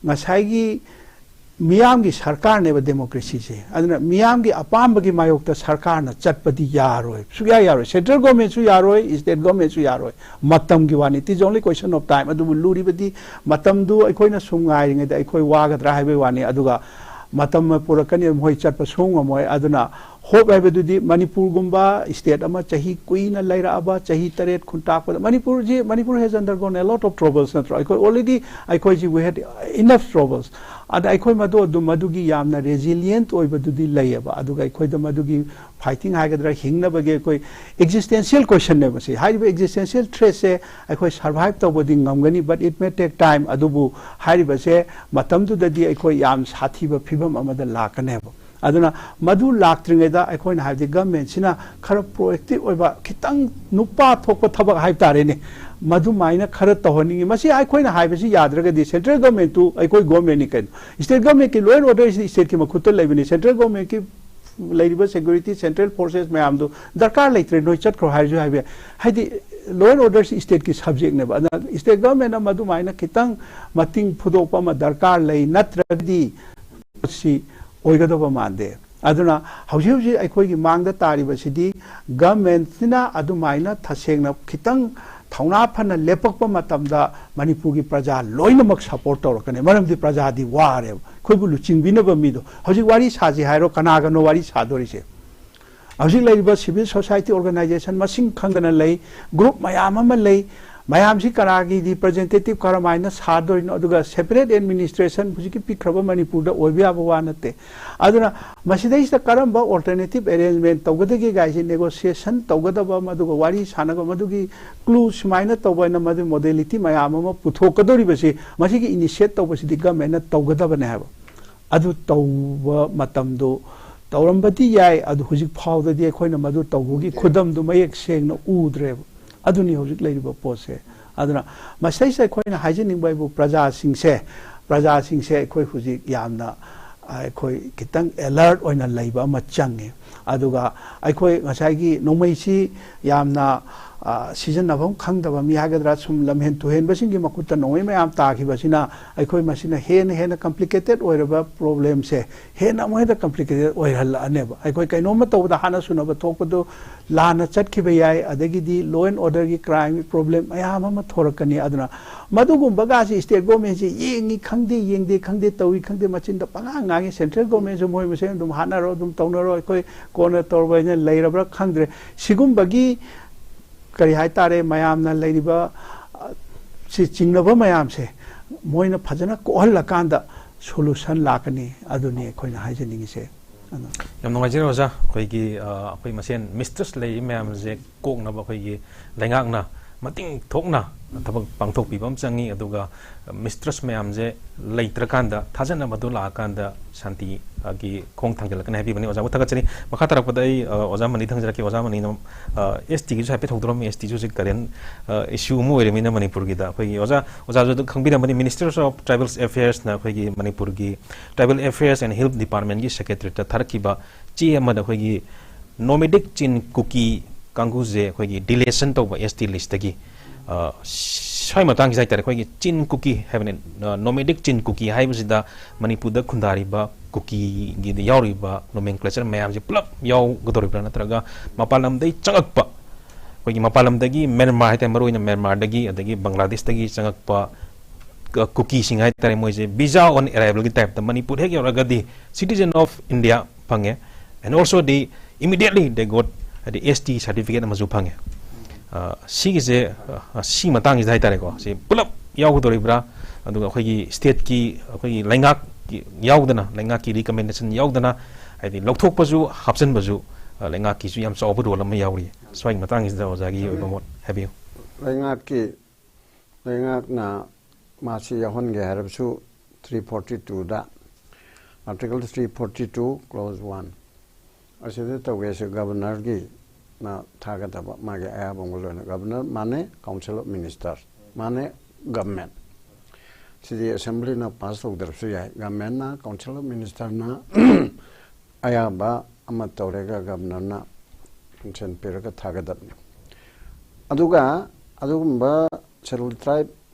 ꯉꯁꯥꯏꯒꯤ ꯃꯤꯌꯥꯝꯒꯤ ꯁꯔꯀꯥꯔꯅꯦꯕ democracyꯁꯦ꯫ ꯑꯗꯨꯅ ꯃꯤꯌꯥꯝꯒꯤ ꯑꯄꯥꯝꯕꯒꯤ ꯃꯥꯌꯣꯛꯇ ꯁꯔꯀꯥꯔꯅ ꯆꯠꯄꯗꯤ ꯌꯥꯔꯣꯏ, ꯁꯨꯛꯌꯥ ꯌꯥꯔꯣꯏ꯫ Central governmentꯁꯨ ꯌꯥꯔꯣꯏ, state governmentꯁꯨ ꯌꯥꯔꯣꯏ꯫ ꯃꯇꯝꯒꯤ ꯋꯥꯅꯤ, it is only question of time꯫ ꯑꯗꯨꯕꯨ ꯂꯨꯔꯤꯕꯗꯤ ꯃꯇꯝꯗꯨ ꯑꯩꯈꯣꯏꯅ ꯁꯨꯝ ꯉꯥꯏꯔꯤꯉꯩꯗ ꯑꯩꯈꯣꯏ ꯋꯥꯒꯗ꯭ꯔꯥ ꯍꯥꯏꯕꯒꯤ ꯋꯥꯅꯤ꯫ ꯑꯗꯨꯒ ꯃꯇꯝ ꯑꯃ ꯄꯨꯔꯛꯀꯅꯤ, ꯃꯈꯣꯏ ꯆꯠꯄ ꯁꯨꯡ ꯉꯝꯃꯣꯏ꯫ ꯑꯗꯨꯅ hope ꯍꯥꯏꯕꯗꯨꯗꯤ ꯃꯅꯤꯄꯨꯔꯒꯨꯝꯕ state ꯑꯃ ꯆꯍꯤ ꯀꯨꯏꯅ ꯂꯩꯔꯛꯑꯕ, ꯆꯍꯤ ꯇꯔꯦꯠ ꯈꯨꯟꯇꯥꯛꯄꯗ ꯃꯅꯤꯄꯨꯔꯁꯤ, Manipur has undergone a lot of troubles ꯅꯠꯇ꯭ꯔꯣ? ꯑꯩꯈꯣꯏ already ꯑꯩꯈꯣꯏꯁꯤ we had enough troubles꯫ ꯑꯗ ꯑꯩꯈꯣꯏ ꯃꯗꯨ ꯑꯗꯨꯝ ꯃꯗꯨꯒꯤ ꯌꯥꯝꯅ resilient ꯑꯣꯏꯕꯗꯨꯗꯤ ꯂꯩꯌꯦꯕ꯫ ꯑꯗꯨꯒ ꯑꯩꯈꯣꯏꯗ ꯃꯗꯨꯒꯤ fighting ꯍꯥꯏꯒꯗ꯭ꯔꯥ, ꯍꯤꯡꯅꯕꯒꯤ ꯑꯩꯈꯣꯏ existential questionꯅꯦꯕ ꯁꯤ꯫ ꯍꯥꯏꯔꯤꯕ existential threatꯁꯦ ꯑꯩꯈꯣꯏ survive ꯇꯧꯕꯗꯤ ꯉꯝꯒꯅꯤ, but it may take time꯫ ꯑꯗꯨꯕꯨ ꯍꯥꯏꯔꯤꯕꯁꯦ ꯃꯇꯝꯗꯨꯗꯗꯤ ꯑꯩꯈꯣꯏ ꯌꯥꯝ ꯁꯥꯊꯤꯕ ꯐꯤꯕꯝ ꯑꯃꯗ ꯂꯥꯛꯀꯅꯦꯕ꯫ ꯑꯗꯨꯅ ꯃꯗꯨ ꯂꯥꯛꯇ꯭ꯔꯤꯉꯩꯗ ꯑꯩꯈꯣꯏꯅ ꯍꯥꯏꯕꯗꯤ governmentꯁꯤꯅ ꯈꯔ proactive ꯑꯣꯏꯕ, ꯈꯤꯇꯪ ꯅꯨꯄꯥ ꯊꯣꯛꯄ ꯊꯕꯛ ꯍꯥꯏꯕ ꯇꯥꯔꯦꯅꯦ, ꯃꯗꯨꯃꯥꯏꯅ ꯈꯔ ꯇꯧꯍꯟꯅꯤꯡꯉꯤ꯫ ꯃꯁꯤ ꯑꯩꯈꯣꯏꯅ ꯍꯥꯏꯕꯁꯤ ꯌꯥꯗ꯭ꯔꯒꯗꯤ central governmentꯇꯨ ꯑꯩꯈꯣꯏ governmentꯅꯤ ꯀꯩꯅꯣ꯫ State governmentꯀꯤ law and orderꯁꯤꯗꯤ stateꯀꯤ ꯃꯈꯨꯠꯇ ꯂꯩꯕꯅꯤ꯫ Central governmentꯀꯤ ꯂꯩꯔꯤꯕ ꯁꯦꯀ꯭ꯌꯨꯔꯤꯇꯤ ꯁꯦꯟꯇ꯭ꯔꯦꯜ ꯐꯣꯔꯁꯦꯁ ꯃꯌꯥꯝꯗꯨ ꯗꯔꯀꯥꯔ ꯂꯩꯇ꯭ꯔꯦ, ꯅꯣꯏ ꯆꯠꯈ꯭ꯔꯣ ꯍꯥꯏꯔꯁꯨ ꯍꯥꯏꯕ ꯌꯥꯏ꯫ ꯍꯥꯏꯗꯤ ꯂꯣ ꯑꯦꯟ ꯑꯣꯔꯗꯔꯁꯤ ꯁ꯭ꯇꯦꯠꯀꯤ ꯁꯕꯖꯦꯛꯅꯦꯕ꯫ ꯑꯗꯨꯅ ꯁ꯭ꯇꯦꯠ ꯒꯚꯔꯟꯃꯦꯟꯠ ꯑꯃ ꯑꯗꯨꯃꯥꯏꯅ ꯈꯤꯇꯪ ꯃꯇꯤꯡ ꯐꯨꯗꯣꯛꯄ ꯑꯃ ꯗꯔꯀꯥꯔ ꯂꯩ, ꯅꯠꯇ꯭ꯔꯒꯗꯤ ꯁꯤ ꯑꯣꯏꯒꯗꯕ ꯃꯥꯟꯗꯦ꯫ ꯑꯗꯨꯅ ꯍꯧꯖꯤꯛ ꯍꯧꯖꯤꯛ ꯑꯩꯈꯣꯏꯒꯤ ꯃꯥꯡꯗ ꯇꯥꯔꯤꯕꯁꯤꯗꯤ ꯒꯚꯔꯟꯃꯦꯟꯠꯁꯤꯅ ꯑꯗꯨꯃꯥꯏꯅ ꯇꯁꯦꯡꯅ ꯈꯤꯇꯪ ꯊꯧꯅꯥ ꯐꯅ ꯂꯦꯞꯄꯛꯄ ꯃꯇꯝꯗ ꯃꯅꯤꯄꯨꯔꯒꯤ ꯄ꯭ꯔꯖꯥ ꯂꯣꯏꯅꯃꯛ ꯁꯄꯣꯔꯠ ꯇꯧꯔꯛꯀꯅꯤ꯫ ꯃꯔꯝꯗꯤ ꯄ꯭ꯔꯖꯥꯗꯤ ꯋꯥꯔꯦꯕ꯫ ꯑꯩꯈꯣꯏꯕꯨ ꯂꯨꯆꯤꯡꯕꯤꯅꯕ ꯃꯤꯗꯣ ꯍꯧꯖꯤꯛ ꯋꯥꯔꯤ ꯁꯥꯁꯤ ꯍꯥꯏꯔꯣ, ꯀꯅꯥꯒꯅꯣ ꯋꯥꯔꯤ ꯁꯥꯗꯣꯔꯤꯁꯦ? ꯍꯧꯖꯤꯛ ꯂꯩꯔꯤꯕ ꯁꯤꯚꯤꯜ ꯁꯣꯁꯥꯏꯇꯤ ꯑꯣꯔꯒꯅꯥꯏꯖꯦꯁꯟ ꯃꯁꯤꯡ ꯈꯪꯗꯅ ꯂꯩ, ꯒ꯭ꯔꯨꯞ ꯃꯌꯥꯝ ꯑꯃ ꯂꯩ꯫ ꯃꯌꯥꯝꯁꯤ ꯀꯅꯥꯒꯤ ꯔꯤꯄ꯭ꯔꯖꯦꯟꯇꯦꯇꯤꯚ ꯀꯔꯝꯍꯥꯏꯅ ꯁꯥꯗꯣꯔꯤꯅꯣ? ꯑꯗꯨꯒ ꯁꯦꯄꯔꯦꯠ ꯑꯦꯗꯃꯤꯅꯤꯁꯇ꯭ꯔꯦꯁꯟ ꯍꯧꯖꯤꯛꯀꯤ ꯄꯤꯛꯈ꯭ꯔꯕ ꯃꯅꯤꯄꯨꯔꯗ ꯑꯣꯏꯕ ꯌꯥꯕ ꯋꯥ ꯅꯠꯇꯦ꯫ ꯑꯗꯨꯅ ꯃꯁꯤꯗꯩꯁꯤꯗ ꯀꯔꯝꯕ ꯑꯣꯜꯇꯔꯅꯦꯇꯤꯚ ꯑꯦꯔꯦꯟꯖꯃꯦꯟꯠ ꯇꯧꯒꯗꯒꯦ ꯀꯥꯏꯁꯦ ꯅꯦꯒꯣꯁꯤꯌꯦꯁꯟ ꯇꯧꯒꯗꯕ ꯑꯃ, ꯑꯗꯨꯒ ꯋꯥꯔꯤ ꯁꯥꯟꯅꯕ, ꯃꯗꯨꯒꯤ ꯀ꯭ꯂꯨ ꯁꯨꯃꯥꯏꯅ ꯇꯧꯕ ꯍꯥꯏꯅ ꯃꯗꯨꯒꯤ ꯃꯣꯗꯦꯂꯤꯇꯤ ꯃꯌꯥꯝ ꯑꯃ ꯄꯨꯊꯣꯛꯀꯗꯧꯔꯤꯕꯁꯤ, ꯃꯁꯤꯒꯤ ꯏꯅꯤꯁꯤꯌꯦꯠ ꯇꯧꯕꯁꯤꯗꯤ ꯒꯚꯔꯟꯃꯦꯟꯠꯅ ꯇꯧꯒꯗꯕꯅꯦ ꯍꯥꯏꯕ꯫ ꯑꯗꯨ ꯇꯧꯕ ꯃꯇꯝꯗꯨ ꯇꯧꯔꯝꯕꯗꯤ ꯌꯥꯏ, ꯑꯗꯨ ꯍꯧꯖꯤꯛ ꯐꯥꯎꯗꯗꯤ ꯑꯩꯈꯣꯏꯅ ꯃꯗꯨ ꯇꯧꯕꯒꯤ ꯈꯨꯗꯝꯗꯨ ꯃꯌꯦꯛ ꯁꯦꯡꯅ ꯎꯗ꯭ꯔꯦꯕ꯫ ꯑꯗꯨꯅꯤ ꯍꯧꯖꯤꯛ ꯂꯩꯔꯤꯕ ꯄꯣꯠꯁꯦ꯫ ꯑꯗꯨꯅ ꯃꯁꯤꯗꯩꯁꯤꯗ ꯑꯩꯈꯣꯏꯅ ꯍꯥꯏꯖꯅꯤꯡꯕ ꯍꯥꯏꯕꯨ ꯄ꯭ꯔꯖꯥꯁꯤꯡꯁꯦ, ꯄ꯭ꯔꯖꯥꯁꯤꯡꯁꯦ ꯑꯩꯈꯣꯏ ꯍꯧꯖꯤꯛ ꯌꯥꯝꯅ, ꯑꯩꯈꯣꯏ ꯈꯤꯇꯪ ꯑꯦꯂꯔꯠ ꯑꯣꯏꯅ ꯂꯩꯕ ꯑꯃ ꯆꯪꯉꯤ꯫ ꯑꯗꯨꯒ ꯑꯩꯈꯣꯏ ꯉꯁꯥꯏꯒꯤ ꯅꯣꯡꯃꯩꯁꯤ ꯌꯥꯝꯅ, ꯑ, ꯁꯤꯖꯤꯟꯅꯐꯝ ꯈꯪꯗꯕ ꯃꯤ ꯍꯥꯏꯒꯗ꯭ꯔꯥ, ꯁꯨꯝ ꯂꯝꯍꯦꯟ ꯇꯨꯍꯦꯟꯕꯁꯤꯡꯒꯤ ꯃꯈꯨꯠꯇ ꯅꯣꯡꯃꯩ ꯃꯌꯥꯝ ꯇꯥꯈꯤꯕꯁꯤꯅ ꯑꯩꯈꯣꯏ ꯃꯁꯤꯅ ꯍꯦꯟꯅ ꯍꯦꯟꯅ ꯀꯝꯄ꯭ꯂꯤꯀꯦꯇꯦꯠ ꯑꯣꯏꯔꯕ ꯄ꯭ꯔꯣꯕ꯭ꯂꯦꯝꯁꯦ ꯍꯦꯟꯅ ꯑꯃꯨꯛ ꯍꯦꯟꯅ ꯀꯝꯄ꯭ꯂꯤꯀꯦꯇꯦꯠ ꯑꯣꯏꯍꯜꯂꯛꯑꯅꯦꯕ꯫ ꯑꯩꯈꯣꯏ ꯀꯩꯅꯣꯝꯃ ꯇꯧꯕꯗ ꯍꯥꯟꯅ ꯁꯨꯅꯕ ꯊꯣꯛꯄꯗꯣ ꯂꯥꯟꯅ ꯆꯠꯈꯤꯕ ꯌꯥꯏ, ꯑꯗꯒꯤꯗꯤ ꯂꯣ ꯑꯦꯟ ꯑꯣꯔꯗꯔꯒꯤ ꯀ꯭ꯔꯥꯏꯝ ꯄ꯭ꯔꯣꯕ꯭ꯂꯦꯝ ꯃꯌꯥꯝ ꯑꯃ ꯊꯣꯔꯛꯀꯅꯤ꯫ ꯑꯗꯨꯅ ꯃꯗꯨꯒꯨꯝꯕꯒꯁꯤ ꯁ꯭ꯇꯦꯠ ꯒꯣꯔꯃꯦꯟꯁꯤ ꯌꯦꯡꯉꯤ ꯈꯪꯗꯦ, ꯌꯦꯡꯗꯦ ꯈꯪꯗꯦ, ꯇꯧꯏ ꯈꯪꯗꯦ, ꯃꯆꯤꯟꯗ ꯄꯉꯥꯡ ꯉꯥꯡꯉꯤ꯫ ꯁꯦꯟꯇ꯭ꯔꯦꯜ ꯒꯣꯔꯃꯦꯟꯁꯨ ꯃꯣꯏ ꯃꯁꯦꯟ ꯑꯗꯨꯝ ꯍꯥꯠꯅꯔꯣ, ꯑꯗꯨꯝ ꯇꯧꯅꯔꯣ, ꯑꯩꯈꯣꯏ ꯀꯣꯟꯅ ꯇꯧꯔꯕ ꯍꯥꯏꯅ ꯂꯩꯔꯕ꯭ꯔꯥ ꯈꯪꯗ꯭ꯔꯦ꯫ ꯁꯤꯒꯨꯝꯕꯒꯤ ꯀꯔꯤ ꯍꯥꯏꯇꯥꯔꯦ, ꯃꯌꯥꯝꯅ ꯂꯩꯔꯤꯕ, ꯑ, ꯁꯤ ꯆꯤꯡꯅꯕ ꯃꯌꯥꯝꯁꯦ ꯃꯣꯏꯅ ꯐꯖꯅ ꯀꯣꯛꯍꯜꯂꯀꯥꯟꯗ ꯁꯣꯂꯨꯁꯟ ꯂꯥꯛꯀꯅꯤ꯫ ꯑꯗꯨꯅꯤ ꯑꯩꯈꯣꯏꯅ ꯍꯥꯏꯖꯅꯤꯡꯉꯤꯁꯦ꯫ ꯑꯗꯨ ꯌꯥꯝ ꯅꯨꯡꯉꯥꯏꯖꯔꯦ ꯑꯣꯖꯥ꯫ ꯑꯩꯈꯣꯏꯒꯤ, ꯑ, ꯑꯩꯈꯣꯏ ꯃꯁꯦꯟ ꯃꯤꯁꯇ꯭ꯔꯤꯁ ꯂꯩꯔꯤ ꯃꯌꯥꯝꯁꯦ ꯀꯣꯛꯅꯕ ꯑꯩꯈꯣꯏꯒꯤ ꯂꯩꯉꯥꯛꯅ ꯃꯇꯤꯡ ꯊꯣꯛꯅ ꯊꯕꯛ ꯄꯥꯡꯊꯣꯛꯄꯤꯕ ꯑꯃ ꯆꯪꯉꯤ꯫ ꯑꯗꯨꯒ mistrust ꯃꯌꯥꯝꯁꯦ ꯂꯩꯇ꯭ꯔꯀꯥꯟꯗ, ꯊꯥꯖꯅꯕꯗꯨ ꯂꯥꯛꯑꯀꯥꯟꯗ ꯁꯥꯟꯇꯤꯒꯤ ꯈꯣꯡ ꯊꯥꯡꯖꯤꯜꯂꯛꯀꯅꯤ ꯍꯥꯏꯕꯤꯕꯅꯤ꯫ ꯑꯣꯖꯥꯕꯨ ꯊꯥꯒꯠꯆꯔꯤ꯫ ꯃꯈꯥ ꯇꯥꯔꯛꯄꯗ ꯑꯩ, ꯑ, ꯑꯣꯖꯥ ꯃꯅꯤꯗ ꯍꯪꯖꯔꯛꯀꯦ꯫ ꯑꯣꯖꯥ ꯃꯅꯤꯅ, ꯑ, ST ꯒꯤꯁꯨ ꯍꯥꯏꯐꯦꯠ ꯍꯧꯗꯣꯔꯝꯃꯤ꯫ ST ꯁꯨ ꯍꯧꯖꯤꯛ current, ꯑ, issue ꯑꯃ ꯑꯣꯏꯔꯃꯤꯅ ꯃꯅꯤꯄꯨꯔꯒꯤꯗ꯫ ꯑꯩꯈꯣꯏꯒꯤ ꯑꯣꯖꯥ, ꯑꯣꯖꯥꯁꯨ ꯑꯗꯨꯝ ꯈꯪꯕꯤꯔꯝꯃꯅꯤ, Ministers of Tribals Affairs ꯅ ꯑꯩꯈꯣꯏꯒꯤ ꯃꯅꯤꯄꯨꯔꯒꯤ Tribal Affairs and Health Department ꯀꯤ Secretariat ꯇ ꯊꯥꯔꯛꯈꯤꯕ ꯆꯦ ꯑꯃꯗ ꯑꯩꯈꯣꯏꯒꯤ nomadic ꯆꯤꯟ ꯀꯨꯀꯤ ꯀꯥꯡꯕꯨꯁꯦ ꯑꯩꯈꯣꯏꯒꯤ deletion ꯇꯧꯕ ST list ꯇꯒꯤ, ꯑ, ꯁ꯭ꯋꯥꯏ ꯃꯇꯥꯡꯁꯤꯗ ꯍꯥꯏꯇꯥꯔꯦ, ꯑꯩꯈꯣꯏꯒꯤ ꯆꯤꯟ ꯀꯨꯀꯤ ꯍꯥꯏꯕꯅꯤ, ꯑ, nomadic ꯆꯤꯟ ꯀꯨꯀꯤ ꯍꯥꯏꯕꯁꯤꯗ ꯃꯅꯤꯄꯨꯔꯗ ꯈꯨꯟꯗꯥꯔꯤꯕ ꯀꯨꯀꯤꯒꯤꯗ ꯌꯥꯎꯔꯤꯕ nomenclature ꯃꯌꯥꯝꯁꯦ ꯄꯨꯂꯞ ꯌꯥꯎꯒꯗꯧꯔꯤꯕ꯭ꯔꯥ, ꯅꯠꯇ꯭ꯔꯒ ꯃꯄꯥꯟ ꯂꯝꯗꯒꯤ ꯆꯪꯉꯛꯄ, ꯑꯩꯈꯣꯏꯒꯤ ꯃꯄꯥꯟ ꯂꯝꯗꯒꯤ, ꯃ꯭ꯌꯥꯟꯃꯥꯔ ꯍꯥꯏꯇꯥꯔꯦ, ꯃꯔꯨꯑꯣꯏꯅ ꯃ꯭ꯌꯥꯟꯃꯥꯔꯗꯒꯤ, ꯑꯗꯒꯤ ꯕꯪꯒ꯭ꯂꯥꯗꯦꯁꯇꯒꯤ ꯆꯪꯉꯛꯄ ꯀ-, ꯀꯨꯀꯤꯁꯤꯡ ꯍꯥꯏꯇꯥꯔꯦ, ꯃꯣꯏꯁꯦ visa on arrival ꯒꯤ type ꯇ ꯃꯅꯤꯄꯨꯔ ꯍꯦꯛ ꯌꯧꯔꯒꯗꯤ citizen of India ꯐꯪꯉꯦ, and also the immediately they got ꯍꯥꯏꯗꯤ ST certificate ꯑꯃꯁꯨ ꯐꯪꯉꯦ꯫ ꯑ, ꯁꯤꯒꯤꯁꯦ, ꯑ, ꯁꯤ ꯃꯇꯥꯡꯁꯤꯗ ꯍꯥꯏꯇꯥꯔꯦꯀꯣ, ꯁꯤ ꯄꯨꯂꯞ ꯌꯥꯎꯒꯗꯧꯔꯤꯕ꯭ꯔꯥ? ꯑꯗꯨꯒ ꯑꯩꯈꯣꯏꯒꯤ state ꯀꯤ, ꯑꯩꯈꯣꯏꯒꯤ ꯂꯩꯉꯥꯛꯀꯤ ꯌꯥꯎꯗꯅ, ꯂꯩꯉꯥꯛꯀꯤ recommendation ꯌꯥꯎꯗꯅ, ꯍꯥꯏꯗꯤ ꯂꯧꯊꯣꯛꯄꯁꯨ ꯍꯥꯞꯆꯤꯟꯕꯁꯨ, ꯑ, ꯂꯩꯉꯥꯛꯀꯤꯁꯨ ꯌꯥꯝ ꯆꯥꯎꯕ role ꯑꯃ ꯌꯥꯎꯔꯤ꯫ ꯁ꯭ꯋꯥꯏꯒꯤ ꯃꯇꯥꯡꯁꯤꯗ ꯑꯣꯖꯥꯒꯤ ꯑꯣꯏꯕ ꯃꯣꯠ ꯍꯥꯏꯕꯤꯌꯨ꯫ ꯂꯩꯉꯥꯛꯀꯤ, ꯂꯩꯉꯥꯛꯅ ꯃꯥꯁꯤ ꯌꯥꯎꯍꯟꯒꯦ ꯍꯥꯏꯔꯕꯁꯨ three forty two ꯗ, Article three forty two, Clause one ꯑꯁꯤꯗ ꯇꯧꯒꯦꯁꯦ ꯒꯕꯔꯅꯔꯒꯤꯅ ꯊꯥꯒꯗꯕ ꯃꯥꯒꯤ ꯑꯌꯥꯕ ꯑꯃꯒ ꯂꯣꯏꯅ꯫ ꯒꯕꯔꯅꯔ ꯃꯥꯅꯦ, Council of Minister ꯃꯥꯅꯦ, government꯫ ꯁꯤꯗꯤ assembly ꯅ pass ꯇꯧꯗ꯭ꯔꯁꯨ ꯌꯥꯏ꯫ Government ꯅ, Council of Minister ꯅ ꯑꯌꯥꯕ ꯑꯃ ꯇꯧꯔꯒ ꯒꯕꯔꯅꯔꯅ consent ꯄꯤꯔꯒ ꯊꯥꯒꯗꯕꯅꯤ꯫ ꯑꯗꯨꯒ ꯑꯗꯨꯒꯨꯝꯕ Scheduled Tribe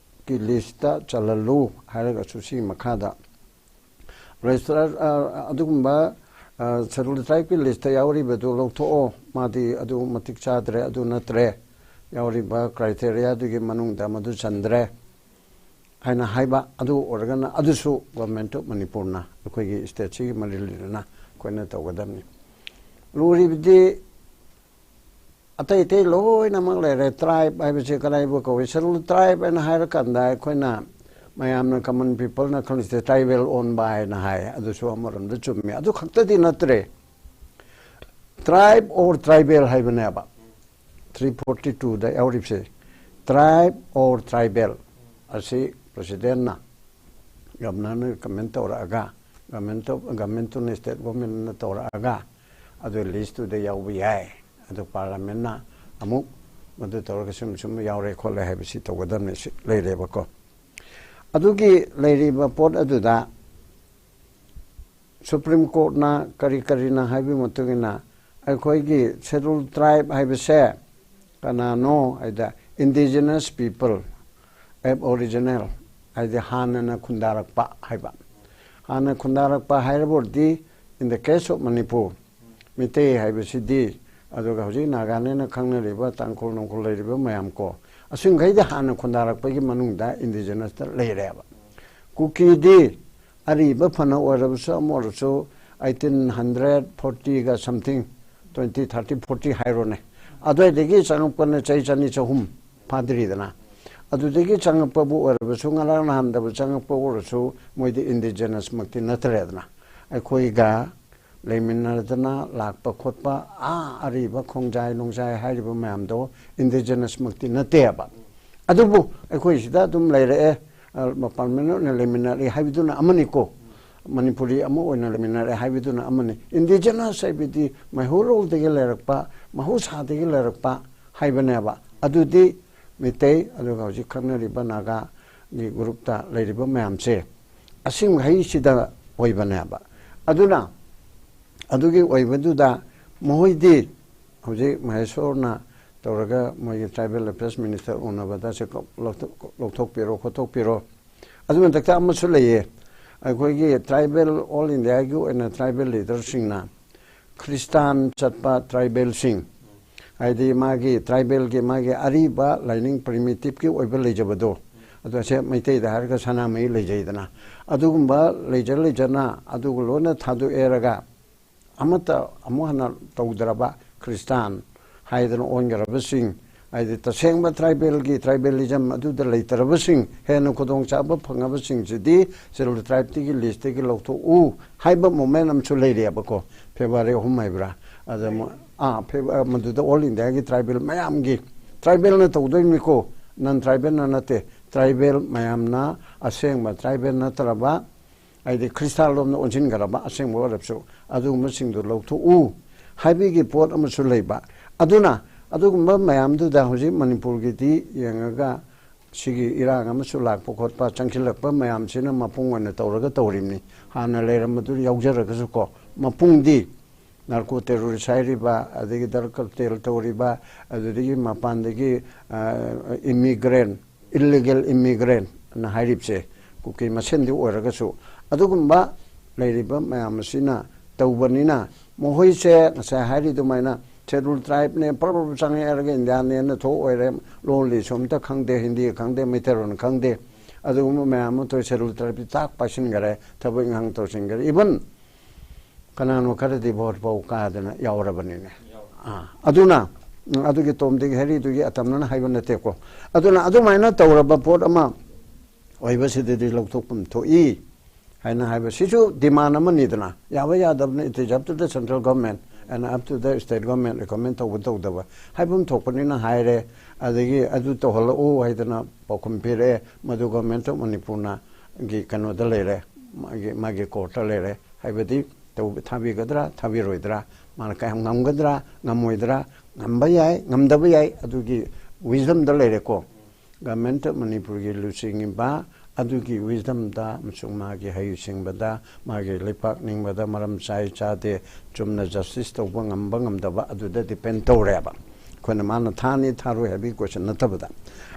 ꯀꯤ list ꯇ ꯆꯜꯍꯜꯂꯨ ꯍꯥꯏꯔꯒꯁꯨ ꯁꯤꯒꯤ ꯃꯈꯥꯗ registrar, ꯑ, ꯑꯗꯨꯒꯨꯝꯕ, ꯑ, Scheduled Tribe ꯀꯤ list ꯇ ꯌꯥꯎꯔꯤꯕꯗꯨ ꯂꯧꯊꯣꯛꯑꯣ, ꯃꯥꯗꯤ ꯑꯗꯨ ꯃꯇꯤꯛ ꯆꯥꯗ꯭ꯔꯦ, ꯑꯗꯨ ꯅꯠꯇ꯭ꯔꯦ, ꯌꯥꯎꯔꯤꯕ criteria ꯗꯨꯒꯤ ꯃꯅꯨꯡꯗ ꯃꯗꯨ ꯆꯟꯗ꯭ꯔꯦ ꯍꯥꯏꯅ ꯍꯥꯏꯕ ꯑꯗꯨ ꯑꯣꯏꯔꯒꯅ ꯑꯗꯨꯁꯨ Government of ꯃꯅꯤꯄꯨꯔꯅ ꯑꯩꯈꯣꯏꯒꯤ state ꯁꯤꯒꯤ ꯃꯔꯤ ꯂꯩꯅꯅ ꯑꯩꯈꯣꯏꯅ ꯇꯧꯒꯗꯕꯅꯤ꯫ ꯂꯨꯔꯤꯕꯗꯤ ꯑꯇꯩ ꯑꯇꯩ ꯂꯣꯏꯅꯃꯛ ꯂꯩꯔꯦ꯫ Tribe ꯍꯥꯏꯕꯁꯦ ꯀꯗꯥꯏꯕꯨ ꯀꯧꯏ? Scheduled Tribe ꯍꯥꯏꯅ ꯍꯥꯏꯔꯀꯥꯟꯗ ꯑꯩꯈꯣꯏꯅ ꯃꯌꯥꯝꯅ, common people ꯅ ꯈꯜꯂꯤꯁꯦ tribal ꯑꯣꯟꯕ ꯍꯥꯏꯅ ꯍꯥꯏ꯫ ꯑꯗꯨꯁꯨ ꯑꯃꯔꯣꯝꯗ ꯆꯨꯝꯃꯤ꯫ ꯑꯗꯨ ꯈꯛꯇꯗꯤ ꯅꯠꯇ꯭ꯔꯦ꯫ Tribe or tribal ꯍꯥꯏꯕꯅꯦꯕ three forty two the ꯌꯥꯎꯔꯤꯕꯁꯦ꯫ Tribe or tribal ꯑꯁꯤ presidentꯅ, governorꯅ recommend ꯇꯧꯔꯛꯑꯒ, government, governmentꯇꯨꯅ, state governmentꯅ ꯇꯧꯔꯛꯑꯒ, ꯑꯗꯨ listꯇꯨꯗ ꯌꯥꯎꯕ ꯌꯥꯏ꯫ ꯑꯗꯨ parliamentꯅ ꯑꯃꯨꯛ ꯃꯗꯨ ꯇꯧꯔꯒ ꯁꯨꯝ ꯁꯨꯝ ꯌꯥꯎꯔꯦ ꯈꯣꯠꯂꯦ ꯍꯥꯏꯕꯁꯤ ꯇꯧꯒꯗꯕꯅꯤ, ꯁꯤ ꯂꯩꯔꯦꯕꯀꯣ꯫ ꯑꯗꯨꯒꯤ ꯂꯩꯔꯤꯕ ꯄꯣꯠ ꯑꯗꯨꯗ Supreme Courtꯅ ꯀꯔꯤ ꯀꯔꯤꯅ ꯍꯥꯏꯕꯒꯤ ꯃꯇꯨꯡ ꯏꯟꯅ ꯑꯩꯈꯣꯏꯒꯤ Scheduled Tribe ꯍꯥꯏꯕꯁꯦ ꯀꯅꯥꯅꯣ ꯍꯥꯏꯗ, indigenous people, aboriginal, ꯍꯥꯏꯗꯤ ꯍꯥꯟꯅꯅ ꯈꯨꯟꯗꯥꯔꯛꯄ ꯍꯥꯏꯕ꯫ ꯍꯥꯟꯅ ꯈꯨꯟꯗꯥꯔꯛꯄ ꯍꯥꯏꯔꯕꯗꯤ, in the case of Manipur, Meitei ꯍꯥꯏꯕꯁꯤꯗꯤ, ꯑꯗꯨꯒ ꯍꯧꯖꯤꯛ ꯅꯥꯒꯥꯅꯦꯅ ꯈꯪꯅꯔꯤꯕ ꯇꯥꯡꯈꯨꯜ ꯅꯨꯡꯈꯨꯜ ꯂꯩꯔꯤꯕ ꯃꯌꯥꯝ ꯀꯣ, ꯑꯁꯤꯡꯈꯩꯗ ꯍꯥꯟꯅ ꯈꯨꯟꯗꯥꯔꯛꯄꯒꯤ ꯃꯅꯨꯡꯗ indigenousꯇ ꯂꯩꯔꯦꯕ꯫ ꯀꯨꯀꯤꯗꯤ ꯑꯔꯤꯕ ꯐꯅ ꯑꯣꯏꯔꯕꯁꯨ ꯑꯃ ꯑꯣꯏꯔꯁꯨ eighteen hundred fortyꯒ something, twenty, thirty, forty ꯍꯥꯏꯔꯣꯅꯦ, ꯑꯗꯨꯋꯥꯏꯗꯒꯤ ꯆꯪꯉꯛꯄꯅ ꯆꯍꯤ ꯆꯅꯤ ꯆꯍꯨꯝ ꯐꯥꯗ꯭ꯔꯤꯗꯅ꯫ ꯑꯗꯨꯗꯒꯤ ꯆꯪꯉꯛꯄꯕꯨ ꯑꯣꯏꯔꯕꯁꯨ, ꯉꯔꯥꯡ ꯅꯍꯥꯟꯗꯕꯨ ꯆꯪꯉꯛꯄ ꯑꯣꯏꯔꯁꯨ, ꯃꯣꯏꯗꯤ indigenousꯃꯛꯇꯤ ꯅꯠꯇ꯭ꯔꯦꯗꯅ꯫ ꯑꯩꯈꯣꯏꯒ ꯂꯩꯃꯤꯟꯅꯗꯅ ꯂꯥꯛꯄ ꯈꯣꯠꯄ, ꯑꯥ ꯑꯔꯤꯕ ꯈꯣꯡꯖꯥꯏ ꯅꯨꯡꯖꯥꯏ ꯍꯥꯏꯔꯤꯕ ꯃꯌꯥꯝꯗꯣ indigenousꯃꯛꯇꯤ ꯅꯠꯇꯦꯕ꯫ ꯑꯗꯨꯕꯨ ꯑꯩꯈꯣꯏ ꯁꯤꯗ ꯑꯗꯨꯝ ꯂꯩꯔꯛꯑꯦ, ꯑ, permanent ꯑꯣꯏꯅ ꯂꯩꯃꯤꯟꯅꯔꯛꯏ ꯍꯥꯏꯕꯗꯨꯅ ꯑꯃꯅꯤꯀꯣ꯫ ꯃꯅꯤꯄꯨꯔꯤ ꯑꯃ ꯑꯣꯏꯅ ꯂꯩꯃꯤꯟꯅꯔꯛꯑꯦ ꯍꯥꯏꯕꯗꯨꯅ ꯑꯃꯅꯤ꯫ Indigenous ꯍꯥꯏꯕꯗꯤ ꯃꯩꯍꯧꯔꯣꯜꯗꯒꯤ ꯂꯩꯔꯛꯄ, ꯃꯍꯧꯁꯥꯗꯒꯤ ꯂꯩꯔꯛꯄ ꯍꯥꯏꯕꯅꯦꯕ꯫ ꯑꯗꯨꯗꯤ ꯃꯤꯇꯩ, ꯑꯗꯨꯒ ꯍꯧꯖꯤꯛ ꯈꯪꯅꯔꯤꯕ ꯅꯥꯒꯥꯒꯤ groupꯇ ꯂꯩꯔꯤꯕ ꯃꯌꯥꯝꯁꯦ ꯑꯁꯤꯡꯈꯩꯁꯤꯗ ꯑꯣꯏꯕꯅꯦꯕ꯫ ꯑꯗꯨꯅ ꯑꯗꯨꯒꯤ ꯑꯣꯏꯕꯗꯨꯗ ꯃꯈꯣꯏꯗꯤ ꯍꯧꯖꯤꯛ ꯃꯍꯦꯁꯣꯔꯅ ꯇꯧꯔꯒ ꯃꯣꯏꯒꯤ Tribal Affairs Minister ꯎꯅꯕꯗ ꯁꯤ ꯂꯧꯊꯣꯛ-, ꯂꯧꯊꯣꯛꯄꯤꯔꯣ, ꯈꯣꯠꯇꯣꯛꯄꯤꯔꯣ꯫ ꯑꯗꯨ ꯃꯊꯛꯇ ꯑꯃꯁꯨ ꯂꯩꯌꯦ, ꯑꯩꯈꯣꯏꯒꯤ tribal, all Indiaꯒꯤ ꯑꯣꯏꯅ tribal leaderꯁꯤꯡꯅ ꯈ꯭ꯔꯤꯁꯇꯥꯟ ꯆꯠꯄ tribalꯁꯤꯡ, ꯍꯥꯏꯗꯤ ꯃꯥꯒꯤ tribalꯒꯤ ꯃꯥꯒꯤ ꯑꯔꯤꯕ ꯂꯥꯏꯅꯤꯡ primitiveꯀꯤ ꯑꯣꯏꯕ ꯂꯩꯖꯕꯗꯣ, ꯑꯗꯣ ꯑꯁꯦ ꯃꯩꯇꯩꯗ ꯍꯥꯏꯔꯒ ꯁꯅꯥꯃꯍꯤ ꯂꯩꯖꯩꯗꯅ, ꯑꯗꯨꯒꯨꯝꯕ ꯂꯩꯖ ꯂꯩꯖꯅ ꯑꯗꯨꯒ ꯂꯣꯏꯅ ꯊꯥꯗꯣꯛꯑꯦꯔꯒ ꯑꯃꯠꯇ ꯑꯃꯨꯛ ꯍꯟꯅ ꯇꯧꯗ꯭ꯔꯕ ꯈ꯭ꯔꯤꯁꯇꯥꯟ ꯍꯥꯏꯗꯅ ꯑꯣꯟꯈ꯭ꯔꯕꯁꯤꯡ, ꯍꯥꯏꯗꯤ ꯇꯁꯦꯡꯕ tribalꯒꯤ tribalism ꯑꯗꯨꯗ ꯂꯩꯇ꯭ꯔꯕꯁꯤꯡ, ꯍꯦꯟꯅ ꯈꯨꯗꯣꯡꯆꯥꯕ ꯐꯪꯉꯕꯁꯤꯡꯁꯤꯗꯤ Scheduled Tribeꯇꯒꯤ listꯇꯒꯤ ꯂꯧꯊꯣꯛꯎ ꯍꯥꯏꯕ movement ꯑꯃꯁꯨ ꯂꯩꯔꯤꯑꯕꯀꯣ꯫ February ꯑꯍꯨꯝ ꯍꯥꯏꯕ꯭ꯔꯥ? ꯑꯗ ꯃ-, ꯑꯥ, Feb-, ꯑ, ꯃꯗꯨꯗ all Indiaꯒꯤ tribal ꯃꯌꯥꯝꯒꯤ ꯇ꯭ꯔꯥꯏꯕꯦꯜꯅ ꯇꯧꯗꯣꯏꯅꯤꯀꯣ, ꯅꯟ ꯇ꯭ꯔꯥꯏꯕꯦꯜꯅ ꯅꯠꯇꯦ꯫ ꯇ꯭ꯔꯥꯏꯕꯦꯜ ꯃꯌꯥꯝꯅ, ꯑꯁꯦꯡꯕ ꯇ꯭ꯔꯥꯏꯕꯦꯜ ꯅꯠꯇ꯭ꯔꯕ, ꯍꯥꯏꯗꯤ ꯈ꯭ꯔꯤꯁꯇꯥꯟꯂꯣꯝꯗ ꯑꯣꯟꯁꯤꯟꯈ꯭ꯔꯕ ꯑꯁꯦꯡꯕ ꯑꯣꯏꯔꯕꯁꯨ, ꯑꯗꯨꯒꯨꯝꯕꯁꯤꯡꯗꯨ ꯂꯧꯊꯣꯛꯎ ꯍꯥꯏꯕꯒꯤ ꯄꯣꯠ ꯑꯃꯁꯨ ꯂꯩꯕ꯫ ꯑꯗꯨꯅ ꯑꯗꯨꯒꯨꯝꯕ ꯃꯌꯥꯝꯗꯨꯗ ꯍꯧꯖꯤꯛ ꯃꯅꯤꯄꯨꯔꯒꯤꯗꯤ ꯌꯦꯡꯉꯒ, ꯁꯤꯒꯤ ꯏꯔꯥꯡ ꯑꯃꯁꯨ ꯂꯥꯛꯄ ꯈꯣꯠꯄ ꯆꯪꯁꯤꯜꯂꯛꯄ ꯃꯌꯥꯝꯁꯤꯅ ꯃꯄꯨꯡ ꯑꯣꯏꯅ ꯇꯧꯔꯒ ꯇꯧꯔꯤꯕꯅꯤ꯫ ꯍꯥꯟꯅ ꯂꯩꯔꯝꯕꯗꯨ ꯌꯥꯎꯖꯔꯒꯁꯨ ꯀꯣ, ꯃꯄꯨꯡꯗꯤ ꯅꯥꯔꯀꯣ ꯇꯦꯔꯣꯔꯤꯁ ꯍꯥꯏꯔꯤꯕ, ꯑꯗꯒꯤ ꯗ꯭ꯔꯒ ꯀꯥꯔꯇꯦꯜ ꯇꯧꯔꯤꯕ, ꯑꯗꯨꯗꯒꯤ ꯃꯄꯥꯟꯗꯒꯤ ꯏꯃꯤꯒ꯭ꯔꯦꯟ, ꯏꯜꯂꯤꯒꯦꯜ ꯏꯃꯤꯒ꯭ꯔꯦꯟꯅ ꯍꯥꯏꯔꯤꯕꯁꯦ, ꯀꯨꯀꯤ ꯃꯁꯦꯟꯗꯤ ꯑꯣꯏꯔꯒꯁꯨ, ꯑꯗꯨꯒꯨꯝꯕ ꯂꯩꯔꯤꯕ ꯃꯌꯥꯝ ꯑꯁꯤꯅ ꯇꯧꯕꯅꯤꯅ, ꯃꯈꯣꯏꯁꯦ ꯉꯁꯥꯏ ꯍꯥꯏꯔꯤ ꯑꯗꯨꯃꯥꯏꯅ ꯁꯦꯗꯨꯜ ꯇ꯭ꯔꯥꯏꯕꯅꯦ, ꯄ꯭ꯔꯞ ꯄ꯭ꯔꯞ ꯆꯪꯉꯦ ꯍꯥꯏꯔꯒ ꯏꯟꯗꯤꯌꯥꯅꯦꯅ ꯊꯣꯛ ꯑꯣꯏꯔꯦ, ꯂꯣꯟ ꯂꯤꯁꯨ ꯑꯝꯇ ꯈꯪꯗꯦ, ꯍꯤꯟꯗꯤ ꯈꯪꯗꯦ, ꯃꯩꯇꯩꯂꯣꯟ ꯈꯪꯗꯦ, ꯑꯗꯨꯒꯨꯝꯕ ꯃꯌꯥꯝ ꯑꯃ ꯊꯣꯛꯑꯦ꯫ ꯁꯦꯗꯨꯜ ꯇ꯭ꯔꯥꯏꯕꯇꯤ ꯇꯥꯛ ꯄꯥꯏꯁꯤꯟꯈꯔꯦ, ꯊꯕꯛ ꯏꯪꯈꯥꯡ ꯇꯧꯁꯤꯟꯈꯔꯦ꯫ ꯏꯚꯟ ꯀꯅꯥꯅꯣ ꯈꯔꯗꯤ ꯚꯣꯠ ꯐꯥꯎ ꯀꯥꯗꯅ ꯌꯥꯎꯔꯕꯅꯤꯅꯦ꯫ ꯑꯥ, ꯑꯗꯨꯅ, ꯎꯝ, ꯑꯗꯨꯒꯤ ꯇꯣꯝꯗꯤꯒꯤ ꯍꯦꯔꯤꯗꯨꯒꯤ ꯑꯇꯝꯅꯅ ꯍꯥꯏꯕ ꯅꯠꯇꯦꯀꯣ꯫ ꯑꯗꯨꯅ ꯑꯗꯨꯃꯥꯏꯅ ꯇꯧꯔꯕ ꯄꯣꯠ ꯑꯃ ꯑꯣꯏꯕꯁꯤꯗꯗꯤ ꯂꯧꯊꯣꯛꯐꯝ ꯊꯣꯛꯏ ꯍꯥꯏꯅ ꯍꯥꯏꯕ ꯁꯤꯁꯨ ꯗꯤꯃꯥꯟ ꯑꯃꯅꯤꯗꯅ, ꯌꯥꯕ ꯌꯥꯗꯕꯅ, it is up to the central government and up to the state government recommend ꯇꯧꯕ ꯇꯧꯗꯕ ꯍꯥꯏꯕ ꯑꯃ ꯊꯣꯛꯄꯅꯤꯅ ꯍꯥꯏꯔꯦ꯫ ꯑꯗꯒꯤ ꯑꯗꯨ ꯇꯧꯍꯜꯂꯛꯎ ꯍꯥꯏꯗꯅ ꯄꯥꯎꯈꯨꯝ ꯄꯤꯔꯛꯑꯦ, ꯃꯗꯨ ꯒꯣꯔꯃꯦꯟ ꯑꯣꯐ ꯃꯅꯤꯄꯨꯔꯅ ꯒꯤ ꯀꯩꯅꯣꯗ ꯂꯩꯔꯦ, ꯃꯥꯒꯤ, ꯃꯥꯒꯤ ꯀꯣꯔꯠꯇ ꯂꯩꯔꯦ꯫ ꯍꯥꯏꯕꯗꯤ ꯇꯧ-, ꯊꯥꯕꯤꯒꯗ꯭ꯔꯥ ꯊꯥꯕꯤꯔꯣꯏꯗ꯭ꯔꯥ, ꯃꯥꯅ ꯀꯌꯥꯝ ꯉꯝꯒꯗ꯭ꯔꯥ ꯉꯝꯃꯣꯏꯗ꯭ꯔꯥ, ꯉꯝꯕ ꯌꯥꯏ ꯉꯝꯗꯕ ꯌꯥꯏ, ꯑꯗꯨꯒꯤ ꯋꯤꯖꯗꯝꯗ ꯂꯩꯔꯦꯀꯣ꯫ ꯒꯚꯔꯟꯃꯦꯟꯠ ꯑꯣꯐ ꯃꯅꯤꯄꯨꯔꯒꯤ ꯂꯨꯆꯤꯡꯉꯤꯕ ꯑꯗꯨꯒꯤ ꯋꯤꯖꯗꯝꯗ ꯑꯃꯁꯨꯡ ꯃꯥꯒꯤ ꯍꯩꯁꯤꯡꯕꯗ, ꯃꯥꯒꯤ ꯂꯩꯄꯥꯛ ꯅꯤꯡꯕꯗ ꯃꯔꯝ ꯆꯥꯏ ꯆꯥꯗꯦ, ꯆꯨꯝꯅ ꯖꯁꯇꯤꯁ ꯇꯧꯕ ꯉꯝꯕ ꯉꯝꯗꯕ ꯑꯗꯨꯗ ꯗꯤꯄꯦꯟ ꯇꯧꯔꯦꯕ꯫ ꯑꯩꯈꯣꯏꯅ ꯃꯥꯅ ꯊꯥꯅꯤ ꯊꯥꯔꯣꯏ ꯍꯥꯏꯕꯒꯤ ꯀꯣꯏꯁꯟ ꯅꯠꯇꯕꯗ꯫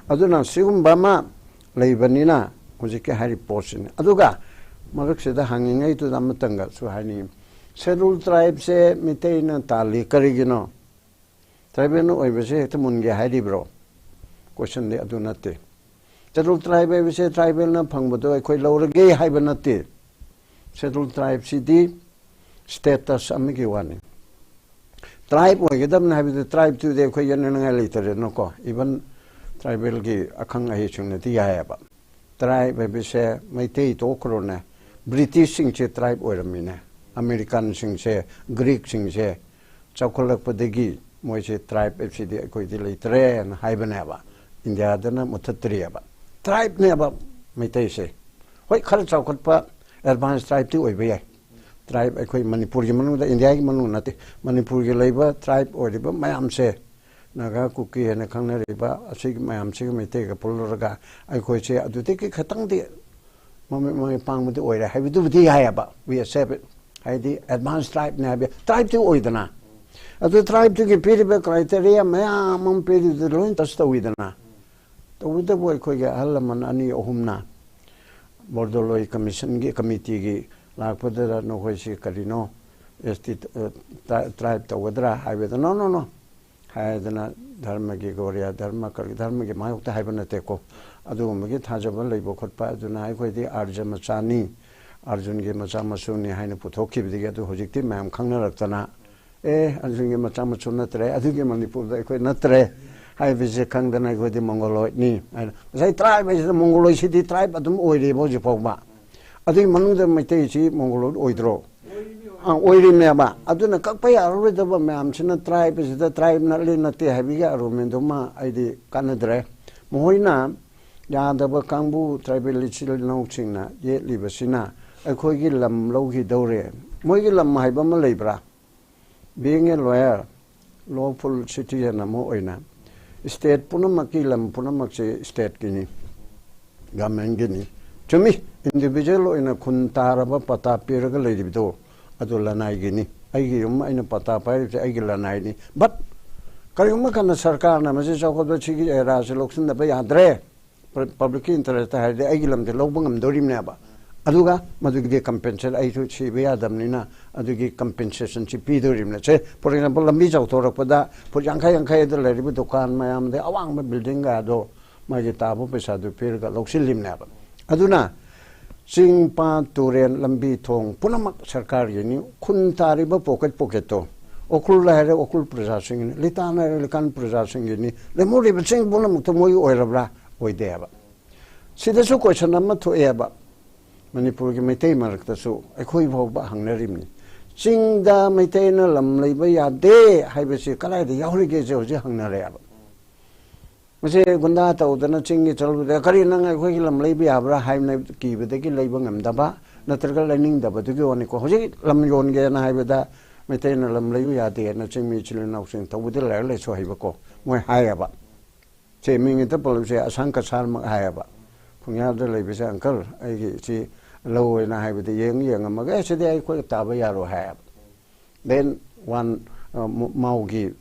ꯑꯗꯨꯅ ꯁꯤꯒꯨꯝꯕ ꯑꯃ ꯂꯩꯕꯅꯤꯅ ꯍꯧꯖꯤꯛꯀꯤ ꯍꯥꯏꯔꯤꯕ ꯄꯣꯠꯁꯤꯅꯤ꯫ ꯑꯗꯨꯒ ꯃꯔꯛꯁꯤꯗ ꯍꯪꯉꯤꯉꯩꯗꯨꯗ ꯑꯃꯇꯪꯒꯁꯨ ꯍꯥꯏꯅꯤꯡꯉꯤ, ꯁꯦꯗꯨꯜ ꯇ꯭ꯔꯥꯏꯕꯁꯦ ꯃꯤꯇꯩꯅ ꯇꯥꯜꯂꯤ ꯀꯔꯤꯒꯤꯅꯣ? ꯇ꯭ꯔꯥꯏꯕꯦꯜꯅ ꯑꯣꯏꯕꯁꯦ ꯍꯦꯛꯇ ꯃꯨꯟꯒꯦ ꯍꯥꯏꯔꯤꯕ꯭ꯔꯣ? ꯀꯣꯏꯁꯟꯗꯤ ꯑꯗꯨ ꯅꯠꯇꯦ꯫ ꯁꯦꯗꯨꯜ ꯇ꯭ꯔꯥꯏꯕ ꯍꯥꯏꯕꯁꯦ ꯇ꯭ꯔꯥꯏꯕꯦꯜꯅ ꯐꯪꯕꯗꯣ ꯑꯩꯈꯣꯏ ꯂꯧꯔꯒꯦ ꯍꯥꯏꯕ ꯅꯠꯇꯦ꯫ ꯁꯦꯗꯨꯜ ꯇ꯭ꯔꯥꯏꯕꯁꯤꯗꯤ ꯁ꯭ꯇꯦꯇꯁ ꯑꯃꯒꯤ ꯋꯥꯅꯤ꯫ ꯇ꯭ꯔꯥꯏꯕ ꯑꯣꯏꯒꯗꯕꯅꯤ ꯍꯥꯏꯕꯗꯨ ꯇ꯭ꯔꯥꯏꯕꯇꯨꯗꯤ ꯑꯩꯈꯣꯏ ꯌꯦꯠꯅꯅꯤꯡꯉꯥꯏ ꯂꯩꯇꯔꯦꯅꯀꯣ꯫ ꯏꯚꯟ ꯇ꯭ꯔꯥꯏꯕꯦꯜꯒꯤ ꯑꯈꯪ ꯑꯍꯩꯁꯤꯡꯅꯗꯤ ꯌꯥꯏꯑꯕ꯫ ꯇ꯭ꯔꯥꯏꯕ ꯍꯥꯏꯕꯁꯦ ꯃꯩꯇꯩ ꯇꯣꯛꯈ꯭ꯔꯣꯅꯦ, ꯕ꯭ꯔꯤꯇꯤꯁꯁꯤꯡꯁꯦ ꯇ꯭ꯔꯥꯏꯕ ꯑꯣꯏꯔꯝꯃꯤꯅꯦ꯫ ꯑꯃꯦꯔꯤꯀꯥꯟꯁꯤꯡꯁꯦ, ꯒ꯭ꯔꯤꯛꯁꯤꯡꯁꯦ ꯆꯥꯎꯈꯠꯂꯛꯄꯗꯒꯤ ꯃꯣꯏꯁꯦ ꯇ꯭ꯔꯥꯏꯕ ꯍꯥꯏꯕꯁꯤꯗꯤ ꯑꯩꯈꯣꯏꯗꯤ ꯂꯩꯇ꯭ꯔꯦꯅ ꯍꯥꯏꯕꯅꯦꯕ꯫ ꯏꯟꯗꯤꯌꯥꯗꯅ ꯃꯨꯠꯊꯠꯇ꯭ꯔꯤꯑꯕ꯫ ꯇ꯭ꯔꯥꯏꯕꯅꯦꯕ ꯃꯩꯇꯩꯁꯦ꯫ ꯍꯣꯏ, ꯈꯔ ꯆꯥꯎꯈꯠꯄ ꯑꯦꯗꯚꯥꯟꯁ ꯇ꯭ꯔꯥꯏꯕꯇꯤ ꯑꯣꯏꯕ ꯌꯥꯏ꯫ ꯇ꯭ꯔꯥꯏꯕ ꯑꯩꯈꯣꯏ ꯃꯅꯤꯄꯨꯔꯒꯤ ꯃꯅꯨꯡꯗ, ꯏꯟꯗꯤꯌꯥꯒꯤ ꯃꯅꯨꯡ ꯅꯠꯇꯦ, ꯃꯅꯤꯄꯨꯔꯒꯤ ꯂꯩꯕ ꯇ꯭ꯔꯥꯏꯕ ꯑꯣꯏꯔꯤꯕ ꯃꯌꯥꯝꯁꯦ, ꯅꯥꯒꯥ, ꯀꯨꯀꯤ ꯍꯥꯏꯅ ꯈꯪꯅꯔꯤꯕ ꯑꯁꯤꯒꯤ ꯃꯌꯥꯝꯁꯤꯒ ꯃꯩꯇꯩꯒ ꯄꯨꯜꯂꯨꯔꯒ ꯑꯩꯈꯣꯏꯁꯦ ꯑꯗꯨꯗꯒꯤ ꯈꯤꯇꯪꯗꯤ ꯃꯃꯤꯠ ꯃꯃꯤꯠ ꯄꯥꯡꯕꯗꯤ ꯑꯣꯏꯔꯦ ꯍꯥꯏꯕꯗꯨꯕꯨꯗꯤ ꯌꯥꯏꯑꯕ꯫ We accept it꯫ ꯍꯥꯏꯗꯤ ꯑꯦꯗꯚꯥꯟꯁ ꯇ꯭ꯔꯥꯏꯕꯅꯦ ꯍꯥꯏꯕ, ꯇ꯭ꯔꯥꯏꯕꯇꯤ ꯑꯣꯏꯗꯅ꯫ ꯑꯗꯨ ꯇ꯭ꯔꯥꯏꯕꯇꯨꯒꯤ ꯄꯤꯔꯤꯕ ꯀ꯭ꯔꯥꯏꯇꯦꯔꯤꯌꯥ ꯃꯌꯥꯝ ꯑꯃ ꯄꯤꯔꯤꯕꯗꯨ ꯂꯣꯏ ꯇꯁ ꯇꯧꯋꯤꯗꯅ꯫ ꯇꯧꯕꯇꯕꯨ ꯑꯩꯈꯣꯏꯒꯤ ꯑꯍꯜ ꯂꯃꯟ ꯑꯅꯤ ꯑꯍꯨꯝꯅ ꯕꯣꯔꯗꯣꯂꯣꯏ ꯀꯃꯤꯁꯟꯒꯤ ꯀꯃꯤꯇꯤꯒꯤ ꯂꯥꯛꯄꯗꯨꯗ ꯅꯈꯣꯏꯁꯤ ꯀꯔꯤꯅꯣ, ꯑꯦꯁ ꯇꯤ ꯇ꯭ꯔꯥꯏꯕ ꯇꯧꯒꯗ꯭ꯔꯥ ꯍꯥꯏꯕꯗ, "ꯅꯣ, ꯅꯣ, ꯅꯣ" ꯍꯥꯏꯗꯅ, ꯙꯔꯃꯒꯤ ꯒꯣꯔꯤꯌꯥ ꯙꯔꯃ, ꯀꯔꯤ ꯙꯔꯃꯒꯤ ꯃꯥꯌꯣꯛꯇ ꯍꯥꯏꯕ ꯅꯠꯇꯦꯀꯣ, ꯑꯗꯨꯒꯨꯝꯕꯒꯤ ꯊꯥꯖꯕ ꯂꯩꯕ ꯈꯣꯠꯄ, ꯑꯗꯨꯅ ꯑꯩꯈꯣꯏꯗꯤ ꯑꯥꯔꯖ ꯃꯆꯥꯅꯤ, ꯑꯥꯔꯖꯨꯟꯒꯤ ꯃꯆꯥ ꯃꯁꯨꯅꯤ ꯍꯥꯏꯅ ꯄꯨꯊꯣꯛꯈꯤꯕꯗꯒꯤ ꯑꯗꯨ ꯍꯧꯖꯤꯛꯇꯤ ꯃꯌꯥꯝ ꯈꯪꯅꯔꯛꯇꯅ, "ꯑꯦ, ꯑꯥꯔꯖꯨꯟꯒꯤ ꯃꯆꯥ ꯃꯁꯨ ꯅꯠꯇ꯭ꯔꯦ, ꯑꯗꯨꯒꯤ ꯃꯅꯤꯄꯨꯔꯗ ꯑꯩꯈꯣꯏ ꯅꯠꯇ꯭ꯔꯦ" ꯍꯥꯏꯕꯁꯦ ꯈꯪꯗꯅ ꯑꯩꯈꯣꯏꯗꯤ ꯃꯣꯡꯒꯣꯂꯣꯏꯗꯅꯤ ꯍꯥꯏꯅ, ꯉꯁꯥꯏ ꯇ꯭ꯔꯥꯏꯕ ꯍꯥꯏꯁꯤꯗ ꯃꯣꯡꯒꯣꯂꯣꯏꯁꯤꯗꯤ ꯇ꯭ꯔꯥꯏꯕ ꯑꯗꯨꯝ ꯑꯣꯏꯔꯤꯕ ꯍꯧꯖꯤꯛ ꯐꯥꯎꯕ꯫ ꯑꯗꯨꯒꯤ ꯃꯅꯨꯡꯗ ꯃꯩꯇꯩꯁꯤ ꯃꯣꯡꯒꯣꯂꯣꯏꯗ ꯑꯣꯏꯗ꯭ꯔꯣ? ꯑ, ꯑꯣꯏꯔꯤꯃꯦꯕ꯫ ꯑꯗꯨꯅ ꯀꯛꯄ ꯌꯥꯔꯔꯣꯏꯗꯕ ꯃꯌꯥꯝꯁꯤꯅ ꯇ꯭ꯔꯥꯏꯕ ꯑꯁꯤꯗ ꯇ꯭ꯔꯥꯏꯕ ꯅꯠꯂꯤ ꯅꯠꯇꯦ ꯍꯥꯏꯕꯒꯤ ꯑꯥꯔꯒꯨꯃꯦꯟꯗꯨꯃ ꯑꯩꯗꯤ ꯀꯥꯟꯅꯗ꯭ꯔꯦ꯫ ꯃꯈꯣꯏꯅ ꯌꯥꯗꯕ ꯀꯥꯡꯕꯨ, ꯇ꯭ꯔꯥꯏꯕꯦꯜ ꯏꯆꯤꯜ ꯏꯅꯥꯎꯁꯤꯡꯅ ꯌꯦꯠꯂꯤꯕꯁꯤꯅ ꯑꯩꯈꯣꯏꯒꯤ ꯂꯝ ꯂꯧꯈꯤꯗꯧꯔꯦ꯫ ꯃꯣꯏꯒꯤ ꯂꯝ ꯍꯥꯏꯕ ꯑꯃ ꯂꯩꯕ꯭ꯔꯥ? Being a lawyer, lawful citizen ꯑꯃ ꯑꯣꯏꯅ, ꯁ꯭ꯇꯦꯠ ꯄꯨꯝꯅꯃꯛꯀꯤ, ꯂꯝ ꯄꯨꯝꯅꯃꯛꯁꯦ ꯁ꯭ꯇꯦꯠꯀꯤꯅꯤ, ꯒꯚꯔꯟꯃꯦꯟꯒꯤꯅꯤ꯫ ꯆꯨꯝꯃꯤ, ꯏꯟꯗꯤꯚꯤꯖꯨꯋꯦꯜ ꯑꯣꯏꯅ ꯈꯨꯟ ꯇꯥꯔꯕ ꯄꯇꯥ ꯄꯤꯔꯒ ꯂꯩꯔꯤꯕꯗꯣ, ꯑꯗꯨ ꯂꯅꯥꯏꯒꯤꯅꯤ꯫ ꯑꯩꯒꯤ ꯌꯨꯝ ꯑꯩꯅ ꯄꯇꯥ ꯄꯥꯏꯔꯤꯕꯁꯦ ꯑꯩꯒꯤ ꯂꯅꯥꯏꯅꯤ꯫ But ꯀꯔꯤꯒꯨꯝꯕ ꯀꯥꯟꯗ ꯁꯔꯀꯥꯔꯅ ꯃꯁꯤ ꯆꯥꯎꯈꯠꯄ ꯁꯤꯒꯤ ꯑꯦꯔꯥꯁꯤ ꯂꯧꯁꯤꯟꯗꯕ ꯌꯥꯗ꯭ꯔꯦ, ꯄꯕ꯭ꯂꯤꯛꯀꯤ ꯏꯟꯇꯔꯦꯁꯇ ꯍꯥꯏꯔꯗꯤ ꯑꯩꯒꯤ ꯂꯝꯗꯤ ꯂꯧꯕ ꯉꯝꯗꯣꯔꯤꯕꯅꯦꯕ꯫ ꯑꯗꯨꯒ ꯃꯗꯨꯒꯤꯗꯤ ꯀꯝꯄꯦꯟꯁꯦꯠ, ꯑꯩꯁꯨ ꯁꯤꯕ ꯌꯥꯗꯕꯅꯤꯅ ꯑꯗꯨꯒꯤ ꯀꯝꯄꯦꯟꯁꯦꯁꯟꯁꯤ ꯄꯤꯗꯣꯔꯤꯕꯅꯦ꯫ ꯁꯦ, for example, ꯂꯝꯕꯤ ꯆꯥꯎꯊꯣꯔꯛꯄꯗ ꯐꯨꯠ ꯌꯥꯡꯈꯩ ꯌꯥꯡꯈꯩꯗ ꯂꯩꯔꯤꯕ ꯗꯨꯀꯥꯟ ꯃꯌꯥꯝꯗꯤ ꯑꯋꯥꯡꯕ ꯕꯤꯜꯗꯤꯡꯒꯗꯣ ꯃꯥꯒꯤ ꯇꯥꯕ ꯄꯩꯁꯥꯗꯨ ꯄꯤꯔꯒ ꯂꯧꯁꯤꯜꯂꯤꯕꯅꯦꯕ꯫ ꯑꯗꯨꯅ ꯆꯤꯡ, ꯄꯥꯠ, ꯇꯨꯔꯦꯟ, ꯂꯝꯕꯤ, ꯊꯣꯡ ꯄꯨꯝꯅꯃꯛ ꯁꯔꯀꯥꯔꯒꯤꯅꯤ꯫ ꯈꯨꯟ ꯇꯥꯔꯤꯕ ꯄꯣꯀꯦꯠ ꯄꯣꯀꯦꯠꯇꯣ, ꯎꯈ꯭ꯔꯨꯜ ꯍꯥꯏꯔꯦ ꯎꯈ꯭ꯔꯨꯜ ꯄ꯭ꯔꯖꯥꯁꯤꯡꯒꯤꯅꯤ, ꯂꯤꯇꯥꯟ ꯍꯥꯏꯔꯦ ꯂꯤꯇꯥꯟ ꯄ꯭ꯔꯖꯥꯁꯤꯡꯒꯤꯅꯤ꯫ ꯂꯦꯝꯍꯧꯔꯤꯕ ꯆꯤꯡ ꯄꯨꯝꯅꯃꯛꯇꯣ ꯃꯣꯏꯒꯤ ꯑꯣꯏꯔꯕ꯭ꯔꯥ? ꯑꯣꯏꯗꯦꯕ꯫ ꯁꯤꯗꯁꯨ ꯀꯣꯏꯁꯟ ꯑꯃ ꯊꯣꯛꯑꯦꯕ, ꯃꯅꯤꯄꯨꯔꯒꯤ ꯃꯩꯇꯩ ꯃꯔꯛꯇꯁꯨ ꯑꯩꯈꯣꯏ ꯐꯥꯎꯕ ꯍꯪꯅꯔꯤꯕꯅꯤ꯫ ꯆꯤꯡꯗ ꯃꯩꯇꯩꯅ ꯂꯝ ꯂꯩꯕ ꯌꯥꯗꯦ ꯍꯥꯏꯕꯁꯤ ꯀꯗꯥꯏꯗ ꯌꯥꯎꯔꯤꯒꯦꯁꯦ ꯍꯧꯖꯤꯛ ꯍꯪꯅꯔꯦꯕ꯫ ꯃꯁꯤ ꯒꯨꯟꯗꯥ ꯇꯧꯗꯅ ꯆꯤꯡꯒꯤ ꯆꯠꯂꯨꯕꯗ, "ꯀꯔꯤ, ꯅꯪ ꯑꯩꯈꯣꯏꯒꯤ ꯂꯝ ꯂꯩꯕ ꯌꯥꯕ꯭ꯔꯥ?" ꯍꯥꯏꯅ ꯀꯤꯕꯗꯒꯤ ꯂꯩꯕ ꯉꯝꯗꯕ ꯅꯠꯇ꯭ꯔꯒ ꯂꯩꯅꯤꯡꯗꯕꯗꯨꯒꯤ ꯋꯥꯅꯤꯀꯣ꯫ ꯍꯧꯖꯤꯛ ꯂꯝ ꯌꯣꯟꯒꯦꯅ ꯍꯥꯏꯕꯗ ꯃꯩꯇꯩꯅ ꯂꯝ ꯂꯩꯕ ꯌꯥꯗꯦꯅ ꯆꯤꯡꯃꯤ ꯏꯆꯤꯜ ꯏꯅꯥꯎꯁꯤꯡ, ꯇꯧꯕꯗꯤ ꯂꯥꯏꯔꯤꯛ ꯂꯥꯏꯁꯨ ꯍꯩꯕꯀꯣ, ꯃꯣꯏ ꯍꯥꯏꯌꯦꯕ꯫ ꯁꯦ, ꯃꯤꯡ ꯍꯦꯛꯇ ꯄꯜꯂꯕꯁꯦ, ꯑꯁꯥꯡ ꯀꯁꯥꯔꯃꯛ ꯍꯥꯏꯌꯦꯕ꯫ ꯈꯣꯡꯌꯥꯗ ꯂꯩꯕꯁꯦ, "ꯑꯪꯀꯜ, ꯑꯩꯒꯤ ꯁꯤ ꯂꯧ ꯑꯣꯏꯅ" ꯍꯥꯏꯕꯗ, "ꯌꯦꯡ ꯌꯦꯡꯉꯝꯃꯒ, ꯑꯦ, ꯁꯤꯗꯤ ꯑꯩꯈꯣꯏ ꯇꯥꯕ ꯌꯥꯔꯣꯏ" ꯍꯥꯏꯌꯦꯕ꯫ Then one, ꯑ, ꯃ-, ꯃꯥꯎꯒꯤ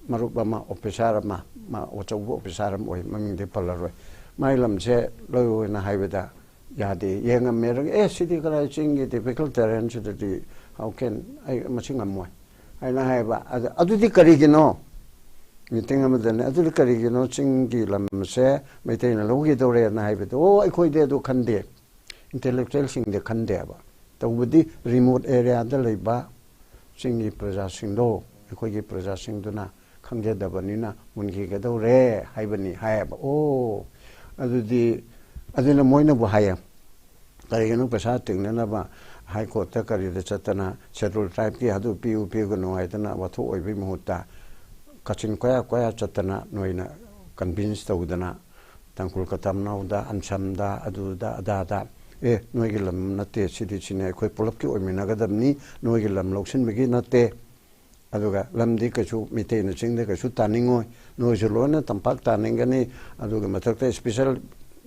ꯃꯔꯨꯞ ꯑꯃ, ꯑꯣꯐꯤꯁꯥꯔ ꯑꯃ, ꯃꯥ ꯑꯆꯧꯕ ꯑꯣꯐꯤꯁꯥꯔ ꯑꯃ ꯑꯣꯏ, ꯃꯃꯤꯡꯗꯤ ꯄꯜꯂꯔꯣꯏ꯫ "ꯃꯥꯏ ꯂꯝꯁꯦ ꯂꯧ ꯑꯣꯏꯅ" ꯍꯥꯏꯕꯗ, "ꯌꯥꯗꯦ, ꯌꯦꯡꯉꯝꯃꯦ, ꯑꯦ, ꯁꯤꯗꯤ ꯀꯗꯥꯏ ꯆꯤꯡꯒꯤ difficult terrain ꯁꯤꯗꯗꯤ, how can, ꯑꯩ ꯃꯁꯤ ꯉꯝꯃꯣꯏ" ꯍꯥꯏꯅ ꯍꯥꯏꯕ꯫ ꯑꯗ, "ꯑꯗꯨꯗꯤ ꯀꯔꯤꯒꯤꯅꯣ?" ꯃꯤꯇꯤꯡ ꯑꯃꯗꯅꯦ, "ꯑꯗꯨꯗꯤ ꯀꯔꯤꯒꯤꯅꯣ ꯆꯤꯡꯒꯤ ꯂꯝꯁꯦ ꯃꯩꯇꯩꯅ ꯂꯧꯈꯤꯗꯧꯔꯦꯅ" ꯍꯥꯏꯕꯗꯣ, "ꯑꯣ, ꯑꯩꯈꯣꯏꯗꯤ ꯑꯗꯨ ꯈꯟꯗꯦ, intellectualꯁꯤꯡꯗꯤ ꯈꯟꯗꯦꯕ꯫ ꯇꯧꯕꯗꯤ remote areaꯗ ꯂꯩꯕ ꯆꯤꯡꯒꯤ ꯄ꯭ꯔꯖꯥꯁꯤꯡꯗꯣ, ꯑꯩꯈꯣꯏꯒꯤ ꯄ꯭ꯔꯖꯥꯁꯤꯡꯗꯨꯅ ꯈꯪꯖꯗꯕꯅꯤꯅ ꯃꯨꯟꯈꯤꯒꯗꯧꯔꯦ ꯍꯥꯏꯕꯅꯤ" ꯍꯥꯏꯌꯦꯕ꯫ ꯑꯣ, ꯑꯗꯨꯗꯤ, ꯑꯗꯨꯅ ꯃꯣꯏꯅꯕꯨ ꯍꯥꯏꯌꯦ, "ꯀꯔꯤꯒꯤꯅꯣ ꯄꯩꯁꯥ ꯇꯤꯡꯅꯅꯕ ꯍꯥꯏ ꯀꯣꯔꯠꯇ ꯀꯔꯤꯗ ꯆꯠꯇꯅ Scheduled Tribeꯀꯤ ꯑꯗꯨ ꯄꯤꯌꯨ ꯄꯤꯒꯅꯨ ꯍꯥꯏꯗꯅ ꯋꯥꯊꯣꯛ ꯑꯣꯏꯕꯒꯤ ꯃꯍꯨꯠꯇ ꯀꯥꯆꯤꯟ ꯀꯣꯌꯥ ꯀꯣꯌꯥ ꯆꯠꯇꯅ ꯅꯣꯏꯅ convince ꯇꯧꯗꯅ ꯇꯥꯡꯈꯨꯜ ꯀꯇꯝꯅꯥꯎꯗ, ꯑꯟꯁꯝꯗ, ꯑꯗꯨꯗ, ꯑꯗꯥꯗ, 'ꯑꯦ, ꯅꯣꯏꯒꯤ ꯂꯝ ꯅꯠꯇꯦ, ꯁꯤꯗꯤ ꯁꯤꯅꯤ, ꯑꯩꯈꯣꯏ ꯄꯨꯂꯞꯀꯤ ꯑꯣꯏꯃꯤꯟꯅꯒꯗꯕꯅꯤ, ꯅꯣꯏꯒꯤ ꯂꯝ ꯂꯧꯁꯤꯟꯕꯒꯤ ꯅꯠꯇꯦ꯫ ꯑꯗꯨꯒ ꯂꯝꯗꯤ ꯀꯩꯁꯨ ꯃꯤꯇꯩꯅ ꯆꯤꯡꯗ ꯀꯩꯁꯨ ꯇꯥꯅꯤꯡꯉꯣꯏ, ꯅꯣꯏꯁꯨ ꯂꯣꯏꯅ ꯇꯝꯄꯥꯛ ꯇꯥꯅꯤꯡꯒꯅꯤ꯫ ꯑꯗꯨꯒꯤ ꯃꯊꯛꯇ special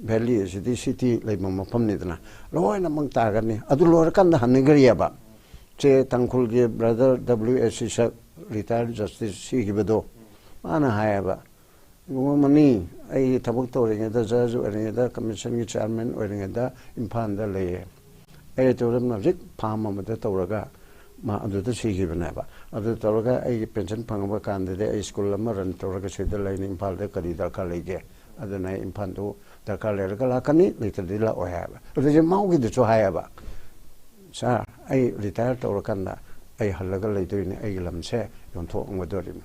valley ꯑꯁꯤꯗꯤ city ꯂꯩꯕ ꯃꯐꯝꯅꯤꯗꯅ, ꯂꯣꯏꯅꯃꯛ ꯇꯥꯒꯅꯤ꯫ ꯑꯗꯨ ꯂꯣꯏꯔꯀꯥꯟꯗ ꯍꯟꯅꯈ꯭ꯔꯤꯑꯕ꯫ ꯁꯦ, ꯇꯥꯡꯈꯨꯜꯒꯤ brother W S ꯏꯁꯛ, retired justice ꯁꯤꯈꯤꯕꯗꯣ, ꯃꯥꯅ ꯍꯥꯏꯌꯦꯕ, "ꯏꯕꯨꯡꯉꯣ ꯃꯅꯤ, ꯑꯩ ꯊꯕꯛ ꯇꯧꯔꯤꯉꯩꯗ, judge ꯑꯣꯏꯔꯤꯉꯩꯗ, commissionꯒꯤ chairman ꯑꯣꯏꯔꯤꯉꯩꯗ ꯏꯝꯐꯥꯜꯗ ꯂꯩꯌꯦ꯫ ꯑꯩ ꯑꯗꯨꯗ ꯍꯧꯖꯤꯛ farm ꯑꯃꯗ ꯇꯧꯔꯒ ꯃꯥ ꯑꯗꯨꯗ ꯁꯤꯈꯤꯕꯅꯦꯕ꯫ ꯑꯗꯨ ꯇꯧꯔꯒ ꯑꯩꯒꯤ pension ꯐꯪꯕ ꯀꯥꯟꯗꯗꯤ ꯑꯩ school ꯑꯃ run ꯇꯧꯔꯒ ꯁꯤꯗ ꯂꯩꯅꯤ, ꯏꯝꯐꯥꯜꯗ ꯀꯔꯤ ꯗꯔꯀꯥꯔ ꯂꯩꯒꯦ? ꯑꯗꯨꯅ ꯑꯩ ꯏꯝꯐꯥꯜꯗꯨ ꯗꯔꯀꯥꯔ ꯂꯩꯔꯒ ꯂꯥꯛꯀꯅꯤ, ꯂꯩꯇ꯭ꯔꯗꯤ ꯂꯥꯛꯑꯣꯏ" ꯍꯥꯏꯕ꯫ ꯑꯗꯨꯗꯤ ꯃꯥꯎꯒꯤꯗꯨꯁꯨ ꯍꯥꯏꯌꯦꯕ, "Sir, ꯑꯩ retire ꯇꯧꯔꯀꯥꯟꯗ ꯑꯩ ꯍꯜꯂꯒ ꯂꯩꯗꯣꯏꯅꯤ, ꯑꯩꯒꯤ ꯂꯝꯁꯦ ꯌꯣꯟꯊꯣꯛꯑꯝꯒꯗꯣꯔꯤꯕꯅꯤ"꯫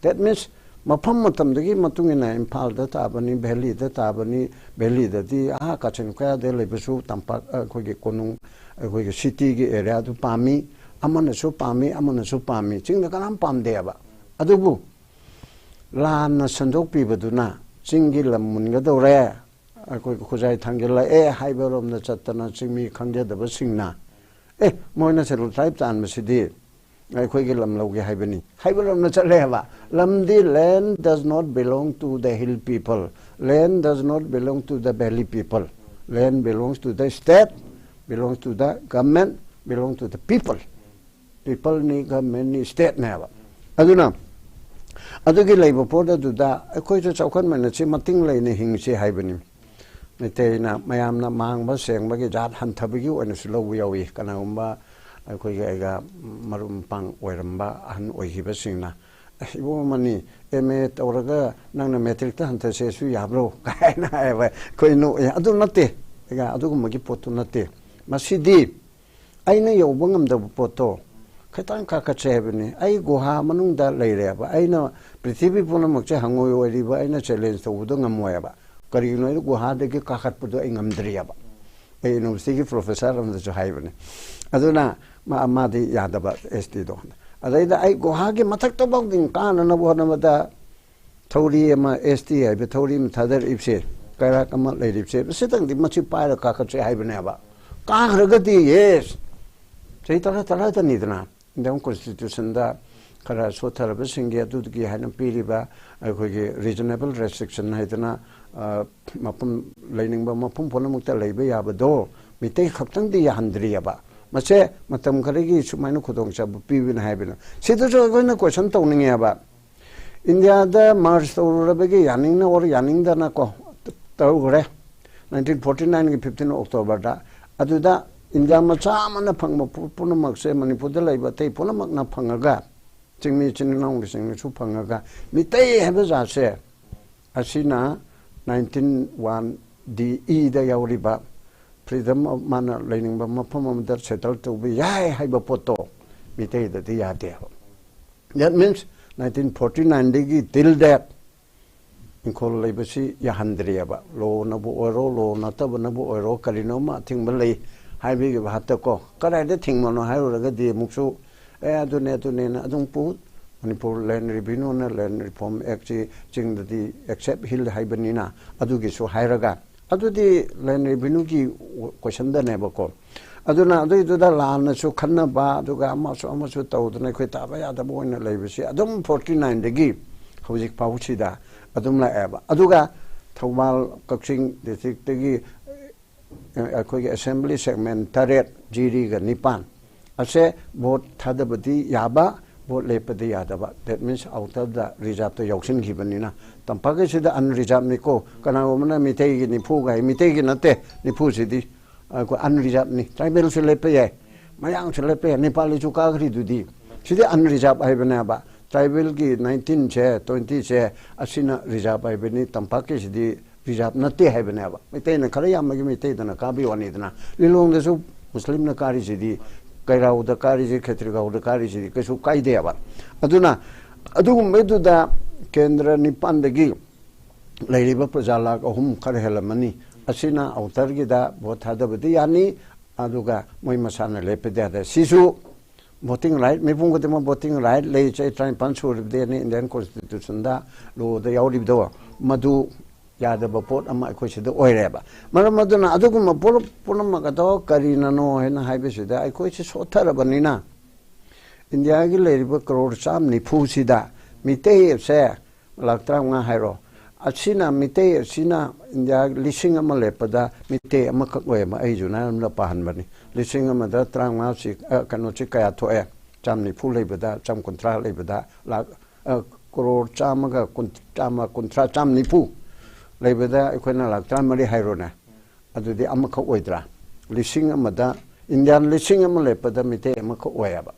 That means ꯃꯐꯝ ꯃꯇꯝꯗꯨꯒꯤ ꯃꯇꯨꯡ ꯏꯟꯅ ꯏꯝꯐꯥꯜꯗ ꯇꯥꯕꯅꯤ, valleyꯗ ꯇꯥꯕꯅꯤ, valleyꯗꯗꯤ ꯑꯥ ꯀꯥꯆꯤꯟ ꯀꯣꯌꯥꯗ ꯂꯩꯕꯁꯨ ꯇꯝꯄꯥꯛ, ꯑꯩꯈꯣꯏꯒꯤ ꯀꯣꯅꯨꯡ, ꯑꯩꯈꯣꯏꯒꯤ cityꯒꯤ areaꯗꯨ ꯄꯥꯝꯃꯤ, ꯑꯃꯅꯁꯨ ꯄꯥꯝꯃꯤ, ꯑꯃꯅꯁꯨ ꯄꯥꯝꯃꯤ, ꯆꯤꯡꯗ ꯀꯅꯥꯝ ꯄꯥꯝꯗꯦꯕ꯫ ꯑꯗꯨꯕꯨ ꯂꯥꯟꯅ ꯁꯟꯗꯣꯛꯄꯤꯕꯗꯨꯅ ꯆꯤꯡꯒꯤ ꯂꯝ ꯃꯨꯟꯒꯗꯧꯔꯦ, ꯑꯩꯈꯣꯏ ꯈꯨꯖꯥꯏ ꯊꯥꯡꯖꯤꯜꯂꯛꯑꯦ ꯍꯥꯏꯕꯔꯣꯝꯗ ꯆꯠꯇꯅ ꯆꯤꯡꯃꯤ ꯈꯪꯖꯗꯕꯁꯤꯡꯅ, "ꯑꯦ, ꯃꯣꯏꯅ ꯁꯦꯂꯨ ꯇ꯭ꯔꯥꯏꯕ ꯇꯥꯟꯕꯁꯤꯗꯤ ꯑꯩꯈꯣꯏꯒꯤ ꯂꯝ ꯂꯧꯒꯦ ꯍꯥꯏꯕꯅꯤ" ꯍꯥꯏꯕꯔꯣꯝꯗ ꯆꯠꯂꯦ ꯍꯥꯏꯕ꯫ ꯂꯝꯗꯤ, "Land does not belong to the hill people, land does not belong to the valley people, land belongs to the state, belongs to the government, belongs to the people." People ꯅꯤ, government ꯅꯤ, state ꯅꯦꯕ꯫ ꯑꯗꯨꯅ ꯑꯗꯨꯒꯤ ꯂꯩꯕ ꯄꯣꯠ ꯑꯗꯨꯗ ꯑꯩꯈꯣꯏꯁꯨ ꯆꯥꯎꯈꯠ ꯃꯤꯟꯅꯁꯤ ꯃꯇꯤꯡ ꯂꯩꯅ ꯍꯤꯡꯁꯤ ꯍꯥꯏꯕꯅꯤ꯫ ꯃꯩꯇꯩꯅ ꯃꯌꯥꯝꯅ ꯃꯥꯡꯕ ꯁꯦꯡꯕꯒꯤ ꯖꯥꯠ ꯍꯟꯊꯕꯒꯤ ꯑꯣꯏꯅꯁꯨ ꯂꯧꯕ ꯌꯥꯎꯏ꯫ ꯀꯅꯥꯒꯨꯝꯕ ꯑꯩꯈꯣꯏꯒꯤ ꯑꯩꯒ ꯃꯔꯨꯞ ꯃꯄꯥꯡ ꯑꯣꯏꯔꯝꯕ ꯑꯍꯟ ꯑꯣꯏꯈꯤꯕꯁꯤꯡꯅ, "ꯑꯁ, ꯏꯕꯨꯡꯉꯣ ꯑꯃꯅꯤ, M A ꯇꯧꯔꯒ ꯅꯪꯅ matric ꯇ ꯍꯟꯊꯁꯦꯁꯨ ꯌꯥꯕ꯭ꯔꯣ?" ꯀꯥꯏꯅ ꯍꯥꯏꯕ꯫ ꯑꯩꯈꯣꯏ ꯅꯣꯛꯑꯦ꯫ ꯑꯗꯨ ꯅꯠꯇꯦ, ꯑꯩꯒ ꯑꯗꯨꯒꯨꯝꯕꯒꯤ ꯄꯣꯠꯇꯨ ꯅꯠꯇꯦ꯫ ꯃꯁꯤꯗꯤ ꯑꯩꯅ ꯌꯧꯕ ꯉꯝꯗꯕ ꯄꯣꯠꯇꯣ ꯈꯤꯇꯪ ꯀꯥꯈꯠꯁꯦ ꯍꯥꯏꯕꯅꯤ꯫ ꯑꯩ ꯒꯨꯍꯥ ꯃꯅꯨꯡꯗ ꯂꯩꯔꯦꯕ꯫ ꯑꯩꯅ ꯄ꯭ꯔꯤꯊꯤꯕꯤ ꯄꯨꯝꯅꯃꯛꯁꯦ ꯍꯪꯉꯣꯏ ꯑꯣꯏꯔꯤꯕ ꯑꯩꯅ challenge ꯇꯧꯕꯗꯣ ꯉꯝꯃꯣꯏꯕ꯫ ꯀꯔꯤꯒꯤꯅꯣ ꯍꯥꯏꯗꯤ ꯒꯨꯍꯥꯗꯒꯤ ꯀꯥꯈꯠꯄꯗꯣ ꯑꯩ ꯉꯝꯗ꯭ꯔꯤꯑꯕ꯫ ꯑꯩ university ꯒꯤ professor ꯑꯃꯗꯁꯨ ꯍꯥꯏꯕꯅꯤ꯫ ꯑꯗꯨꯅ ꯃꯥ-, ꯃꯥꯗꯤ ꯌꯥꯗꯕ, S T ꯗꯣ꯫ ꯑꯗꯩꯗ ꯑꯩ ꯒꯨꯍꯥꯒꯤ ꯃꯊꯛꯇꯐꯥꯎꯗꯤ ꯀꯥꯅꯅꯕ ꯍꯣꯠꯅꯕꯗ ꯊꯧꯔꯤ ꯑꯃ, S T ꯍꯥꯏꯕ ꯊꯧꯔꯤ ꯑꯃ ꯊꯥꯗꯔꯛꯏꯕꯁꯦ, ꯀꯩꯔꯥꯛ ꯑꯃ ꯂꯩꯔꯤꯕꯁꯦ, ꯁꯤꯇꯪꯗꯤ ꯃꯁꯤ ꯄꯥꯏꯔ ꯀꯥꯈꯠꯁꯦ ꯍꯥꯏꯕꯅꯦꯕ꯫ ꯀꯥꯈ꯭ꯔꯒꯗꯤ, yes, ꯆꯍꯤ ꯇꯔꯥ, ꯇꯔꯥꯗꯅꯤꯗꯅ Indian constitution ꯗ ꯈꯔ ꯁꯣꯠꯊꯔꯕꯁꯤꯡꯒꯤ ꯑꯗꯨꯒꯤ ꯍꯥꯏꯅ ꯄꯤꯔꯤꯕ ꯑꯩꯈꯣꯏꯒꯤ reasonable restriction ꯍꯥꯏꯗꯅ, ꯑ, ꯃꯐꯝ, ꯂꯩꯅꯤꯡꯕ ꯃꯐꯝ ꯄꯨꯝꯅꯃꯛꯇ ꯂꯩꯕ ꯌꯥꯕꯗꯣ ꯃꯤꯇꯩ ꯈꯛꯇꯪꯗꯤ ꯌꯥꯍꯟꯗ꯭ꯔꯤꯑꯕ꯫ ꯃꯁꯦ ꯃꯇꯝ ꯈꯔꯒꯤ ꯁꯨꯃꯥꯏꯅ ꯈꯨꯗꯣꯡꯆꯥꯕ ꯄꯤꯕꯅ ꯍꯥꯏꯕꯅ꯫ ꯁꯤꯗꯁꯨ ꯑꯩꯈꯣꯏꯅ question ꯇꯧꯅꯤꯡꯉꯦꯕ꯫ ꯏꯟꯗꯤꯌꯥꯗ merge ꯇꯧꯔꯨꯔꯕꯒꯤ ꯌꯥꯅꯤꯡꯅ or ꯌꯥꯅꯤꯡꯗꯅ ꯀꯣ ꯇꯧꯈ꯭ꯔꯦ, nineteen forty nine ꯒꯤ fifteen October ꯗ꯫ ꯑꯗꯨꯗ ꯏꯟꯗꯤꯌꯥ ꯃꯆꯥ ꯑꯃꯅ ꯐꯪꯕ ꯄꯣꯠ ꯄꯨꯝꯅꯃꯛꯁꯦ ꯃꯅꯤꯄꯨꯔꯗ ꯂꯩꯕ ꯑꯇꯩ ꯄꯨꯝꯅꯃꯛꯅ ꯐꯪꯉꯒ, ꯆꯤꯡꯃꯤ ꯏꯆꯤꯟ ꯏꯅꯥꯎꯁꯤꯡꯅꯁꯨ ꯐꯪꯉꯒ, ꯃꯤꯇꯩ ꯍꯥꯏꯕ ꯖꯥꯠꯁꯦ ꯑꯁꯤꯅ nineteen one D E ꯗ ꯌꯥꯎꯔꯤꯕ freedom of ꯃꯥꯅ ꯂꯩꯅꯤꯡꯕ ꯃꯐꯝ ꯑꯃꯗ settle ꯇꯧꯕ ꯌꯥꯏ ꯍꯥꯏꯕ ꯄꯣꯠꯇꯣ ꯃꯤꯇꯩꯗꯗꯤ ꯌꯥꯗꯦꯕ꯫ That means nineteen forty nine ꯗꯒꯤ till date ꯏꯪꯈꯣꯜ ꯂꯩꯕꯁꯤ ꯌꯥꯍꯟꯗ꯭ꯔꯤꯑꯕ꯫ Law ꯅꯕꯨ ꯑꯣꯏꯔꯣ, law ꯅꯠꯇꯕꯅꯕꯨ ꯑꯣꯏꯔꯣ, ꯀꯔꯤꯅꯣꯃ ꯑꯊꯤꯡꯕ ꯂꯩ ꯍꯥꯏꯕꯤꯈꯤꯕ ꯍꯥꯞꯇꯀꯣ, ꯀꯗꯥꯏꯗ ꯊꯤꯡꯕꯅꯣ ꯍꯥꯏꯔꯨꯔꯒꯗꯤ ꯑꯃꯨꯛꯁꯨ ꯑꯦ ꯑꯗꯨꯅꯦ ꯑꯗꯨꯅꯦꯅ ꯑꯗꯨꯝ ꯄꯨ꯫ ꯃꯅꯤꯄꯨꯔ Land Revenue ꯅ Land Reform Act ꯁꯤ ꯆꯤꯡꯗꯗꯤ except hill ꯍꯥꯏꯕꯅꯤꯅ ꯑꯗꯨꯒꯤꯁꯨ ꯍꯥꯏꯔꯒ, ꯑꯗꯨꯗꯤ Land Revenue ꯒꯤ question ꯗꯅꯦꯕꯀꯣ꯫ ꯑꯗꯨꯅ ꯑꯗꯨꯏꯗꯨꯗ ꯂꯥꯟꯅꯁꯨ ꯈꯟꯅꯕ, ꯑꯗꯨꯒ ꯑꯃꯁꯨ ꯑꯃꯁꯨ ꯇꯧꯗꯅ ꯑꯩꯈꯣꯏ ꯇꯥꯕ ꯌꯥꯗꯕ ꯑꯣꯏꯅ ꯂꯩꯕꯁꯤ ꯑꯗꯨꯝ forty nine ꯗꯒꯤ ꯍꯧꯖꯤꯛ ꯐꯥꯎꯁꯤꯗ ꯑꯗꯨꯝ ꯂꯥꯛꯑꯦꯕ꯫ ꯑꯗꯨꯒ ꯊꯧꯕꯥꯜ ꯀꯛꯆꯤꯡ district ꯇꯒꯤ ꯑꯩꯈꯣꯏꯒꯤ assembly segment ꯇꯔꯦꯠ, ꯖꯤꯔꯤꯒ ꯅꯤꯄꯥꯟ ꯑꯁꯦ vote ꯊꯥꯗꯕꯗꯤ ꯌꯥꯕ, vote ꯂꯦꯞꯄꯗꯤ ꯌꯥꯗꯕ, that means outer the reserve ꯇ ꯌꯥꯎꯁꯤꯟꯈꯤꯕꯅꯤꯅ, ꯇꯝꯄꯥꯛꯀꯤꯁꯤꯗ unreserved ꯅꯤꯀꯣ꯫ ꯀꯅꯥꯒꯨꯝꯕꯅ ꯃꯤꯇꯩꯒꯤ ꯅꯤꯐꯨꯒ ꯍꯥꯏ, ꯃꯤꯇꯩꯒꯤ ꯅꯠꯇꯦ, ꯅꯤꯐꯨꯁꯤꯗꯤ ꯑꯩꯈꯣꯏ unreserved ꯅꯤ꯫ Tribal ꯁꯨ ꯂꯦꯞꯄ ꯌꯥꯏ, ꯃꯌꯥꯡꯁꯨ ꯂꯦꯞꯄ ꯌꯥꯏ, ꯅꯦꯄꯥꯂꯤꯁꯨ ꯀꯥꯈ꯭ꯔꯤꯗꯨꯗꯤ꯫ ꯁꯤꯗꯤ unreserved ꯍꯥꯏꯕꯅꯦꯕ꯫ Tribal ꯒꯤ nineteen ꯁꯦ, twenty ꯁꯦ, ꯑꯁꯤꯅ reserved ꯍꯥꯏꯕꯅꯤ, ꯇꯝꯄꯥꯛꯀꯤꯁꯤꯗꯤ reserved ꯅꯠꯇꯦ ꯍꯥꯏꯕꯅꯦꯕ꯫ ꯃꯩꯇꯩꯅ ꯈꯔ ꯌꯥꯝꯕꯒꯤ ꯃꯩꯇꯩꯗꯅ ꯀꯥꯕꯤ ꯋꯥꯅꯤꯗꯅ꯫ ꯂꯤꯂꯣꯡꯗꯁꯨ ꯃꯨꯁꯂꯤꯝꯅ ꯀꯥꯔꯤꯁꯤꯗꯤ, ꯀꯩꯔꯥꯎꯗ ꯀꯥꯔꯤꯁꯤ, ꯈꯦꯇ꯭ꯔꯤꯒꯥꯎꯗ ꯀꯥꯔꯤꯁꯤꯗꯤ ꯀꯩꯁꯨ ꯀꯥꯏꯗꯦꯕ꯫ ꯑꯗꯨꯅ ꯑꯗꯨꯒꯨꯝꯕꯗꯨꯗ ꯀꯦꯟꯗ꯭ꯔ ꯅꯤꯄꯥꯟꯗꯒꯤ ꯂꯩꯔꯤꯕ ꯄ꯭ꯔꯖꯥ ꯂꯥꯈ ꯑꯍꯨꯝ ꯈꯔ ꯍꯦꯜꯂꯝꯃꯅꯤ꯫ ꯑꯁꯤꯅ outer ꯒꯤꯗ vote ꯊꯥꯗꯕꯗꯤ ꯌꯥꯅꯤ, ꯑꯗꯨꯒ ꯃꯣꯏ ꯃꯁꯥꯅ ꯂꯦꯞꯄꯗꯤ ꯌꯥꯗꯦ꯫ ꯁꯤꯁꯨ voting right, ꯃꯤꯄꯨꯝ ꯈꯨꯗꯤꯡꯃꯛ voting right ꯂꯩ, ꯆꯍꯤ ꯇꯔꯥꯅꯤꯄꯥꯟ ꯁꯨꯔꯕꯗꯤꯅ Indian Constitution ꯗ, law ꯗ ꯌꯥꯎꯔꯤꯕꯗꯣ, ꯃꯗꯨ ꯌꯥꯗꯕ ꯄꯣꯠ ꯑꯃ ꯑꯩꯈꯣꯏ ꯁꯤꯗ ꯑꯣꯏꯔꯦꯕ꯫ ꯃꯔꯝ ꯑꯗꯨꯅ ꯑꯗꯨꯒꯨꯝꯕ ꯄꯨꯝꯅꯃꯛ ꯑꯗꯣ ꯀꯔꯤꯅꯅꯣ ꯍꯥꯏꯅ ꯍꯥꯏꯕꯁꯤꯗ, ꯑꯩꯈꯣꯏꯁꯤ ꯁꯣꯠꯊꯔꯕꯅꯤꯅ, ꯏꯟꯗꯤꯌꯥꯒꯤ ꯂꯩꯔꯤꯕ ꯀꯔꯣꯔ ꯆꯥꯝ ꯅꯤꯐꯨꯁꯤꯗ ꯃꯤꯇꯩ ꯑꯁꯦ ꯂꯥꯛ ꯇꯔꯥꯃꯉꯥ ꯍꯥꯏꯔꯣ, ꯑꯁꯤꯅ, ꯃꯤꯇꯩ ꯑꯁꯤꯅ ꯏꯟꯗꯤꯌꯥ ꯂꯤꯁꯤꯡ ꯑꯃ ꯂꯦꯞꯄꯗ ꯃꯤꯇꯩ ꯑꯃꯈꯛ ꯑꯣꯏꯌꯦꯕ꯫ ꯑꯩꯁꯨ ꯅꯍꯥꯟ ꯑꯃꯗ ꯄꯥꯍꯟꯕꯅꯤ꯫ ꯂꯤꯁꯤꯡ ꯑꯃꯗ ꯇꯔꯥꯃꯉꯥꯁꯤ, ꯑ, ꯀꯩꯅꯣꯁꯤ ꯀꯌꯥ ꯊꯣꯛꯑꯦ? ꯆꯥꯝ ꯅꯤꯐꯨ ꯂꯩꯕꯗ ꯆꯥꯝ ꯀꯨꯟꯊ꯭ꯔꯥ ꯂꯩꯕꯗ ꯂꯥꯛ, ꯑ, ꯀꯔꯣꯔ ꯆꯥꯝꯃꯒ ꯀꯨꯟ, ꯆꯥꯝꯃ ꯀꯨꯟꯊ꯭ꯔꯥ, ꯆꯥꯝ ꯅꯤꯐꯨ ꯂꯩꯕꯗ ꯑꯩꯈꯣꯏꯅ ꯂꯥꯛ ꯇꯔꯥꯃꯔꯤ ꯍꯥꯏꯔꯣꯅꯦ꯫ ꯑꯗꯨꯗꯤ ꯑꯃꯈꯛ ꯑꯣꯏꯗ꯭ꯔꯥ? ꯂꯤꯁꯤꯡ ꯑꯃꯗ, ꯏꯟꯗꯤꯌꯥꯟ ꯂꯤꯁꯤꯡ ꯑꯃ ꯂꯦꯞꯄꯗ ꯃꯤꯇꯩ ꯑꯃꯈꯛ ꯑꯣꯏꯌꯦꯕ꯫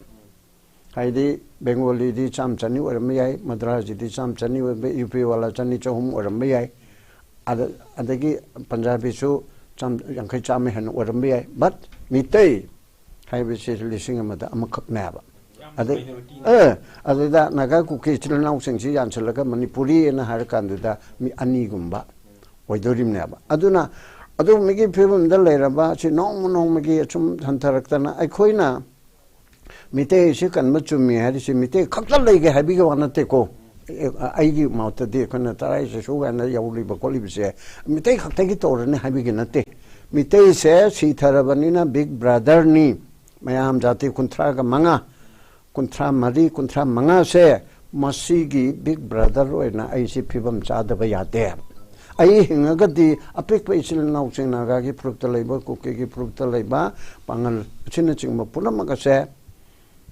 ꯍꯥꯏꯗꯤ ꯕꯦꯡꯒꯣꯂꯤꯗꯤ ꯆꯥꯝ ꯆꯅꯤ ꯑꯣꯏꯔꯝꯕ ꯌꯥꯏ, ꯃꯗ꯭ꯔꯥꯁꯤꯗꯤ ꯆꯥꯝ ꯆꯅꯤ ꯑꯣꯏꯔꯝꯕ, ꯌꯨ ꯄꯤ ꯋꯥꯂꯥ ꯆꯅꯤ ꯆꯍꯨꯝ ꯑꯣꯏꯔꯝꯕ ꯌꯥꯏ꯫ ꯑꯗ-, ꯑꯗꯒꯤ ꯄꯟꯖꯥꯕꯤꯁꯨ ꯆꯥꯝ-, ꯌꯥꯡꯈꯩ ꯆꯥꯝꯃ ꯍꯦꯟꯅ ꯑꯣꯏꯔꯝꯕ ꯌꯥꯏ꯫ But ꯃꯤꯇꯩ ꯍꯥꯏꯕꯁꯤ ꯂꯤꯁꯤꯡ ꯑꯃꯗ ꯑꯃꯈꯛꯅꯦꯕ꯫ ꯑꯗꯩ, ꯑꯦ, ꯑꯗꯨꯗ ꯅꯥꯒꯥ ꯀꯨꯀꯤ ꯏꯆꯤꯜ ꯏꯅꯥꯎꯁꯤꯡꯁꯤ ꯌꯥꯟꯁꯤꯜꯂꯒ ꯃꯅꯤꯄꯨꯔꯤ ꯍꯥꯏꯅ ꯍꯥꯏꯔꯀꯥꯟꯗꯨꯗ ꯃꯤ ꯑꯅꯤꯒꯨꯝꯕ ꯑꯣꯏꯗꯣꯔꯤꯕꯅꯦꯕ꯫ ꯑꯗꯨꯅ ꯑꯗꯨꯒꯨꯝꯕꯒꯤ ꯐꯤꯕꯝꯗ ꯂꯩꯔꯕ ꯑꯁꯤ ꯅꯣꯡꯃ ꯅꯣꯡꯃꯒꯤ ꯑꯁꯨꯝ ꯍꯟꯊꯔꯛꯇꯅ, ꯑꯩꯈꯣꯏꯅ ꯃꯤꯇꯩꯁꯤ ꯀꯟꯕ ꯆꯨꯝꯃꯤ ꯍꯥꯏꯔꯤꯁꯤ ꯃꯤꯇꯩ ꯈꯛꯇ ꯂꯩꯒꯦ ꯍꯥꯏꯕꯒꯤ ꯋꯥ ꯅꯠꯇꯦꯀꯣ꯫ ꯑꯦ, ꯑꯩꯒꯤ ꯃꯣꯠꯇꯗꯤ ꯑꯩꯈꯣꯏꯅ ꯇꯔꯥꯏ ꯆꯁꯨ ꯀꯥꯏꯅ ꯌꯧꯔꯤꯕ ꯈꯣꯠꯂꯤꯕꯁꯦ ꯃꯤꯇꯩ ꯈꯛꯇꯒꯤ ꯇꯧꯔꯅꯤ ꯍꯥꯏꯕꯒꯤ ꯅꯠꯇꯦ꯫ ꯃꯤꯇꯩꯁꯦ ꯁꯤꯊꯔꯕꯅꯤꯅ big brotherꯅꯤ, ꯃꯌꯥꯝ ꯖꯥꯇꯤ ꯀꯨꯟꯊ꯭ꯔꯥꯒ ꯃꯉꯥ, ꯀꯨꯟꯊ꯭ꯔꯥ ꯃꯔꯤ, ꯀꯨꯟꯊ꯭ꯔꯥ ꯃꯉꯥꯁꯦ ꯃꯁꯤꯒꯤ big brother ꯑꯣꯏꯅ ꯑꯩꯁꯤ ꯐꯤꯕꯝ ꯆꯥꯗꯕ ꯌꯥꯗꯦ꯫ ꯑꯩ ꯍꯤꯡꯉꯒꯗꯤ ꯑꯄꯤꯛꯄ ꯏꯆꯤꯜ ꯏꯅꯥꯎꯁꯤꯡ, ꯅꯥꯒꯥꯒꯤ ꯐꯨꯔꯨꯞꯇ ꯂꯩꯕ, ꯀꯨꯀꯤꯒꯤ ꯐꯨꯔꯨꯞꯇ ꯂꯩꯕ, ꯄꯥꯉꯜ ꯑꯁꯤꯅꯆꯤꯡꯕ ꯄꯨꯝꯅꯃꯛ ꯑꯁꯦ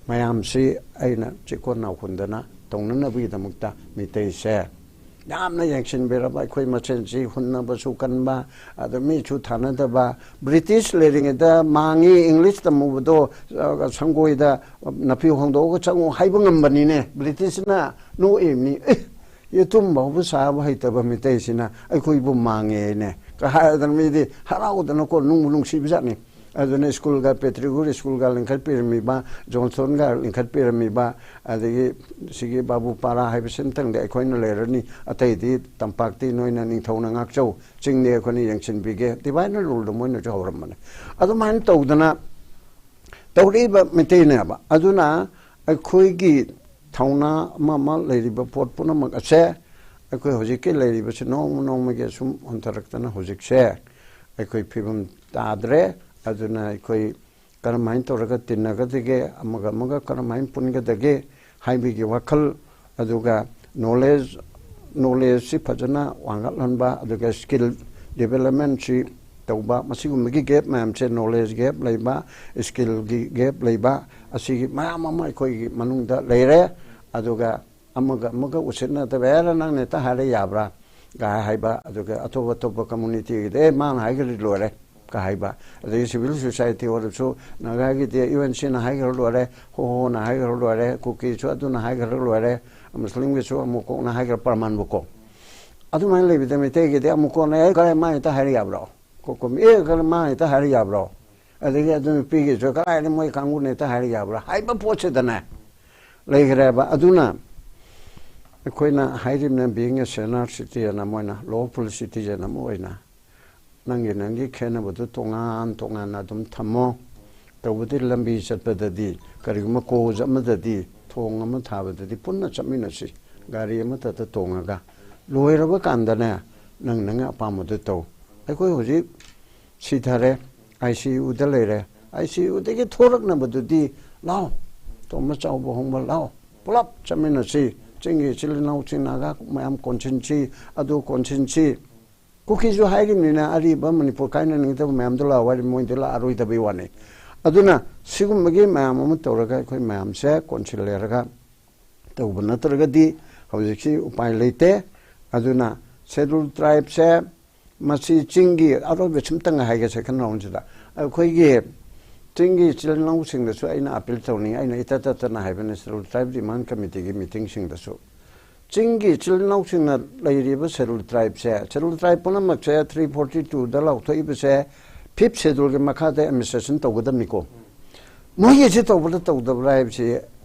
ꯃꯌꯥꯝꯁꯤ ꯑꯩꯅ ꯆꯦꯛꯀꯣꯟ ꯅꯥꯎꯈꯨꯟꯗꯅ ꯇꯧꯅꯅꯕꯒꯤꯗꯃꯛꯇ ꯃꯤꯇꯩꯁꯦ ꯌꯥꯝꯅ ꯌꯦꯡꯁꯤꯟꯕꯤꯔꯕ, ꯑꯩꯈꯣꯏ ꯃꯁꯦꯟꯁꯤ ꯍꯨꯟꯅꯕꯁꯨ ꯀꯟꯕ, ꯑꯗ ꯃꯤꯁꯨ ꯊꯥꯅꯗꯕ꯫ ꯕ꯭ꯔꯤꯇꯤꯁ ꯂꯩꯔꯤꯉꯩꯗ ꯃꯥꯡꯉꯤ, ꯏꯪꯂꯤꯁ ꯇꯝꯃꯨꯕꯗꯣ, ꯑ, ꯁꯪꯒꯣꯏꯗ ꯅꯥꯄꯤ ꯍꯣꯡꯗꯣꯛꯑꯒ ꯆꯪꯉꯨ ꯍꯥꯏꯕ ꯉꯝꯕꯅꯤꯅꯦ꯫ ꯕ꯭ꯔꯤꯇꯤꯁꯅ ꯅꯣꯛꯏꯕꯅꯤ, "ꯑꯦ, ꯌꯦꯇꯨꯝ ꯐꯥꯎꯕ ꯁꯥꯕ ꯍꯩꯇꯕ ꯃꯤꯇꯩꯁꯤꯅ ꯑꯩꯈꯣꯏꯕꯨ ꯃꯥꯡꯉꯦꯅꯦ" ꯀ ꯍꯥꯏꯗꯅ ꯃꯤꯗꯤ ꯍꯔꯥꯎꯗꯅꯀꯣ, ꯅꯨꯡꯕꯨ ꯅꯨꯡꯁꯤꯕꯖꯥꯠꯅꯤ꯫ ꯑꯗꯨꯅ ꯁ꯭ꯀꯨꯜꯒ, ꯄꯦꯇ꯭ꯔꯤꯒꯨꯔ ꯁ꯭ꯀꯨꯜꯒ ꯂꯤꯡꯈꯠꯄꯤꯔꯝꯃꯤꯕ, ꯖꯣꯟꯁꯣꯟꯒ ꯂꯤꯡꯈꯠꯄꯤꯔꯝꯃꯤꯕ, ꯑꯗꯒꯤ ꯁꯤꯒꯤ ꯕꯥꯕꯨ ꯄꯥꯔꯥ ꯍꯥꯏꯕ ꯁꯤꯟꯇꯪꯗꯤ ꯑꯩꯈꯣꯏꯅ ꯂꯩꯔꯅꯤ, ꯑꯇꯩꯗꯤ ꯇꯝꯄꯥꯛꯇꯤ ꯅꯣꯏꯅ ꯅꯤꯡꯊꯧꯅ ꯉꯥꯛꯆꯧ, ꯆꯤꯡꯗꯤ ꯑꯩꯈꯣꯏꯅ ꯌꯦꯡꯁꯤꯟꯕꯤꯒꯦ, divine rule ꯗ ꯃꯣꯏꯅꯁꯨ ꯍꯧꯔꯝꯕꯅꯦ꯫ ꯑꯗꯨꯃꯥꯏꯅ ꯇꯧꯗꯅ ꯇꯧꯔꯛꯏꯕ ꯃꯤꯇꯩꯅꯦꯕ꯫ ꯑꯗꯨꯅ ꯑꯩꯈꯣꯏꯒꯤ ꯊꯧꯅꯥ ꯑꯃ ꯑꯃ ꯂꯩꯔꯤꯕ ꯄꯣꯠ ꯄꯨꯝꯅꯃꯛ ꯑꯁꯦ ꯑꯩꯈꯣꯏ ꯍꯧꯖꯤꯛꯀꯤ ꯂꯩꯔꯤꯕꯁꯤ ꯅꯣꯡꯃ ꯅꯣꯡꯃꯒꯤ ꯑꯁꯨꯝ ꯍꯟꯊꯔꯛꯇꯅ ꯍꯧꯖꯤꯛꯁꯦ ꯑꯩꯈꯣꯏ ꯐꯤꯕꯝ ꯇꯥꯗ꯭ꯔꯦ꯫ ꯑꯗꯨꯅ ꯑꯩꯈꯣꯏ ꯀꯔꯝꯍꯥꯏꯅ ꯇꯧꯔꯒ ꯇꯤꯟꯅꯒꯗꯒꯦ, ꯑꯃꯒ ꯑꯃꯒ ꯀꯔꯝꯍꯥꯏꯅ ꯄꯨꯟꯒꯗꯒꯦ ꯍꯥꯏꯕꯒꯤ ꯋꯥꯈꯜ, ꯑꯗꯨꯒ knowledge, knowledge ꯁꯤ ꯐꯖꯅ ꯋꯥꯡꯈꯠꯍꯟꯕ, ꯑꯗꯨꯒ skill development ꯁꯤ ꯇꯧꯕ, ꯃꯁꯤꯒꯨꯝꯕꯒꯤ gap ꯃꯌꯥꯝꯁꯦ, knowledge gap ꯂꯩꯕ, skill ꯒꯤ gap ꯂꯩꯕ, ꯑꯁꯤꯒꯤ ꯃꯌꯥꯝ ꯑꯃ ꯑꯩꯈꯣꯏꯒꯤ ꯃꯅꯨꯡꯗ ꯂꯩꯔꯦ꯫ ꯑꯗꯨꯒ ꯑꯃꯒ ꯑꯃꯒ ꯎꯁꯤꯠꯅꯗꯕ, "ꯑꯦꯔ, ꯅꯪꯅ ꯍꯦꯛꯇ ꯍꯥꯏꯔ ꯌꯥꯕ꯭ꯔꯥ?" ꯀꯥꯏ ꯍꯥꯏꯕ, ꯑꯗꯨꯒ ꯑꯇꯣꯞ ꯑꯇꯣꯞꯄ community ꯒꯤꯗꯤ, "ꯑꯦ, ꯃꯥꯅ ꯍꯥꯏꯈ꯭ꯔꯗꯤ ꯂꯣꯏꯔꯦ" ꯀ ꯍꯥꯏꯕ, ꯑꯗꯒꯤ civil society ꯑꯣꯏꯔꯁꯨ, ꯅꯥꯒꯥꯒꯤꯗꯤ U N C ꯅ ꯍꯥꯏꯈ꯭ꯔ ꯂꯣꯏꯔꯦ, ꯍꯣ ꯍꯣꯅ ꯍꯥꯏꯈ꯭ꯔ ꯂꯣꯏꯔꯦ, ꯀꯨꯀꯤꯁꯨ ꯑꯗꯨꯅ ꯍꯥꯏꯈ꯭ꯔ ꯂꯣꯏꯔꯦ, ꯃꯨꯁꯂꯤꯝꯒꯤꯁꯨ ꯑꯃꯨꯛ ꯀꯣꯛꯅ ꯍꯥꯏꯈ꯭ꯔ ꯄ꯭ꯔꯃꯥꯟꯕꯨ ꯀꯣ꯫ ꯑꯗꯨꯃꯥꯏꯅ ꯂꯩꯕꯗ ꯃꯩꯇꯩꯒꯤꯗꯤ ꯑꯃꯨꯛ ꯀꯣꯟꯅ, "ꯑꯦ, ꯀꯔꯥꯏ, ꯃꯥ ꯍꯦꯛꯇ ꯍꯥꯏꯔ ꯌꯥꯕ꯭ꯔꯣ?" ꯀꯣ-, ꯀꯣ-, "ꯑꯦ, ꯀꯔꯥꯏ, ꯃꯥ ꯍꯦꯛꯇ ꯍꯥꯏꯔ ꯌꯥꯕ꯭ꯔꯣ?" ꯑꯗꯒꯤ ꯑꯗꯨ ꯅꯨꯄꯤꯒꯤꯁꯨ, "ꯀꯗꯥꯏꯗ ꯃꯣꯏ ꯀꯥꯡꯕꯨꯅ ꯍꯦꯛꯇ ꯍꯥꯏꯔ ꯌꯥꯕ꯭ꯔꯣ?" ꯍꯥꯏꯕ ꯄꯣꯠꯁꯤꯗꯅꯦ ꯂꯩꯈ꯭ꯔꯦꯕ꯫ ꯑꯗꯨꯅ ꯑꯩꯈꯣꯏꯅ ꯍꯥꯏꯔꯤꯕꯅ, being a senior citizen ꯑꯃ ꯑꯣꯏꯅ, lawful citizen ꯑꯃ ꯑꯣꯏꯅ, ꯅꯪꯒꯤ ꯅꯪꯒꯤ ꯈꯦꯠꯅꯕꯗꯨ ꯇꯣꯉꯥꯟ ꯇꯣꯉꯥꯟꯅ ꯑꯗꯨꯝ ꯊꯝꯃꯣ꯫ ꯇꯧꯕꯗꯤ ꯂꯝꯕꯤ ꯆꯠꯄꯗꯗꯤ, ꯀꯔꯤꯒꯨꯝꯕ ꯀꯣꯖ ꯑꯃꯗꯗꯤ, ꯊꯣꯡ ꯑꯃ ꯊꯥꯕꯗꯗꯤ ꯄꯨꯟꯅ ꯆꯠꯃꯤꯟꯅꯁꯤ, ꯒꯥꯔꯤ ꯑꯃꯠꯇꯗ ꯇꯣꯡꯉꯒ꯫ ꯂꯣꯏꯔꯕ ꯀꯥꯟꯗꯅꯦ, ꯅꯪ ꯅꯪ ꯑꯄꯥꯝꯕꯗꯨ ꯇꯧ꯫ ꯑꯩꯈꯣꯏ ꯍꯧꯖꯤꯛ ꯁꯤꯊꯔꯦ, ꯑꯥꯏ ꯁꯤ ꯌꯨꯗ ꯂꯩꯔꯦ꯫ ꯑꯥꯏ ꯁꯤ ꯌꯨꯗꯒꯤ ꯊꯣꯔꯛꯅꯕꯗꯨꯗꯤ, "ꯂꯥꯎ, ꯇꯣꯝꯕ ꯆꯥꯎꯕ ꯍꯣꯡꯕ, ꯂꯥꯎ, ꯄꯨꯂꯞ ꯆꯠꯃꯤꯟꯅꯁꯤ, ꯆꯤꯡꯒꯤ ꯏꯆꯤꯜ ꯏꯅꯥꯎꯁꯤꯡ ꯅꯥꯒꯥ ꯃꯌꯥꯝ ꯀꯣꯟꯁꯤꯟꯁꯤ, ꯑꯗꯨ ꯀꯣꯟꯁꯤꯟꯁꯤ"꯫ ꯀꯨꯀꯤꯁꯨ ꯍꯥꯏꯔꯤꯕꯅꯤꯅ, ꯑꯔꯤꯕ ꯃꯅꯤꯄꯨꯔ ꯀꯥꯏꯅꯅꯤꯡꯗꯕ ꯃꯌꯥꯝꯗꯣ ꯂꯥꯛꯑꯣ ꯍꯥꯏꯔꯤ, ꯃꯣꯏꯗꯤ ꯂꯥꯛꯑꯔꯣꯏꯗꯕꯩ ꯋꯥꯅꯤ꯫ ꯑꯗꯨꯅ ꯁꯤꯒꯨꯝꯕꯒꯤ ꯃꯌꯥꯝ ꯑꯃ ꯇꯧꯔꯒ, ꯑꯩꯈꯣꯏ ꯃꯌꯥꯝꯁꯦ ꯀꯣꯟꯁꯤꯜ ꯂꯩꯔꯒ ꯇꯧꯕ ꯅꯠꯇ꯭ꯔꯒꯗꯤ, ꯍꯧꯖꯤꯛꯁꯤ ꯎꯄꯥꯏ ꯂꯩꯇꯦ꯫ ꯑꯗꯨꯅ ꯁꯦꯗꯨꯜ ꯇ꯭ꯔꯥꯏꯕꯁꯦ, ꯃꯁꯤ ꯆꯤꯡꯒꯤ ꯑꯔꯣꯏꯕ ꯁꯤꯝꯇꯪ ꯍꯥꯏꯒꯦ, ꯁꯦꯀꯦꯟ ꯔꯥꯎꯟꯁꯤꯗ ꯑꯩꯈꯣꯏꯒꯤ ꯆꯤꯡꯒꯤ ꯏꯆꯤꯜ ꯏꯅꯥꯎꯁꯤꯡꯗꯁꯨ ꯑꯩꯅ ꯑꯄꯤꯜ ꯇꯧꯅꯤꯡꯉꯤ, ꯑꯩꯅ ꯏꯇꯠ ꯇꯠꯇꯅ ꯍꯥꯏꯕꯅꯤ, ꯁꯦꯗꯨꯜ ꯇ꯭ꯔꯥꯏꯕ ꯗꯤꯃꯥꯟ ꯀꯃꯤꯇꯤꯒꯤ ꯃꯤꯇꯤꯡꯁꯤꯡꯗꯁꯨ꯫ ꯆꯤꯡꯒꯤ ꯏꯆꯤꯜ ꯏꯅꯥꯎꯁꯤꯡꯅ ꯂꯩꯔꯤꯕ ꯁꯦꯗꯨꯜ ꯇ꯭ꯔꯥꯏꯕꯁꯦ, ꯁꯦꯗꯨꯜ ꯇ꯭ꯔꯥꯏꯕ ꯄꯨꯝꯅꯃꯛꯁꯦ ꯊ꯭ꯔꯤ ꯐꯣꯔꯇꯤ ꯇꯨꯗ ꯂꯥꯎꯊꯣꯛꯏꯕꯁꯦ, ꯐꯤꯐ ꯁꯦꯗꯨꯜꯒꯤ ꯃꯈꯥꯗ ꯑꯦꯗꯃꯤꯅꯤꯁꯇ꯭ꯔꯦꯁꯟ ꯇꯧꯒꯗꯕꯅꯤꯀꯣ꯫ ꯃꯣꯏꯒꯤꯁꯤ ꯇꯧꯕꯗ ꯇꯧꯗꯕ꯭ꯔꯥ ꯍꯥꯏꯕꯁꯤ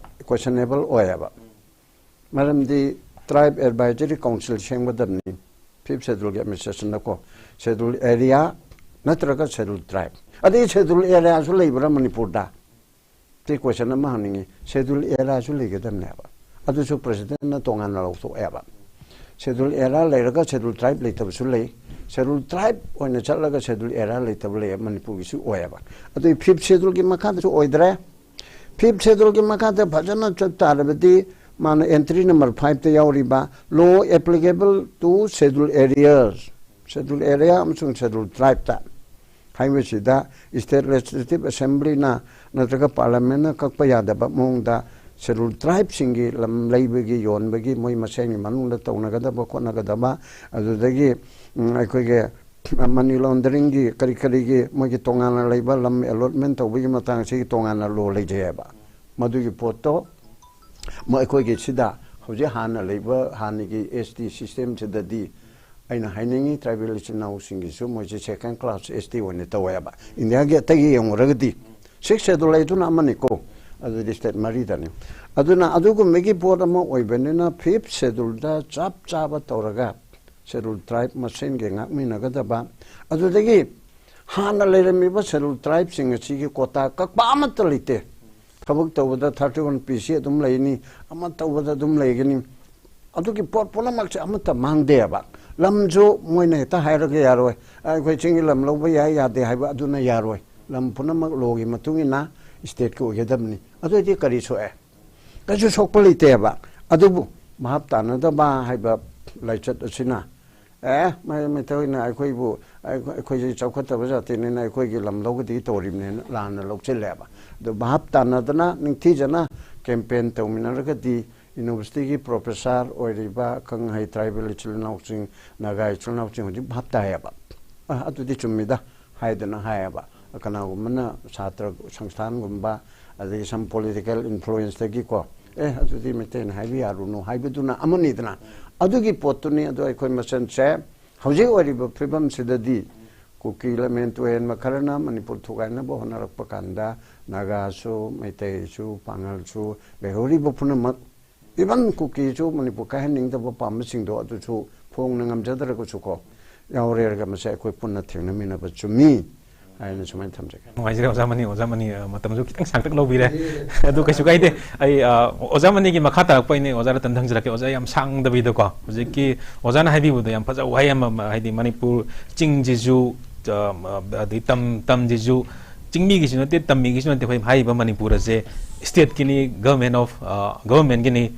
ꯀꯣꯏꯁꯟꯅꯦꯕꯜ ꯑꯣꯏꯌꯦꯕ꯫ ꯃꯔꯝꯗꯤ ꯇ꯭ꯔꯥꯏꯕ ꯑꯦꯗꯚꯥꯏꯖꯔꯤ ꯀꯥꯎꯟꯁꯤꯜ ꯁꯦꯝꯒꯗꯕꯅꯤ, ꯐꯤꯐ ꯁꯦꯗꯨꯜꯒꯤ ꯑꯦꯗꯃꯤꯅꯤꯁꯇ꯭ꯔꯦꯁꯟꯗꯀꯣ, ꯁꯦꯗꯨꯜ ꯑꯦꯔꯤꯌꯥ ꯅꯠꯇ꯭ꯔꯒ ꯁꯦꯗꯨꯜ ꯇ꯭ꯔꯥꯏꯕ꯫ ꯑꯗꯩ ꯁꯦꯗꯨꯜ ꯑꯦꯔꯤꯌꯥꯁꯨ ꯂꯩꯕ꯭ꯔꯥ ꯃꯅꯤꯄꯨꯔꯗ? ꯁꯤ ꯀꯣꯏꯁꯟ ꯑꯃ ꯍꯪꯅꯤꯡꯉꯤ꯫ ꯁꯦꯗꯨꯜ ꯑꯦꯔꯤꯌꯥꯁꯨ ꯂꯩꯒꯗꯕꯅꯦꯕ, ꯑꯗꯨꯁꯨ ꯄ꯭ꯔꯁꯤꯗꯦꯟꯅ ꯇꯣꯉꯥꯟꯅ ꯂꯧꯊꯣꯛꯑꯦꯕ꯫ ꯁꯦꯗꯨꯜ ꯑꯦꯔꯤꯌꯥ ꯂꯩꯔꯒ ꯁꯦꯗꯨꯜ ꯇ꯭ꯔꯥꯏꯕ ꯂꯩꯇꯕꯁꯨ ꯂꯩ, ꯁꯦꯗꯨꯜ ꯇ꯭ꯔꯥꯏꯕ ꯑꯣꯏꯅ ꯆꯠꯂꯒ ꯁꯦꯗꯨꯜ ꯑꯦꯔꯤꯌꯥ ꯂꯩꯇꯕ ꯂꯩ, ꯃꯅꯤꯄꯨꯔꯒꯤꯁꯨ ꯑꯣꯏꯌꯦꯕ꯫ ꯑꯗꯨꯏ ꯐꯤꯐ ꯁꯦꯗꯨꯜꯒꯤ ꯃꯈꯥꯗꯁꯨ ꯑꯣꯏꯗ꯭ꯔꯦ꯫ ꯐꯤꯐ ꯁꯦꯗꯨꯜꯒꯤ ꯃꯈꯥꯗ ꯐꯖꯅ ꯆꯠ ꯇꯥꯔꯕꯗꯤ, ꯃꯥꯅ ꯑꯦꯟꯇ꯭ꯔꯤ ꯅꯝꯕꯔ ꯐꯥꯏꯚꯇ ꯌꯥꯎꯔꯤꯕ law applicable to schedule areas, schedule area ꯑꯃꯁꯨꯡ ꯁꯦꯗꯨꯜ ꯇ꯭ꯔꯥꯏꯕꯇ ꯍꯥꯏꯕꯁꯤꯗ, ꯁ꯭ꯇꯦꯠ ꯂꯦꯖꯤꯁꯂꯦꯇꯤꯚ ꯑꯦꯁꯦꯝꯕ꯭ꯂꯤꯅ ꯅꯠꯇ꯭ꯔꯒ ꯄꯥꯔꯂꯤꯌꯥꯃꯦꯟꯅ ꯀꯛꯄ ꯌꯥꯗꯕ ꯃꯑꯣꯡꯗ ꯁꯦꯗꯨꯜ ꯇ꯭ꯔꯥꯏꯕꯁꯤꯡꯒꯤ ꯂꯝ ꯂꯩꯕꯒꯤ, ꯌꯣꯟꯕꯒꯤ, ꯃꯣꯏ ꯃꯁꯦꯟꯒꯤ ꯃꯅꯨꯡꯗ ꯇꯧꯅꯒꯗꯕ ꯈꯣꯠꯅꯒꯗꯕ, ꯑꯗꯨꯗꯒꯤ, ꯎꯝ, ꯑꯩꯈꯣꯏꯒꯤ ꯃꯅꯤ ꯂꯣꯟꯗꯔꯤꯡꯒꯤ ꯀꯔꯤ ꯀꯔꯤꯒꯤ ꯃꯣꯏꯒꯤ ꯇꯣꯉꯥꯟꯅ ꯂꯩꯕ ꯂꯝ ꯑꯦꯂꯣꯠꯃꯦꯟ ꯇꯧꯕꯒꯤ ꯃꯇꯥꯡꯁꯤꯒꯤ ꯇꯣꯉꯥꯟꯅ ꯂꯣ ꯂꯩꯖꯩꯑꯕ꯫ ꯃꯗꯨꯒꯤ ꯄꯣꯠꯇꯣ ꯃꯣꯏ ꯑꯩꯈꯣꯏꯒꯤ ꯁꯤꯗ ꯍꯧꯖꯤꯛ ꯍꯥꯟꯅ ꯂꯩꯕ ꯍꯥꯟꯅꯒꯤ ꯑꯦꯁ ꯇꯤ ꯁꯤꯁꯇꯦꯝꯁꯤꯗꯗꯤ ꯑꯩꯅ ꯍꯥꯏꯅꯤꯡꯉꯤ, ꯇ꯭ꯔꯥꯏꯕꯦꯜ ꯏꯆꯤꯟ ꯏꯅꯥꯎꯁꯤꯡꯒꯤꯁꯨ ꯃꯣꯏꯁꯦ ꯁꯦꯀꯦꯟ ꯀ꯭ꯂꯥꯁ ꯑꯦꯁ ꯇꯤ ꯑꯣꯏꯅ ꯇꯧꯋꯦꯕ꯫ ꯏꯟꯗꯤꯌꯥꯒꯤ ꯑꯇꯩꯒ ꯌꯦꯡꯉꯨꯔꯒꯗꯤ, ꯁꯤꯛꯁ ꯁꯦꯗꯨꯜ ꯂꯩꯗꯨꯅ ꯑꯃꯅꯤꯀꯣ, ꯑꯗꯨꯗꯤ ꯁ꯭ꯇꯦꯠ ꯃꯔꯤꯗꯅꯤ꯫ ꯑꯗꯨꯅ ꯑꯗꯨꯒꯨꯝꯕꯒꯤ ꯄꯣꯠ ꯑꯃ ꯑꯣꯏꯕꯅꯤꯅ, ꯐꯤꯐ ꯁꯦꯗꯨꯜꯗ ꯆꯞ ꯆꯥꯕ ꯇꯧꯔꯒ ꯁꯦꯗꯨꯜ ꯇ꯭ꯔꯥꯏꯕ ꯃꯁꯦꯟꯒꯤ ꯉꯥꯛꯃꯤꯟꯅꯒꯗꯕ, ꯑꯗꯨꯗꯒꯤ ꯍꯥꯟꯅ ꯂꯩꯔꯝꯃꯤꯕ ꯁꯦꯗꯨꯜ ꯇ꯭ꯔꯥꯏꯕꯁꯤꯡ ꯑꯁꯤꯒꯤ ꯀꯣꯇꯥ ꯀꯛꯄ ꯑꯃꯠꯇ ꯂꯩꯇꯦ꯫ ꯊꯕꯛ ꯇꯧꯕꯗ ꯊꯥꯔꯇꯤ ꯋꯥꯟ ꯄꯤ ꯁꯤ ꯑꯗꯨꯝ ꯂꯩꯅꯤ, ꯑꯃ ꯇꯧꯕꯗ ꯑꯗꯨꯝ ꯂꯩꯒꯅꯤ꯫ ꯑꯗꯨꯒꯤ ꯄꯣꯠ ꯄꯨꯝꯅꯃꯛꯁꯦ ꯑꯃꯠꯇ ꯃꯥꯡꯗꯦꯕ꯫ ꯂꯝꯁꯨ ꯃꯣꯏꯅ ꯍꯦꯛꯇ ꯍꯥꯏꯔꯒ ꯌꯥꯔꯣꯏ, "ꯑꯩꯈꯣꯏ ꯆꯤꯡꯒꯤ ꯂꯝ ꯂꯧꯕ ꯌꯥꯏ ꯌꯥꯗꯦ" ꯍꯥꯏꯕ ꯑꯗꯨꯅ ꯌꯥꯔꯣꯏ꯫ ꯂꯝ ꯄꯨꯝꯅꯃꯛ ꯂꯣꯒꯤ ꯃꯇꯨꯡ ꯏꯟꯅ ꯁ꯭ꯇꯦꯠꯀꯤ ꯑꯣꯏꯒꯗꯕꯅꯤ꯫ ꯑꯗꯨ ꯑꯣꯏꯗꯤ ꯀꯔꯤ ꯁꯣꯛꯑꯦ? ꯀꯩꯁꯨ ꯁꯣꯛꯄ ꯂꯩꯇꯦꯕ꯫ ꯑꯗꯨꯕꯨ ꯚꯥꯞ ꯇꯥꯅꯗꯕ ꯍꯥꯏꯕ ꯂꯥꯏꯆꯠ ꯑꯁꯤꯅ, "ꯑꯦ, ꯃꯩ-, ꯃꯩꯇꯩꯅ ꯑꯩꯈꯣꯏꯕꯨ, ꯑꯩꯈꯣꯏ-, ꯑꯩꯈꯣꯏꯁꯦ ꯆꯥꯎꯈꯠꯇꯕ ꯖꯥꯇꯤꯅꯤꯅ ꯑꯩꯈꯣꯏꯒꯤ ꯂꯝ ꯂꯧꯒꯗꯤ ꯇꯧꯔꯤꯕꯅꯦꯅ" ꯂꯥꯟꯅ ꯂꯧꯁꯤꯜꯂꯦꯕ꯫ ꯑꯗꯨ ꯚꯥꯞ ꯇꯥꯅꯗꯅ ꯅꯤꯡꯊꯤꯖꯅ ꯀꯦꯝꯄꯦꯟ ꯇꯧꯃꯤꯟꯅꯔꯒꯗꯤ ꯌꯨꯅꯤꯚꯔꯁꯤꯇꯤꯒꯤ ꯄ꯭ꯔꯣꯐꯦꯁꯥꯔ ꯑꯣꯏꯔꯤꯕ ꯑꯈꯪ ꯑꯍꯩ ꯇ꯭ꯔꯥꯏꯕꯦꯜ ꯏꯆꯤꯜ ꯏꯅꯥꯎꯁꯤꯡ, ꯅꯥꯒꯥ ꯏꯆꯤꯜ ꯏꯅꯥꯎꯁꯤꯡ ꯍꯧꯖꯤꯛ ꯚꯥꯞ ꯇꯥꯏꯌꯦꯕ꯫ "ꯑ, ꯑꯗꯨꯗꯤ ꯆꯨꯝꯃꯤꯗ" ꯍꯥꯏꯗꯅ ꯍꯥꯏꯌꯦꯕ꯫ ꯀꯅꯥꯒꯨꯝꯕꯅ ꯁꯥꯇ꯭ꯔ ꯁꯪꯁꯊꯥꯟꯒꯨꯝꯕ, ꯑꯗꯒꯤ some political influence ꯇꯒꯤꯀꯣ, "ꯑꯦ, ꯑꯗꯨꯗꯤ ꯃꯩꯇꯩꯅ ꯍꯥꯏꯕ ꯌꯥꯔꯨꯅꯨ" ꯍꯥꯏꯕꯗꯨꯅ ꯑꯃꯅꯤꯗꯅ꯫ ꯑꯗꯨꯒꯤ ꯄꯣꯠꯇꯨꯅꯤ꯫ ꯑꯗꯣ ꯑꯩꯈꯣꯏ ꯃꯁꯦꯟꯁꯦ ꯍꯧꯖꯤꯛ ꯑꯣꯏꯔꯤꯕ ꯐꯤꯕꯝꯁꯤꯗꯗꯤ ꯀꯨꯀꯤ ꯂꯝꯍꯦꯟ ꯇꯨꯍꯦꯟꯕ ꯈꯔꯅ ꯃꯅꯤꯄꯨꯔ ꯊꯨꯒꯥꯏꯅꯕ ꯍꯣꯠꯅꯔꯛꯄ ꯀꯥꯟꯗ ꯅꯥꯒꯥꯁꯨ, ꯃꯩꯇꯩꯁꯨ, ꯄꯥꯉꯜꯁꯨ, ꯂꯩꯍꯧꯔꯤꯕ ꯄꯨꯝꯅꯃꯛ, even ꯀꯨꯀꯤꯁꯨ ꯃꯅꯤꯄꯨꯔ ꯀꯥꯏꯍꯟꯅꯤꯡꯗꯕ ꯄꯥꯝꯕꯁꯤꯡꯗꯣ ꯑꯗꯨꯁꯨ ꯐꯣꯡꯅ ꯉꯝꯖꯗ꯭ꯔꯒꯁꯨꯀꯣ, ꯌꯥꯎꯔꯦꯔꯒ ꯃꯁꯤ ꯑꯩꯈꯣꯏ ꯄꯨꯟꯅ ꯊꯦꯡꯅꯃꯤꯟꯅꯕ ꯆꯨꯝꯃꯤ ꯍꯥꯏꯅ ꯁꯨꯃꯥꯏꯅ ꯊꯝꯖꯒꯦ꯫ ꯅꯨꯡꯉꯥꯏꯖꯔꯦ ꯑꯣꯖꯥ ꯃꯅꯤ꯫ ꯑꯣꯖꯥ ꯃꯅꯤ, ꯑ, ꯃꯇꯝꯁꯨ ꯈꯤꯇꯪ ꯁꯥꯡꯇꯛ ꯂꯧꯕꯤꯔꯦ꯫ ꯑꯗꯨ ꯀꯩꯁꯨ ꯀꯥꯏꯗꯦ꯫ ꯑꯩ, ꯑ, ꯑꯣꯖꯥ ꯃꯅꯤꯒꯤ ꯃꯈꯥ ꯇꯥꯔꯛꯄ ꯑꯩꯅ ꯑꯣꯖꯥꯗ ꯇꯝꯊꯟꯖꯔꯛꯀꯦ꯫ ꯑꯣꯖꯥ, ꯌꯥꯝ ꯁꯥꯡꯗꯕꯤꯗꯀꯣ, ꯍꯧꯖꯤꯛꯀꯤ ꯑꯣꯖꯥꯅ ꯍꯥꯏꯕꯤꯕꯗꯣ ꯌꯥꯝ ꯐꯖꯕ ꯋꯥꯍꯩ ꯑꯃ, ꯑꯃ, ꯍꯥꯏꯗꯤ ꯃꯅꯤꯄꯨꯔ ꯆꯤꯡꯁꯤꯁꯨ, ꯑ, ꯑꯗꯩ ꯇꯝ-, ꯇꯝꯁꯤꯁꯨ ꯆꯤꯡꯃꯤꯒꯤꯁꯨ ꯅꯠꯇꯦ, ꯇꯝꯃꯤꯒꯤꯁꯨ ꯅꯠꯇꯦ, ꯑꯩꯈꯣꯏ ꯍꯥꯏꯔꯤꯕ ꯃꯅꯤꯄꯨꯔ ꯑꯁꯦ state ꯀꯤꯅꯤ, government of, ꯑ, government ꯀꯤꯅꯤ,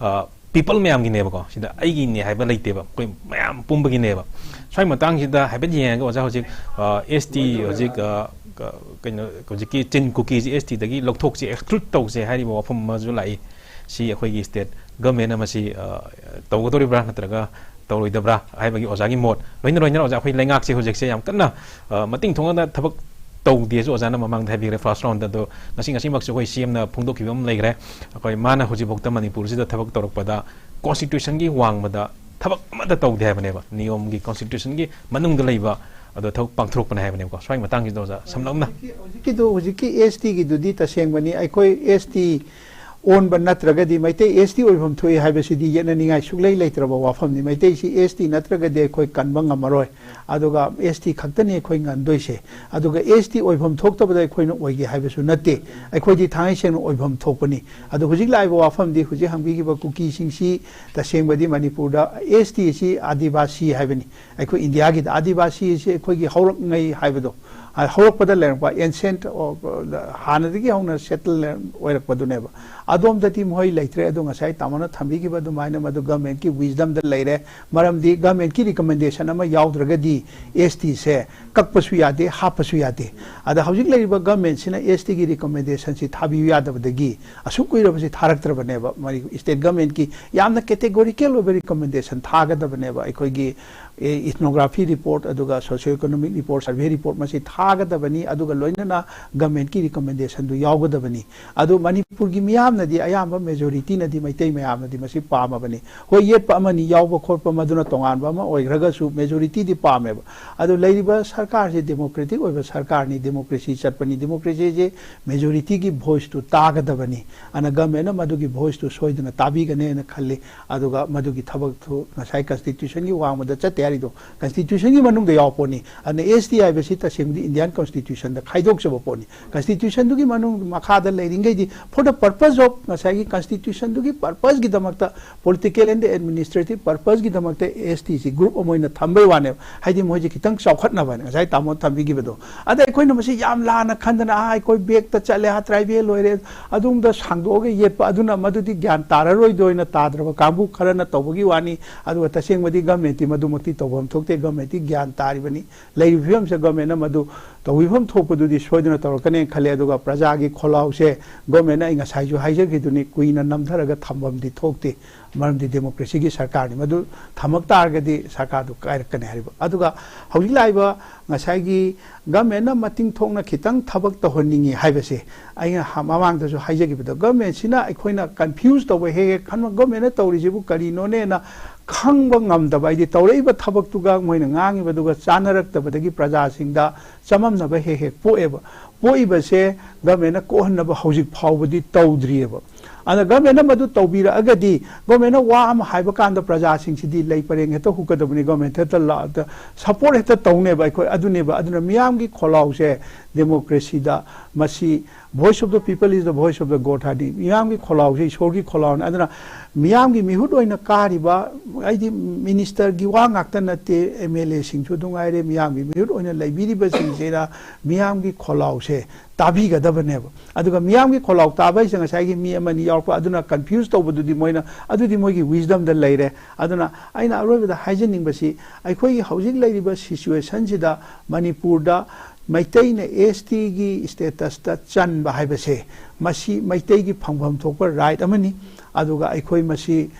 ꯑ, people ꯃꯌꯥꯝꯒꯤꯅꯦꯕꯀꯣ꯫ ꯁꯤꯗ ꯑꯩꯒꯤꯅꯦ ꯍꯥꯏꯕ ꯂꯩꯇꯦꯕ, ꯑꯩꯈꯣꯏ ꯃꯌꯥꯝ ꯄꯨꯝꯕꯒꯤꯅꯦꯕ꯫ ꯁ꯭ꯋꯥꯏ ꯃꯇꯥꯡꯁꯤꯗ ꯍꯥꯏꯐꯦꯠ ꯌꯦꯡꯉꯒ ꯑꯣꯖꯥ, ꯍꯧꯖꯤꯛ, ꯑ, S T ꯍꯧꯖꯤꯛ, ꯑ, ꯀ-, ꯀꯩꯅꯣ, ꯍꯧꯖꯤꯛꯀꯤ ꯆꯤꯟ ꯀꯨꯀꯤꯁꯤ S T ꯗꯒꯤ ꯂꯧꯊꯣꯛꯁꯤ, exclude ꯇꯧꯁꯦ ꯍꯥꯏꯔꯤꯕ ꯋꯥꯐꯝ ꯑꯃꯁꯨ ꯂꯥꯛꯏ꯫ ꯁꯤ ꯑꯩꯈꯣꯏꯒꯤ state government ꯅ ꯃꯁꯤ, ꯑ, ꯇꯧꯒꯗꯧꯔꯤꯕ꯭ꯔꯥ ꯅꯠꯇ꯭ꯔꯒ ꯇꯧꯔꯣꯏꯗꯕ꯭ꯔꯥ ꯍꯥꯏꯕꯒꯤ ꯑꯣꯖꯥꯒꯤ ꯃꯣꯠ꯫ ꯂꯣꯏꯅ ꯂꯣꯏꯅꯅ ꯑꯣꯖꯥ, ꯑꯩꯈꯣꯏ ꯂꯩꯉꯥꯛꯁꯦ ꯍꯧꯖꯤꯛꯁꯦ ꯌꯥꯝ ꯀꯟꯅ, ꯑ, ꯃꯇꯤꯡ ꯊꯣꯡꯅ ꯊꯕꯛ ꯇꯧꯗꯦꯁꯨ ꯑꯣꯖꯥꯅ ꯃꯃꯥꯡꯗ ꯍꯥꯏꯕꯤꯈ꯭ꯔꯦ first round ꯗ꯫ ꯑꯗꯣ ꯉꯁꯤ, ꯉꯁꯤꯃꯛꯁꯨ ꯑꯩꯈꯣꯏ C M ꯅ ꯐꯣꯡꯗꯣꯛꯈꯤꯕ ꯑꯃ ꯂꯩꯈ꯭ꯔꯦ꯫ ꯑꯩꯈꯣꯏ, ꯃꯥꯅ ꯍꯧꯖꯤꯛꯐꯥꯎꯗ ꯃꯅꯤꯄꯨꯔꯁꯤꯗ ꯊꯕꯛ ꯇꯧꯔꯛꯄꯗ constitution ꯒꯤ ꯋꯥꯡꯃꯗ ꯊꯕꯛ ꯑꯃꯠꯇ ꯇꯧꯗꯦ ꯍꯥꯏꯕꯅꯦꯕ, ꯅꯤꯌꯣꯝꯒꯤ constitution ꯒꯤ ꯃꯅꯨꯡꯗ ꯂꯩꯕ ꯑꯗꯣ ꯊꯕꯛ ꯄꯥꯡꯊꯣꯔꯛꯄꯅꯦ ꯍꯥꯏꯕꯅꯦꯕꯀꯣ꯫ ꯁ꯭ꯋꯥꯏ ꯃꯇꯥꯡꯁꯤꯗ ꯑꯣꯖꯥ ꯁꯝꯂꯞꯅ꯫ ꯍꯧꯖꯤꯛꯀꯤ, ꯍꯧꯖꯤꯛꯀꯤꯗꯨ, ꯍꯧꯖꯤꯛꯀꯤ S T ꯒꯤꯗꯨꯗꯤ ꯇꯁꯦꯡꯕꯅꯤ꯫ ꯑꯩꯈꯣꯏ S T ꯑꯣꯟꯕ ꯅꯠꯇ꯭ꯔꯒꯗꯤ ꯃꯩꯇꯩ ꯑꯦꯁ ꯇꯤ ꯑꯣꯏꯐꯝ ꯊꯣꯛꯏ ꯍꯥꯏꯕꯁꯤꯗꯤ ꯌꯦꯠꯅꯅꯤꯡꯉꯥꯏ ꯁꯨꯛꯂꯩ ꯂꯩꯇ꯭ꯔꯕ ꯋꯥꯐꯝꯅꯤ꯫ ꯃꯩꯇꯩꯁꯤ ꯑꯦꯁ ꯇꯤ ꯅꯠꯇ꯭ꯔꯒꯗꯤ ꯑꯩꯈꯣꯏ ꯀꯟꯕ ꯉꯝꯃꯔꯣꯏ꯫ ꯑꯗꯨꯒ ꯑꯦꯁ ꯇꯤ ꯈꯛꯇꯅꯤ ꯑꯩꯈꯣꯏ ꯉꯝꯗꯣꯏꯁꯦ꯫ ꯑꯗꯨꯒ ꯑꯦꯁ ꯇꯤ ꯑꯣꯏꯐꯝ ꯊꯣꯛꯇꯕꯗ ꯑꯩꯈꯣꯏꯅ ꯑꯣꯏꯒꯦ ꯍꯥꯏꯕꯁꯨ ꯅꯠꯇꯦ꯫ ꯑꯩꯈꯣꯏꯗꯤ ꯊꯥꯡꯉꯩ ꯁꯦꯡꯅ ꯑꯣꯏꯐꯝ ꯊꯣꯛꯄꯅꯤ꯫ ꯑꯗꯣ ꯍꯧꯖꯤꯛ ꯂꯥꯛꯏꯕ ꯋꯥꯐꯝꯗꯤ ꯍꯧꯖꯤꯛ ꯍꯪꯕꯤꯈꯤꯕ ꯀꯨꯀꯤꯁꯤꯡꯁꯤ ꯇꯁꯦꯡꯕꯗꯤ ꯃꯅꯤꯄꯨꯔꯗ ꯑꯦꯁ ꯇꯤ ꯑꯁꯤ ꯑꯥꯗꯤꯕꯥꯁꯤ ꯍꯥꯏꯕꯅꯤ꯫ ꯑꯩꯈꯣꯏ ꯏꯟꯗꯤꯌꯥꯒꯤꯗ ꯑꯥꯗꯤꯕꯥꯁꯤ ꯑꯁꯤ ꯑꯩꯈꯣꯏꯒꯤ ꯍꯧꯔꯛꯉꯩ ꯍꯥꯏꯕꯗꯣ, ꯍꯧꯔꯛꯄꯗ ꯂꯩꯔꯛꯄ, ancient, ꯍꯥꯟꯅꯗꯒꯤ ꯍꯧꯅ settle ꯑꯣꯏꯔꯛꯄꯗꯨꯅꯦꯕ꯫ ꯑꯗꯣꯝꯗꯗꯤ ꯃꯈꯣꯏ ꯂꯩꯇ꯭ꯔꯦ꯫ ꯑꯗꯣ ꯉꯁꯥꯏ ꯇꯥꯃꯣꯅ ꯊꯝꯕꯤꯈꯤꯕ ꯑꯗꯨꯃꯥꯏꯅ ꯃꯗꯨ governmentꯀꯤ wisdomꯗ ꯂꯩꯔꯦ꯫ ꯃꯔꯝꯗꯤ governmentꯀꯤ recommendation ꯑꯃ ꯌꯥꯎꯗ꯭ꯔꯒꯗꯤ ꯑꯦꯁ ꯇꯤꯁꯦ ꯀꯛꯄꯁꯨ ꯌꯥꯗꯦ, ꯍꯥꯞꯄꯁꯨ ꯌꯥꯗꯦ꯫ ꯑꯗ ꯍꯧꯖꯤꯛ ꯂꯩꯔꯤꯕ governmentꯁꯤꯅ ꯑꯦꯁ ꯇꯤꯒꯤ recommendationꯁꯤ ꯊꯥꯕꯤꯌꯨ ꯌꯥꯗꯕꯗꯒꯤ ꯑꯁꯨꯛ ꯀꯨꯏꯔꯕꯁꯤ ꯊꯥꯔꯛꯇ꯭ꯔꯕꯅꯦꯕ꯫ ꯃꯅꯤ-, state governmentꯀꯤ ꯌꯥꯝꯅ categorical ꯑꯣꯏꯕ recommendation ꯊꯥꯒꯗꯕꯅꯦꯕ꯫ ꯑꯩꯈꯣꯏꯒꯤ, ꯑꯦ, ethnography report, ꯑꯗꯨꯒ socio economic report, survey report ꯃꯁꯤ ꯊꯥꯒꯗꯕꯅꯤ, ꯑꯗꯨꯒ ꯂꯣꯏꯅꯅ governmentꯀꯤ recommendationꯗꯨ ꯌꯥꯎꯒꯗꯕꯅꯤ꯫ ꯑꯗꯨ ꯃꯅꯤꯄꯨꯔꯒꯤ ꯃꯤꯌꯥꯝꯅꯗꯤ, ꯑꯌꯥꯝꯕ majorityꯅꯗꯤ, ꯃꯩꯇꯩ ꯃꯌꯥꯝꯅꯗꯤ ꯃꯁꯤ ꯄꯥꯝꯃꯕꯅꯤ꯫ ꯍꯣꯏ, ꯌꯦꯠꯄ ꯑꯃꯅꯤ ꯌꯥꯎꯕ ꯈꯣꯠꯄ ꯃꯗꯨꯅ ꯇꯣꯉꯥꯟꯕ ꯑꯃ ꯑꯣꯏꯈ꯭ꯔꯒꯁꯨ majorityꯗꯤ ꯄꯥꯝꯃꯦꯕ꯫ ꯑꯗꯨ ꯂꯩꯔꯤꯕ ꯁꯔꯀꯥꯔꯁꯤ democratic ꯑꯣꯏꯕ ꯁꯔꯀꯥꯔꯅꯤ, democracy ꯆꯠꯄꯅꯤ, democracyꯁꯤ majorityꯒꯤ voiceꯇꯨ ꯇꯥꯒꯗꯕꯅꯤ꯫ ꯑꯗꯨꯅ governmentꯅ ꯃꯗꯨꯒꯤ voiceꯇꯨ ꯁꯣꯏꯗꯅ ꯇꯥꯕꯤꯒꯅꯦꯅ ꯈꯜꯂꯤ꯫ ꯑꯗꯨꯒ ꯃꯗꯨꯒꯤ ꯊꯕꯛꯇꯨ ꯉꯁꯥꯏ constitutionꯒꯤ ꯋꯥꯡꯃꯗ ꯆꯠꯇꯦ ꯍꯥꯏꯔꯤꯗꯣ constitutionꯒꯤ ꯃꯅꯨꯡꯗ ꯌꯥꯎꯕ ꯄꯣꯠꯅꯤ꯫ ꯑꯗꯨꯅ ꯑꯦꯁ ꯇꯤ ꯍꯥꯏꯕꯁꯤ ꯇꯁꯦꯡꯕꯗꯤ Indian constitutionꯗ ꯈꯥꯏꯗꯣꯛꯆꯕ ꯄꯣꯠꯅꯤ꯫ Constitutionꯗꯨꯒꯤ ꯃꯅꯨꯡ ꯃꯈꯥꯗ ꯂꯩꯔꯤꯉꯩꯗꯤ for the purpose of ꯉꯁꯥꯏꯒꯤ constitutionꯗꯨꯒꯤ purposeꯒꯤꯗꯃꯛꯇ, political and administrative purposeꯒꯤꯗꯃꯛꯇ S ꯇꯤꯁꯤ group ꯑꯃ ꯑꯣꯏꯅ ꯊꯝꯕꯩ ꯋꯥꯅꯦꯕ꯫ ꯍꯥꯏꯗꯤ ꯃꯣꯏꯁꯦ ꯈꯤꯇꯪ ꯆꯥꯎꯈꯠꯅꯕꯅꯦ, ꯉꯁꯥꯏ ꯇꯥꯃꯣ ꯊꯝꯕꯤꯈꯤꯕꯗꯣ꯫ ꯑꯗ ꯑꯩꯈꯣꯏꯅ ꯃꯁꯤ ꯌꯥꯝ ꯂꯥꯟꯅ ꯈꯟꯗꯅ, "ꯑꯥ, ꯑꯩꯈꯣꯏ backꯇ ꯆꯠꯂꯦ, ꯑꯥ, tribal ꯑꯣꯏꯔꯦ", ꯑꯗꯨꯝꯗ ꯁꯥꯡꯗꯣꯛꯑꯒ ꯌꯦꯠꯄ ꯑꯗꯨꯅ ꯃꯗꯨꯗꯤ ꯒ꯭ꯌꯥꯟ ꯇꯥꯔꯔꯣꯏꯗꯣꯏꯅ ꯇꯥꯗ꯭ꯔꯕ ꯀꯥꯡꯕꯨ ꯈꯔꯅ ꯇꯧꯕꯒꯤ ꯋꯥꯅꯤ꯫ ꯑꯗꯨꯒ ꯇꯁꯦꯡꯕꯗꯤ governmentꯇꯤ ꯃꯗꯨꯃꯛꯇꯤ ꯇꯧꯐꯝ ꯊꯣꯛꯇꯦ꯫ Governmentꯇꯤ ꯒ꯭ꯌꯥꯟ ꯇꯥꯔꯤꯕꯅꯤ꯫ ꯂꯩꯔꯤꯕ ꯐꯤꯕꯝꯁꯦ governmentꯅ ꯃꯗꯨ ꯇꯧꯕꯤꯐꯝ ꯊꯣꯛꯄꯗꯨꯗꯤ ꯁꯣꯏꯗꯅ ꯇꯧꯔꯛꯀꯅꯦꯅ ꯈꯜꯂꯦ꯫ ꯑꯗꯨꯒ ꯄ꯭ꯔꯖꯥꯒꯤ ꯈꯣꯜꯂꯥꯎꯁꯦ governmentꯅ, ꯑꯩ ꯉꯁꯥꯏꯁꯨ ꯍꯥꯏꯖꯈꯤꯗꯨꯅꯤ, ꯀꯨꯏꯅ ꯅꯝꯊꯔꯒ ꯊꯝꯐꯝꯗꯤ ꯊꯣꯛꯇꯦ꯫ ꯃꯔꯝꯗꯤ democracyꯒꯤ ꯁꯔꯀꯥꯔꯅꯤ꯫ ꯃꯗꯨ ꯊꯝꯃꯛ ꯇꯥꯔꯒꯗꯤ ꯁꯔꯀꯥꯔꯗꯨ ꯀꯥꯏꯔꯛꯀꯅꯤ ꯍꯥꯏꯔꯤꯕ꯫ ꯑꯗꯨꯒ ꯍꯧꯖꯤꯛ ꯂꯥꯛꯏꯕ ꯉꯁꯥꯏꯒꯤ governmentꯅ ꯃꯇꯤꯡ ꯊꯣꯛꯅ ꯈꯤꯇꯪ ꯊꯕꯛ ꯇꯧꯍꯟꯅꯤꯡꯉꯤ ꯍꯥꯏꯕꯁꯦ, ꯑꯩꯅ ꯍ-, ꯃꯃꯥꯡꯗꯁꯨ ꯍꯥꯏꯖꯈꯤꯕꯗꯣ, governmentꯁꯤꯅ ꯑꯩꯈꯣꯏꯅ confuse ꯇꯧꯕ ꯍꯦꯛ ꯍꯦꯛ ꯈꯟꯕ, governmentꯅ ꯇꯧꯔꯤꯁꯤꯕꯨ ꯀꯔꯤꯅꯣꯅꯦꯅ ꯈꯪꯕ ꯉꯝꯗꯕ, ꯍꯥꯏꯗꯤ ꯇꯧꯔꯛꯏꯕ ꯊꯕꯛꯇꯨꯒ ꯃꯣꯏꯅ ꯉꯥꯡꯉꯤꯕꯗꯨꯒ ꯆꯥꯟꯅꯔꯛꯇꯕꯗꯒꯤ ꯄ꯭ꯔꯖꯥꯁꯤꯡꯗ ꯆꯃꯝꯅꯕ ꯍꯦꯛ ꯍꯦꯛ ꯄꯣꯛꯑꯦꯕ꯫ ꯄꯣꯛꯏꯕꯁꯦ governmentꯅ ꯀꯣꯛꯍꯟꯅꯕ ꯍꯧꯖꯤꯛ ꯐꯥꯎꯕꯗꯤ ꯇꯧꯗ꯭ꯔꯤꯑꯕ꯫ ꯑꯗꯨꯅ ꯒꯚꯔꯟꯃꯦꯟꯠꯅ ꯃꯗꯨ ꯇꯧꯕꯤꯔꯛꯑꯒꯗꯤ, ꯒꯚꯔꯟꯃꯦꯟꯠꯅ ꯋꯥ ꯑꯃ ꯍꯥꯏꯕ ꯀꯥꯟꯗ ꯄ꯭ꯔꯖꯥꯁꯤꯡꯁꯤꯗꯤ ꯂꯩ ꯄꯔꯦꯡ ꯍꯦꯛꯇ ꯍꯨꯛꯀꯗꯕꯅꯤ, ꯒꯚꯔꯟꯃꯦꯟꯠ ꯍꯦꯛꯇ ꯂꯥꯛꯑꯗ ꯁꯄꯣꯔꯠ ꯍꯦꯛꯇ ꯇꯧꯅꯦꯕ ꯑꯩꯈꯣꯏ꯫ ꯑꯗꯨꯅꯦꯕ, ꯑꯗꯨꯅ ꯃꯤꯌꯥꯝꯒꯤ ꯈꯣꯜꯂꯥꯎꯁꯦ ꯗꯦꯃꯣꯀ꯭ꯔꯦꯁꯤꯗ ꯃꯁꯤ voice of the people is the voice of the God ꯍꯥꯏꯗꯤ ꯃꯤꯌꯥꯝꯒꯤ ꯈꯣꯜꯂꯥꯎꯁꯦ ꯏꯁꯣꯔꯒꯤ ꯈꯣꯜꯂꯥꯎꯅꯤ꯫ ꯑꯗꯨꯅ ꯃꯤꯌꯥꯝꯒꯤ ꯃꯤꯍꯨꯠ ꯑꯣꯏꯅ ꯀꯥꯔꯤꯕ, ꯑꯩꯗꯤ ꯃꯤꯅꯤꯁꯇꯔꯒꯤ ꯋꯥ ꯉꯥꯛꯇ ꯅꯠꯇꯦ, ꯑꯦꯝ ꯑꯦꯜ ꯑꯦꯁꯤꯡꯁꯨ ꯑꯗꯨꯝ ꯉꯥꯏꯔꯦ, ꯃꯤꯌꯥꯝꯒꯤ ꯃꯤꯍꯨꯠ ꯑꯣꯏꯅ ꯂꯩꯕꯤꯔꯤꯕꯁꯤꯡꯁꯤꯅ ꯃꯤꯌꯥꯝꯒꯤ ꯈꯣꯜꯂꯥꯎꯁꯦ ꯇꯥꯕꯤꯒꯗꯕꯅꯦꯕ꯫ ꯑꯗꯨꯒ ꯃꯤꯌꯥꯝꯒꯤ ꯈꯣꯜꯂꯥꯎ ꯇꯥꯕ ꯍꯥꯏꯁꯦ ꯉꯁꯥꯏꯒꯤ ꯃꯤ ꯑꯃꯅꯤ ꯌꯥꯎꯔꯛꯄ ꯑꯗꯨꯅ ꯀꯟꯐ꯭ꯌꯨꯁ ꯇꯧꯕꯗꯨꯗꯤ ꯃꯣꯏꯅ, ꯑꯗꯨꯗꯤ ꯃꯣꯏꯒꯤ ꯋꯤꯁꯗꯝꯗ ꯂꯩꯔꯦ꯫ ꯑꯗꯨꯅ ꯑꯩꯅ ꯑꯔꯣꯏꯕꯗ ꯍꯥꯏꯖꯅꯤꯡꯕꯁꯤ, ꯑꯩꯈꯣꯏꯒꯤ ꯍꯧꯖꯤꯛ ꯂꯩꯔꯤꯕ ꯁꯤꯆꯨꯋꯦꯁꯟꯁꯤꯗ ꯃꯅꯤꯄꯨꯔꯗ ꯃꯩꯇꯩꯅ ꯑꯦꯁ ꯇꯤꯒꯤ ꯁ꯭ꯇꯦꯇꯁꯇ ꯆꯟꯕ ꯍꯥꯏꯕꯁꯦ, ꯃꯁꯤ ꯃꯩꯇꯩꯒꯤ ꯐꯪꯐꯝ ꯊꯣꯛꯄ ꯔꯥꯏꯠ ꯑꯃꯅꯤ꯫ ꯑꯗꯨꯒ ꯑꯩꯈꯣꯏ ꯃꯁꯤ,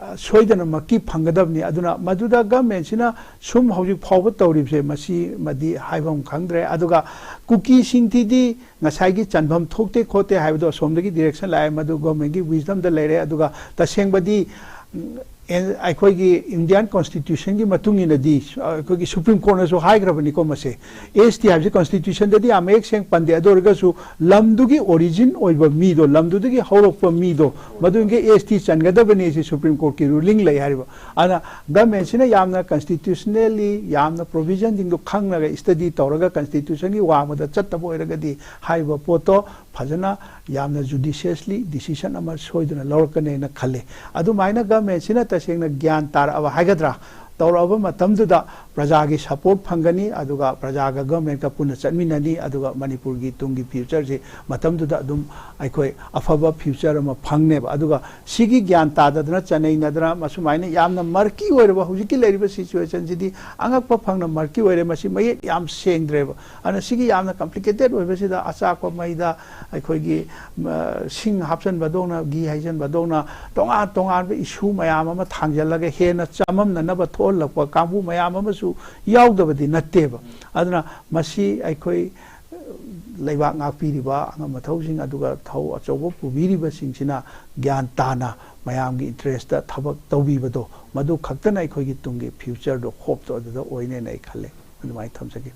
ꯑ, ꯁꯣꯏꯗꯅꯃꯛꯀꯤ ꯐꯪꯒꯗꯕꯅꯤ꯫ ꯑꯗꯨꯅ ꯃꯗꯨꯗ ꯒꯚꯔꯟꯃꯦꯟꯠꯁꯤꯅ ꯁꯨꯝ ꯍꯧꯖꯤꯛ ꯐꯥꯎꯕ ꯇꯧꯔꯤꯕꯁꯦ, ꯃꯁꯤꯃꯗꯤ ꯍꯥꯏꯐꯝ ꯈꯪꯗ꯭ꯔꯦ꯫ ꯑꯗꯨꯒ ꯀꯨꯀꯤꯁꯤꯡꯒꯤꯗꯤ ꯉꯁꯥꯏꯒꯤ ꯆꯟꯐꯝ ꯊꯣꯛꯇꯦ ꯈꯣꯠꯇꯦ ꯍꯥꯏꯕꯗꯣ ꯑꯁꯣꯝꯗꯒꯤ ꯗꯤꯔꯦꯛꯁꯟ ꯂꯥꯛꯑꯦ, ꯃꯗꯨ ꯒꯚꯔꯟꯃꯦꯟꯠꯀꯤ ꯋꯤꯁꯗꯝꯗ ꯂꯩꯔꯦ꯫ ꯑꯗꯨꯒ ꯇꯁꯦꯡꯕꯗꯤ, ꯎꯝ, ꯑꯦ-, ꯑꯩꯈꯣꯏꯒꯤ ꯏꯟꯗꯤꯌꯥꯟ ꯀꯣꯟꯁꯇꯤꯇ꯭ꯌꯨꯁꯟꯒꯤ ꯃꯇꯨꯡ ꯏꯟꯅꯗꯤ, ꯑ, ꯑꯩꯈꯣꯏꯒꯤ ꯁꯨꯄ꯭ꯔꯤꯝ ꯀꯣꯔꯠꯅꯁꯨ ꯍꯥꯏꯈ꯭ꯔꯕꯅꯤꯀꯣ ꯃꯁꯦ, ꯑꯦꯁ ꯇꯤ ꯍꯥꯏꯕꯁꯤ ꯀꯣꯟꯁꯇꯤꯇ꯭ꯌꯨꯁꯟꯗꯗꯤ ꯌꯥꯝ ꯃꯌꯦꯛ ꯁꯦꯡ ꯄꯟꯗꯦ, ꯑꯗꯨ ꯑꯣꯏꯔꯒꯁꯨ ꯂꯝꯗꯨꯒꯤ ꯑꯣꯔꯤꯖꯤꯟ ꯑꯣꯏꯕ ꯃꯤꯗꯣ, ꯂꯝꯗꯨꯗꯒꯤ ꯍꯧꯔꯛꯄ ꯃꯤꯗꯣ, ꯃꯗꯨꯒꯤ ꯑꯦꯁ ꯇꯤ ꯆꯟꯒꯗꯕꯅꯤ ꯁꯤ ꯁꯨꯄ꯭ꯔꯤꯝ ꯀꯣꯔꯠꯀꯤ ꯔꯨꯂꯤꯡ ꯂꯩ ꯍꯥꯏꯔꯤꯕ꯫ ꯑꯗꯨꯅ ꯒꯚꯔꯟꯃꯦꯟꯠꯁꯤꯅ ꯌꯥꯝꯅ ꯀꯟꯁꯇꯤꯇ꯭ꯌꯨꯁꯅꯦꯜꯂꯤ ꯌꯥꯝꯅ ꯄ꯭ꯔꯣꯚꯤꯖꯟꯁꯤꯡꯗꯣ ꯈꯪꯂꯒ ꯁ꯭ꯇꯗꯤ ꯇꯧꯔꯒ ꯀꯟꯁꯇꯤꯇ꯭ꯌꯨꯁꯟꯒꯤ ꯋꯥꯡꯃꯗ ꯆꯠꯇꯕ ꯑꯣꯏꯔꯒꯗꯤ ꯍꯥꯏꯔꯤꯕ ꯄꯣꯠꯇꯣ ꯐꯖꯅ ꯌꯥꯝꯅ ꯖꯨꯗꯤꯁꯤꯌꯁꯂꯤ ꯗꯤꯁꯤꯖꯟ ꯑꯃ ꯁꯣꯏꯗꯅ ꯂꯧꯔꯛꯀꯅꯦꯅ ꯈꯜꯂꯤ꯫ ꯑꯗꯨꯃꯥꯏꯅ ꯒꯚꯔꯟꯃꯦꯟꯠꯁꯤꯅ ꯇꯁꯦꯡꯅ ꯒ꯭ꯌꯥꯟ ꯇꯥꯔꯛꯑꯕ ꯍꯥꯏꯒꯗ꯭ꯔꯥ, ꯇꯧꯔꯛꯑꯕ ꯃꯇꯝꯗꯨꯗ ꯄ꯭ꯔꯖꯥꯒꯤ ꯁꯄꯣꯔꯠ ꯐꯪꯒꯅꯤ, ꯑꯗꯨꯒ ꯄ꯭ꯔꯖꯥꯒ ꯒꯚꯔꯟꯃꯦꯟꯠꯀ ꯄꯨꯟꯅ ꯆꯠꯃꯤꯟꯅꯅꯤ, ꯑꯗꯨꯒ ꯃꯅꯤꯄꯨꯔꯒꯤ ꯇꯨꯡꯒꯤ ꯐ꯭ꯌꯨꯆꯔꯁꯤ ꯃꯇꯝꯗꯨꯗ ꯑꯗꯨꯝ ꯑꯩꯈꯣꯏ ꯑꯐꯕ ꯐ꯭ꯌꯨꯆꯔ ꯑꯃ ꯐꯪꯅꯦꯕ꯫ ꯑꯗꯨꯒ ꯁꯤꯒꯤ ꯒ꯭ꯌꯥꯟ ꯇꯥꯗꯗꯅ, ꯆꯅꯩꯅꯗꯅ, ꯃꯁꯨꯃꯥꯏꯅ ꯌꯥꯝꯅ ꯃꯔꯀꯤ ꯑꯣꯏꯔꯕ ꯍꯧꯖꯤꯛꯀꯤ ꯂꯩꯔꯤꯕ ꯁꯤꯆꯨꯋꯦꯁꯟꯁꯤꯗꯤ ꯑꯉꯛꯄ ꯐꯪꯅ ꯃꯔꯀꯤ ꯑꯣꯏꯔꯦ꯫ ꯃꯁꯤ ꯃꯌꯦꯛ ꯌꯥꯝ ꯁꯦꯡꯗ꯭ꯔꯦꯕ꯫ ꯑꯗꯨꯅ ꯁꯤꯒꯤ ꯌꯥꯝꯅ ꯀꯝꯄ꯭ꯂꯤꯀꯦꯇꯦꯠ ꯑꯣꯏꯕꯁꯤꯗ ꯑꯆꯥꯛꯄ ꯃꯩꯗ ꯑꯩꯈꯣꯏꯒꯤ, ꯃ, ꯁꯤꯡ ꯍꯥꯞꯆꯤꯟꯕꯗꯧꯅ, ꯘꯤ ꯍꯩꯖꯤꯟꯕꯗꯧꯅ ꯇꯣꯉꯥꯟ ꯇꯣꯉꯥꯟꯕ ꯏꯁꯨ ꯃꯌꯥꯝ ꯑꯃ ꯊꯥꯡꯖꯜꯂꯒ ꯍꯦꯟꯅ ꯆꯃꯝꯅꯅꯕ ꯊꯣꯛꯍꯜꯂꯛꯄ ꯀꯥꯡꯕꯨ ꯃꯌꯥꯝ ꯑꯃꯁꯨ ꯌꯥꯎꯗꯕꯗꯤ ꯅꯠꯇꯦꯕ꯫ ꯑꯗꯨꯅ ꯃꯁꯤ ꯑꯩꯈꯣꯏ ꯂꯩꯕꯥꯛ ꯉꯥꯛꯄꯤꯔꯤꯕ ꯑꯉꯝ ꯑꯊꯧꯁꯤꯡ, ꯑꯗꯨꯒ ꯊꯧ ꯑꯆꯧꯕ ꯄꯨꯕꯤꯔꯤꯕꯁꯤꯡꯁꯤꯅ ꯒ꯭ꯌꯥꯟ ꯇꯥꯅ ꯃꯌꯥꯝꯒꯤ ꯏꯟꯇꯔꯦꯁꯇ ꯊꯕꯛ ꯇꯧꯕꯤꯕꯗꯣ, ꯃꯗꯨ ꯈꯛꯇꯅ ꯑꯩꯈꯣꯏꯒꯤ ꯇꯨꯡꯒꯤ ꯐ꯭ꯌꯨꯆꯔꯗꯣ, ꯍꯣꯞꯇꯣ ꯑꯗꯨꯗ ꯑꯣꯏꯅꯦꯅ ꯑꯩ ꯈꯜꯂꯦ꯫ ꯑꯗꯨꯃꯥꯏꯅ ꯊꯝꯖꯒꯦ꯫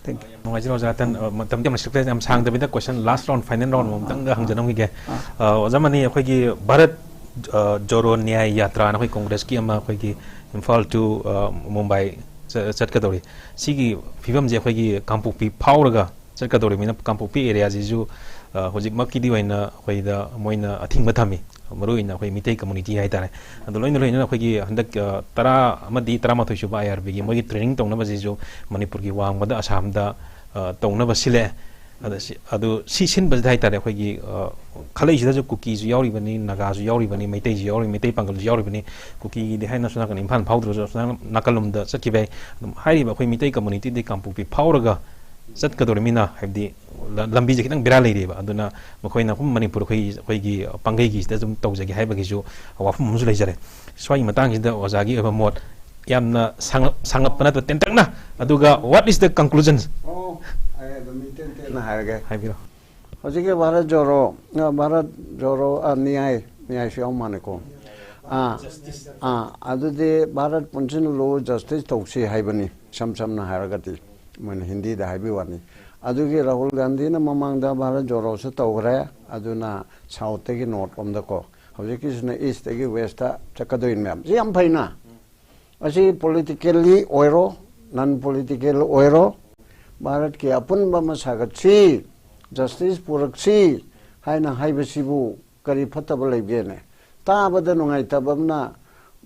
Thank you. ꯅꯨꯡꯉꯥꯏꯖꯔꯦ ꯑꯣꯖꯥ꯫ ꯇꯟ-, ꯑ, ꯃꯇꯝꯗꯤ ꯌꯥꯝ ꯁꯤꯠꯇ꯭ꯔꯦ, ꯌꯥꯝ ꯁꯥꯡꯗꯕꯤꯗ question, last round, final round ꯑꯃꯨꯛꯇꯪꯒ ꯍꯪꯖꯔꯝꯈꯤꯒꯦ꯫ ꯑ, ꯑꯣꯖꯥ ꯃꯅꯤ, ꯑꯩꯈꯣꯏꯒꯤ ꯚꯥꯔꯠ, ꯑ, ꯖꯣꯔꯣ ꯅ꯭ꯌꯥꯌ ꯌꯥꯇ꯭ꯔꯥꯅ ꯑꯩꯈꯣꯏ ꯀꯣꯡꯒ꯭ꯔꯦꯁꯀꯤ ꯑꯃ ꯑꯩꯈꯣꯏꯒꯤ ꯏꯝꯐꯥꯜ to, ꯑ, ꯃꯨꯝꯕꯥꯏ ꯆ-, ꯆꯠꯀꯗꯧꯔꯤ꯫ ꯁꯤꯒꯤ ꯐꯤꯕꯝꯁꯦ ꯑꯩꯈꯣꯏꯒꯤ ꯀꯥꯡꯄꯣꯛꯄꯤ ꯐꯥꯎꯔꯒ ꯆꯠꯀꯗꯧꯔꯤꯕꯅꯤꯅ, ꯀꯥꯡꯄꯣꯛꯄꯤ areaꯁꯤꯁꯨ, ꯑ, ꯍꯧꯖꯤꯛꯃꯛꯀꯤꯗꯤ ꯑꯣꯏꯅ ꯑꯩꯈꯣꯏꯗ ꯃꯣꯏꯅ ꯑꯊꯤꯡꯕ ꯊꯝꯃꯤ, ꯃꯔꯨꯑꯣꯏꯅ ꯑꯩꯈꯣꯏ ꯃꯤꯇꯩ community ꯍꯥꯏꯇꯥꯔꯦ꯫ ꯑꯗꯣ ꯂꯣꯏꯅ ꯂꯣꯏꯅꯅ ꯑꯩꯈꯣꯏꯒꯤ ꯍꯟꯗꯛ, ꯑ, ꯇꯔꯥ ꯑꯃꯗꯤ ꯇꯔꯥꯃꯥꯊꯣꯏ ꯁꯨꯕ IRBꯒꯤ ꯃꯣꯏꯒꯤ training ꯇꯧꯅꯕꯁꯤꯁꯨ ꯃꯅꯤꯄꯨꯔꯒꯤ ꯋꯥꯡꯃꯗ ꯑꯁꯥꯝꯗ, ꯑ, ꯇꯧꯅꯕ ꯁꯤꯜꯂꯛꯑꯦ꯫ ꯑꯗ ꯁꯤ, ꯑꯗꯨ ꯁꯤ ꯁꯤꯟꯕꯁꯤꯗ ꯍꯥꯏꯇꯥꯔꯦ, ꯑꯩꯈꯣꯏꯒꯤ, ꯑ, ꯈꯜꯂꯛꯏꯁꯤꯗꯁꯨ ꯀꯨꯀꯤꯁꯨ ꯌꯥꯎꯔꯤꯕꯅꯤ, ꯅꯥꯒꯥꯁꯨ ꯌꯥꯎꯔꯤꯕꯅꯤ, ꯃꯩꯇꯩꯁꯨ ꯌꯥꯎꯔꯤ, ꯃꯩꯇꯩ ꯄꯥꯡꯒꯜꯁꯨ ꯌꯥꯎꯔꯤꯕꯅꯤ, ꯀꯨꯀꯤꯒꯤꯗꯤ ꯍꯥꯏꯅ ꯑꯁꯣꯝ ꯅꯥꯀꯟ ꯏꯝꯐꯥꯜ ꯐꯥꯎꯗ꯭ꯔꯁꯨ ꯑꯁꯣꯝ ꯅꯥꯀꯜ, ꯅꯥꯀꯜꯂꯣꯝꯗ ꯆꯠꯈꯤꯕ ꯌꯥꯏ꯫ ꯑꯗꯨꯝ ꯍꯥꯏꯔꯤꯕ ꯑꯩꯈꯣꯏ ꯃꯤꯇꯩ communityꯗꯒꯤ ꯀꯥꯡꯄꯣꯛꯄꯤ ꯐꯥꯎꯔꯒ ꯆꯠꯀꯗꯧꯔꯤꯕꯅꯤꯅ, ꯍꯥꯏꯕꯗꯤ ꯂ-, ꯂꯝꯕꯤꯁꯦ ꯈꯤꯇꯪ ꯕꯦꯔꯥ ꯂꯩꯔꯤꯕ꯫ ꯑꯗꯨꯅ ꯃꯈꯣꯏꯅ ꯑꯩꯈꯣꯏ ꯃꯅꯤꯄꯨꯔ ꯑꯩꯈꯣꯏ, ꯑꯩꯈꯣꯏꯒꯤ ꯄꯥꯡꯒꯩꯒꯤꯁꯤꯗ ꯑꯗꯨꯝ ꯇꯧꯖꯒꯦ ꯍꯥꯏꯕꯒꯤꯁꯨ ꯋꯥꯐꯝ ꯑꯃꯁꯨ ꯂꯩꯖꯔꯦ꯫ ꯁ꯭ꯋꯥꯏꯒꯤ ꯃꯇꯥꯡꯁꯤꯗ ꯑꯣꯖꯥꯒꯤ ꯑꯣꯏꯕ ꯃꯣꯠ, ꯌꯥꯝꯅ ꯁꯥꯡꯂꯞ-, ꯁꯥꯡꯂꯞꯄ ꯅꯠꯇꯕ, ꯇꯦꯟꯇꯛꯅ, ꯑꯗꯨꯒ what is the conclusion? ꯑꯣ, ꯑꯩ ꯑꯗꯨꯝ ꯏꯇꯦꯟ ꯇꯦꯟꯅ ꯍꯥꯏꯔꯒꯦ꯫ ꯍꯥꯏꯕꯤꯔꯣ꯫ ꯍꯧꯖꯤꯛꯀꯤ ꯚꯥꯔꯠ ꯖꯣꯔꯣ, ꯑ, ꯚꯥꯔꯠ ꯖꯣꯔꯣ, ꯑ, ꯅ꯭ꯌꯥꯏ, ꯅ꯭ꯌꯥꯏꯁꯨ ꯌꯥꯎ ꯃꯥꯜꯂꯦꯀꯣ꯫ ꯑꯥ, ꯑꯥ, ꯑꯗꯨꯗꯤ ꯚꯥꯔꯠ ꯄꯨꯟꯁꯤꯜꯂꯨ, justice ꯇꯧꯁꯤ ꯍꯥꯏꯕꯅꯤ, ꯏꯁꯝ ꯁꯝꯅ ꯍꯥꯏꯔꯒꯗꯤ꯫ ꯃꯣꯏꯅ ꯍꯤꯟꯗꯤꯗ ꯍꯥꯏꯕꯒꯤ ꯋꯥꯅꯤ꯫ ꯑꯗꯨꯒꯤ ꯔꯥꯍꯨꯜ ꯒꯥꯟꯙꯤꯅ ꯃꯃꯥꯡꯗ ꯚꯥꯔꯠ ꯖꯣꯔꯣꯁꯨ ꯇꯧꯈ꯭ꯔꯦ, ꯑꯗꯨꯅ southꯇꯒꯤ north ꯂꯣꯝꯗꯀꯣ, ꯍꯧꯖꯤꯛꯀꯤꯁꯤꯅ eastꯇꯒꯤ westꯇ ꯆꯠꯀꯗꯣꯏꯅꯤ ꯃꯌꯥꯝ꯫ ꯁꯤ ꯌꯥꯝ ꯐꯩꯅ꯫ ꯑꯁꯤ politically ꯑꯣꯏꯔꯣ, non political ꯑꯣꯏꯔꯣ, ꯚꯥꯔꯠꯀꯤ ꯑꯄꯨꯟꯕ ꯑꯃ ꯁꯥꯒꯠꯁꯤ, justice ꯄꯨꯔꯛꯁꯤ ꯍꯥꯏꯅ ꯍꯥꯏꯕꯁꯤꯕꯨ ꯀꯔꯤ ꯐꯠꯇꯕ ꯂꯩꯒꯦꯅꯦ? ꯇꯥꯕꯗ ꯅꯨꯡꯉꯥꯏꯇꯕ ꯑꯃꯅ,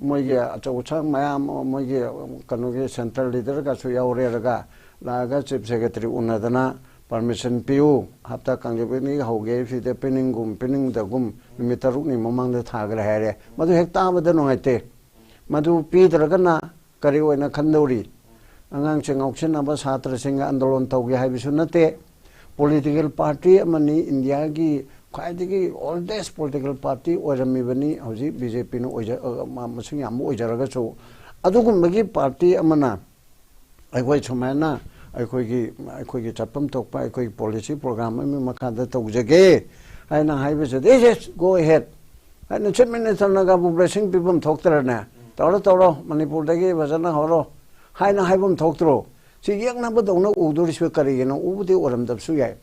ꯃꯣꯏꯒꯤ ꯑꯆꯧ ꯑꯁꯥꯡ ꯃꯌꯥꯝ, ꯃꯣꯏꯒꯤ ꯀꯩꯅꯣꯒꯤ central leaderꯒꯁꯨ ꯌꯥꯎꯔꯦꯔꯒ ꯂꯥꯛꯑꯒ chief secretary ꯎꯅꯗꯅ permission ꯄꯤꯌꯨ, ꯍꯞꯇꯥ ꯀꯥꯡꯖꯩ ꯅꯨꯃꯤꯠ ꯍꯧꯒꯦ ꯁꯤꯗ ꯄꯤꯅꯤꯡꯒꯨꯝ ꯄꯤꯅꯤꯡꯗꯒꯨꯝ ꯅꯨꯃꯤꯠ ꯇꯔꯨꯛꯅꯤ ꯃꯃꯥꯡꯗ ꯊꯥꯈ꯭ꯔꯦ ꯍꯥꯏꯔꯦ꯫ ꯃꯗꯨ ꯍꯦꯛ ꯇꯥꯕꯗ ꯅꯨꯡꯉꯥꯏꯇꯦ꯫ ꯃꯗꯨ ꯄꯤꯗ꯭ꯔꯒꯅ ꯀꯔꯤ ꯑꯣꯏꯅ ꯈꯟꯗꯧꯔꯤ? ꯑꯉꯥꯡꯁꯤꯡ ꯉꯥꯎꯁꯤꯟꯅꯕ, ꯁꯥꯇ꯭ꯔꯁꯤꯡꯒ ꯑꯟꯗꯣꯂꯟ ꯇꯧꯒꯦ ꯍꯥꯏꯕꯁꯨ ꯅꯠꯇꯦ꯫ Political party ꯑꯃꯅꯤ, ꯏꯟꯗꯤꯌꯥꯒꯤ ꯈ꯭ꯋꯥꯏꯗꯒꯤ oldest political party ꯑꯣꯏꯔꯝꯃꯤꯕꯅꯤ꯫ ꯍꯧꯖꯤꯛ BJPꯅ ꯑꯣꯏꯖ-, ꯑ, ꯃ-, ꯃꯁꯤꯡ ꯌꯥꯝꯕ ꯑꯣꯏꯖꯔꯒꯁꯨ, ꯑꯗꯨꯒꯨꯝꯕꯒꯤ party ꯑꯃꯅ ꯑꯩꯈꯣꯏ ꯁꯨꯃꯥꯏꯅ ꯑꯩꯈꯣꯏꯒꯤ, ꯑꯩꯈꯣꯏꯒꯤ ꯆꯠꯐꯝ ꯊꯣꯛꯄ ꯑꯩꯈꯣꯏꯒꯤ policy program ꯑꯃꯒꯤ ꯃꯈꯥꯗ ꯇꯧꯖꯒꯦ ꯍꯥꯏꯅ ꯍꯥꯏꯕꯁꯤꯗꯤ, "Yes, yes, go ahead" ꯍꯥꯏꯅ chief ministerꯅꯒꯕꯨ blessing ꯄꯤꯐꯝ ꯊꯣꯛꯇ꯭ꯔꯅꯦ? "ꯇꯧꯔꯣ, ꯇꯧꯔꯣ, ꯃꯅꯤꯄꯨꯔꯗꯒꯤ ꯐꯖꯅ ꯍꯧꯔꯣ" ꯍꯥꯏꯅ ꯍꯥꯏꯐꯝ ꯊꯣꯛꯇ꯭ꯔꯣ? ꯁꯤ ꯌꯦꯛꯅꯕꯗꯧꯅ ꯎꯗꯣꯔꯤꯁꯤꯕꯨ ꯀꯔꯤꯒꯤꯅꯣ? ꯎꯕꯨꯗꯤ ꯑꯣꯏꯔꯝꯗꯕꯁꯨ ꯌꯥꯏ,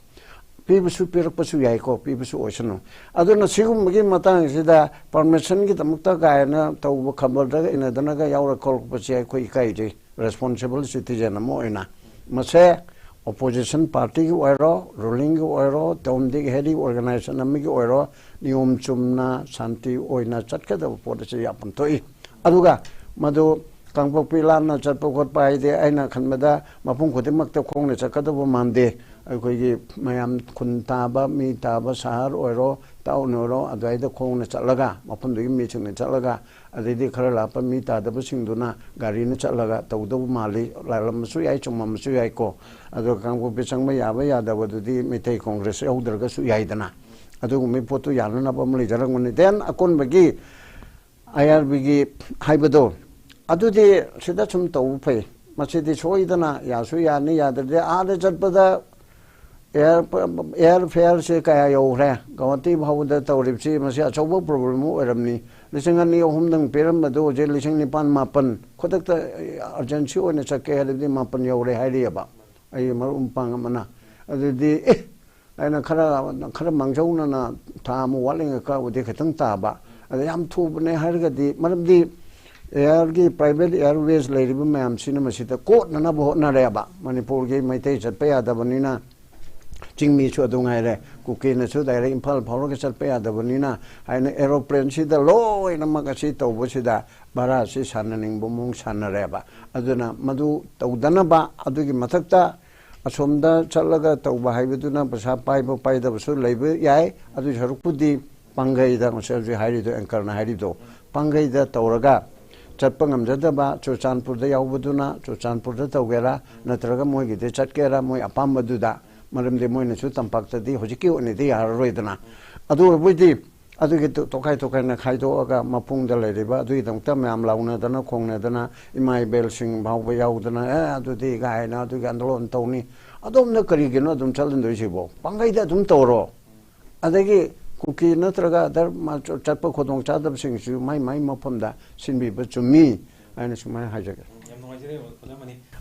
ꯄꯤꯕꯁꯨ ꯄꯤꯔꯛꯄꯁꯨ ꯌꯥꯏꯀꯣ, ꯄꯤꯕꯁꯨ ꯑꯣꯏꯁꯅꯨ꯫ ꯑꯗꯨꯅ ꯁꯤꯒꯨꯝꯕꯒꯤ ꯃꯇꯥꯡꯁꯤꯗ ꯄꯔꯃꯤꯁꯟꯒꯤꯗꯃꯛꯇ ꯀꯥꯏꯅ ꯇꯧꯕ, ꯈꯕꯔꯗꯒ ꯏꯅꯗꯅꯒ ꯌꯥꯎꯔ ꯈꯣꯠꯂꯛꯄꯁꯦ ꯑꯩꯈꯣꯏ ꯏꯀꯥꯏꯖꯩ, ꯔꯦꯁꯄꯣꯟꯁꯤꯕꯜ ꯁꯤꯇꯤꯖꯟ ꯑꯃ ꯑꯣꯏꯅ꯫ ꯃꯁꯦ ꯑꯣꯄꯣꯖꯤꯁꯟ ꯄꯥꯔꯇꯤꯒꯤ ꯑꯣꯏꯔꯣ, ꯔꯨꯂꯤꯡꯒꯤ ꯑꯣꯏꯔꯣ, ꯇꯣꯝ ꯗꯤꯛ ꯍꯦꯔꯤ ꯑꯣꯔꯒꯅꯥꯏꯖꯦꯁꯟ ꯑꯃꯒꯤ ꯑꯣꯏꯔꯣ, ꯅꯤꯌꯣꯝ ꯆꯨꯝꯅ ꯁꯥꯟꯇꯤ ꯑꯣꯏꯅ ꯆꯠꯀꯗꯕ ꯄꯣꯠ ꯑꯁꯤ ꯌꯥꯐꯝ ꯊꯣꯛꯏ꯫ ꯑꯗꯨꯒ ꯃꯗꯨ ꯀꯥꯡꯄꯣꯛꯄꯤ ꯂꯥꯟꯅ ꯆꯠꯄ ꯈꯣꯠꯄ ꯍꯥꯏꯗꯤ ꯑꯩꯅ ꯈꯟꯕꯗ ꯃꯐꯝ ꯈꯨꯗꯤꯡꯃꯛꯇ ꯈꯣꯡꯅ ꯆꯠꯀꯗꯕ ꯃꯥꯟꯗꯦ꯫ ꯑꯩꯈꯣꯏꯒꯤ ꯃꯌꯥꯝ ꯈꯨꯟ ꯇꯥꯕ, ꯃꯤ ꯇꯥꯕ, ꯁꯍꯔ ꯑꯣꯏꯔꯣ, ꯇꯥꯎꯟ ꯑꯣꯏꯔꯣ, ꯑꯗꯨꯋꯥꯏꯗ ꯈꯣꯡꯅ ꯆꯠꯂꯒ, ꯃꯐꯝꯗꯨꯒꯤ ꯃꯤꯁꯤꯡꯅ ꯆꯠꯂꯒ, ꯑꯗꯩꯗꯤ ꯈꯔ ꯂꯥꯞꯄ ꯃꯤ ꯇꯥꯗꯕꯁꯤꯡꯗꯨꯅ ꯒꯥꯔꯤꯅ ꯆꯠꯂꯒ ꯇꯧꯗꯧꯕ ꯃꯥꯜꯂꯤ꯫ ꯂꯥꯜꯂꯝꯕꯁꯨ ꯌꯥꯏ, ꯆꯨꯝꯃꯝꯕꯁꯨ ꯌꯥꯏꯀꯣ꯫ ꯑꯗꯣ ꯀꯥꯡꯄꯣꯛꯄꯤ ꯆꯪꯕ ꯌꯥꯕ ꯌꯥꯗꯕꯗꯨꯗꯤ ꯃꯩꯇꯩ ꯀꯣꯡꯒ꯭ꯔꯦꯁ ꯌꯥꯎꯗ꯭ꯔꯒꯁꯨ ꯌꯥꯏꯗꯅ꯫ ꯑꯗꯨꯒꯨꯝꯕꯒꯤ ꯄꯣꯠꯇꯨ ꯌꯥꯅꯅꯕ ꯑꯃ ꯂꯩꯖꯔꯝꯒꯅꯤ꯫ ꯗꯦꯟ ꯑꯀꯣꯟꯕꯒꯤ ꯑꯥꯏ ꯑꯥꯔ ꯕꯤꯒꯤ ꯍꯥꯏꯕꯗꯣ, ꯑꯗꯨꯗꯤ ꯁꯤꯗ ꯁꯨꯝ ꯇꯧꯕ ꯐꯩ꯫ ꯃꯁꯤꯗꯤ ꯁꯣꯏꯗꯅ ꯌꯥꯁꯨ ꯌꯥꯅꯤ, ꯌꯥꯗ꯭ꯔꯗꯤ ꯑꯥꯗ ꯆꯠꯄꯗ ꯑꯦꯌꯥꯔ, ꯑꯦꯌꯥꯔ ꯐꯦꯌꯔꯁꯦ ꯀꯌꯥ ꯌꯧꯈ꯭ꯔꯦ? ꯒꯧꯍꯥꯇꯤ ꯐꯥꯎꯕꯗ ꯇꯧꯔꯤꯕꯁꯤ ꯃꯁꯤ ꯑꯆꯧꯕ ꯄ꯭ꯔꯣꯕ꯭ꯂꯦꯝ ꯑꯃ ꯑꯣꯏꯔꯝꯅꯤ꯫ ꯂꯤꯁꯤꯡ ꯑꯅꯤ ꯑꯍꯨꯝꯗꯪ ꯄꯤꯔꯝꯕꯗꯨ ꯍꯧꯖꯤꯛ ꯂꯤꯁꯤꯡ ꯅꯤꯄꯥꯟ ꯃꯥꯄꯟ, ꯈꯨꯗꯛꯇ ꯑꯔꯖꯦꯟꯁꯤ ꯑꯣꯏꯅ ꯆꯠꯀꯦ ꯍꯥꯏꯔꯕꯗꯤ ꯃꯥꯄꯟ ꯌꯧꯔꯦ ꯍꯥꯏꯔꯤꯑꯕ꯫ ꯑꯩ ꯃꯔꯨꯞ ꯃꯄꯥꯡ ꯑꯃꯅ꯫ ꯑꯗꯨꯗꯤ ꯑꯦ, ꯑꯩꯅ ꯈꯔ, ꯈꯔ ꯃꯥꯡꯖꯧꯅꯅ ꯊꯥ ꯑꯃ ꯋꯥꯠꯂꯤꯉꯩ ꯀꯛꯑꯕꯗꯤ ꯈꯤꯇꯪ ꯇꯥꯕ꯫ ꯑꯗ ꯌꯥꯝ ꯊꯨꯕꯅꯦ ꯍꯥꯏꯔꯒꯗꯤ, ꯃꯔꯝꯗꯤ ꯑꯦꯌꯥꯔꯒꯤ, ꯄ꯭ꯔꯥꯏꯚꯦꯠ ꯑꯦꯌꯥꯔꯋꯦꯁ ꯂꯩꯔꯤꯕ ꯃꯌꯥꯝꯁꯤꯅ ꯃꯁꯤꯗ ꯀꯣꯠꯅꯅꯕ ꯍꯣꯠꯅꯔꯦꯕ꯫ ꯃꯅꯤꯄꯨꯔꯒꯤ ꯃꯩꯇꯩ ꯆꯠꯄ ꯌꯥꯗꯕꯅꯤꯅ, ꯆꯤꯡꯃꯤꯁꯨ ꯑꯗꯨ ꯉꯥꯏꯔꯦ, ꯀꯨꯀꯤꯅꯁꯨ ꯗꯥꯏꯔꯦꯛ ꯏꯝꯐꯥꯜ ꯐꯥꯎꯔꯒ ꯆꯠꯄ ꯌꯥꯗꯕꯅꯤꯅ ꯍꯥꯏꯅ ꯑꯦꯔꯣꯄ꯭ꯂꯦꯟꯁꯤꯗ ꯂꯣꯏꯅꯃꯛ ꯑꯁꯤ ꯇꯧꯕꯁꯤꯗ ꯚꯔꯥꯁꯤ ꯁꯥꯟꯅꯅꯤꯡꯕ ꯃꯑꯣꯡ ꯁꯥꯟꯅꯔꯦꯕ꯫ ꯑꯗꯨꯅ ꯃꯗꯨ ꯇꯧꯗꯅꯕ, ꯑꯗꯨꯒꯤ ꯃꯊꯛꯇ ꯑꯁꯣꯝꯗ ꯆꯠꯂꯒ ꯇꯧꯕ ꯍꯥꯏꯕꯗꯨꯅ ꯄꯩꯁꯥ ꯄꯥꯏꯕ ꯄꯥꯏꯗꯕꯁꯨ ꯂꯩꯕ ꯌꯥꯏ꯫ ꯑꯗꯨ ꯁꯔꯨꯛꯄꯨꯗꯤ ꯄꯥꯡꯒꯩꯗ, ꯉꯁꯥꯏ ꯍꯧꯖꯤꯛ ꯍꯥꯏꯔꯤꯗꯣ, ꯑꯦꯡꯀꯔꯅ ꯍꯥꯏꯔꯤꯗꯣ, ꯄꯥꯡꯒꯩꯗ ꯇꯧꯔꯒ ꯆꯠꯄ ꯉꯝꯖꯗꯕ ꯆꯨꯔꯆꯥꯟꯄꯨꯔꯗ ꯌꯥꯎꯕꯗꯨꯅ ꯆꯨꯔꯆꯥꯟꯄꯨꯔꯗ ꯇꯧꯒꯦꯔꯥ, ꯅꯠꯇ꯭ꯔꯒ ꯃꯣꯏꯒꯤꯗ ꯆꯠꯀꯦꯔꯥ, ꯃꯣꯏ ꯑꯄꯥꯝꯕꯗꯨꯗ, ꯃꯔꯝꯗꯤ ꯃꯣꯏꯅꯁꯨ ꯇꯝꯄꯥꯛꯇꯗꯤ ꯍꯧꯖꯤꯛꯀꯤ ꯑꯣꯏꯅꯗꯤ ꯌꯥꯔꯔꯣꯏꯗꯅ꯫ ꯑꯗꯨ ꯑꯣꯏꯔꯕꯗꯤ ꯑꯗꯨꯒꯤ ꯇꯣ-, ꯇꯣꯈꯥꯏ ꯇꯣꯈꯥꯏꯅ ꯈꯥꯏꯗꯣꯛꯑꯒ ꯃꯄꯨꯡꯗ ꯂꯩꯔꯤꯕ ꯑꯗꯨꯒꯤꯗꯃꯛꯇ ꯃꯌꯥꯝ ꯂꯥꯎꯅꯗꯅ ꯈꯣꯡꯅꯗꯅ, ꯏꯃꯥ ꯏꯕꯦꯜꯁꯤꯡ ꯐꯥꯎꯕ ꯌꯥꯎꯗꯅ, "ꯑꯦ, ꯑꯗꯨꯗꯤ" ꯀꯥꯏꯅ ꯑꯗꯨꯒꯤ ꯑꯟꯗꯣꯂꯟ ꯇꯧꯅꯤ꯫ ꯑꯗꯣꯝꯅ ꯀꯔꯤꯒꯤꯅꯣ ꯑꯗꯨꯝ ꯆꯠꯍꯟꯗꯣꯏꯁꯤꯕꯣ? ꯄꯥꯡꯒꯩꯗ ꯑꯗꯨꯝ ꯇꯧꯔꯣ꯫ ꯑꯗꯒꯤ ꯀꯨꯀꯤ ꯅꯠꯇ꯭ꯔꯒ ꯑꯗꯔ ꯃ-, ꯆꯠꯄ ꯈꯨꯗꯣꯡ ꯆꯥꯗꯕꯁꯤꯡꯁꯨ ꯃꯥꯏ ꯃꯥꯏ ꯃꯐꯝꯗ ꯁꯤꯟꯕꯤꯕ ꯆꯨꯝꯃꯤ ꯍꯥꯏꯅ ꯁꯨꯃꯥꯏꯅ ꯍꯥꯏꯖꯒꯦ꯫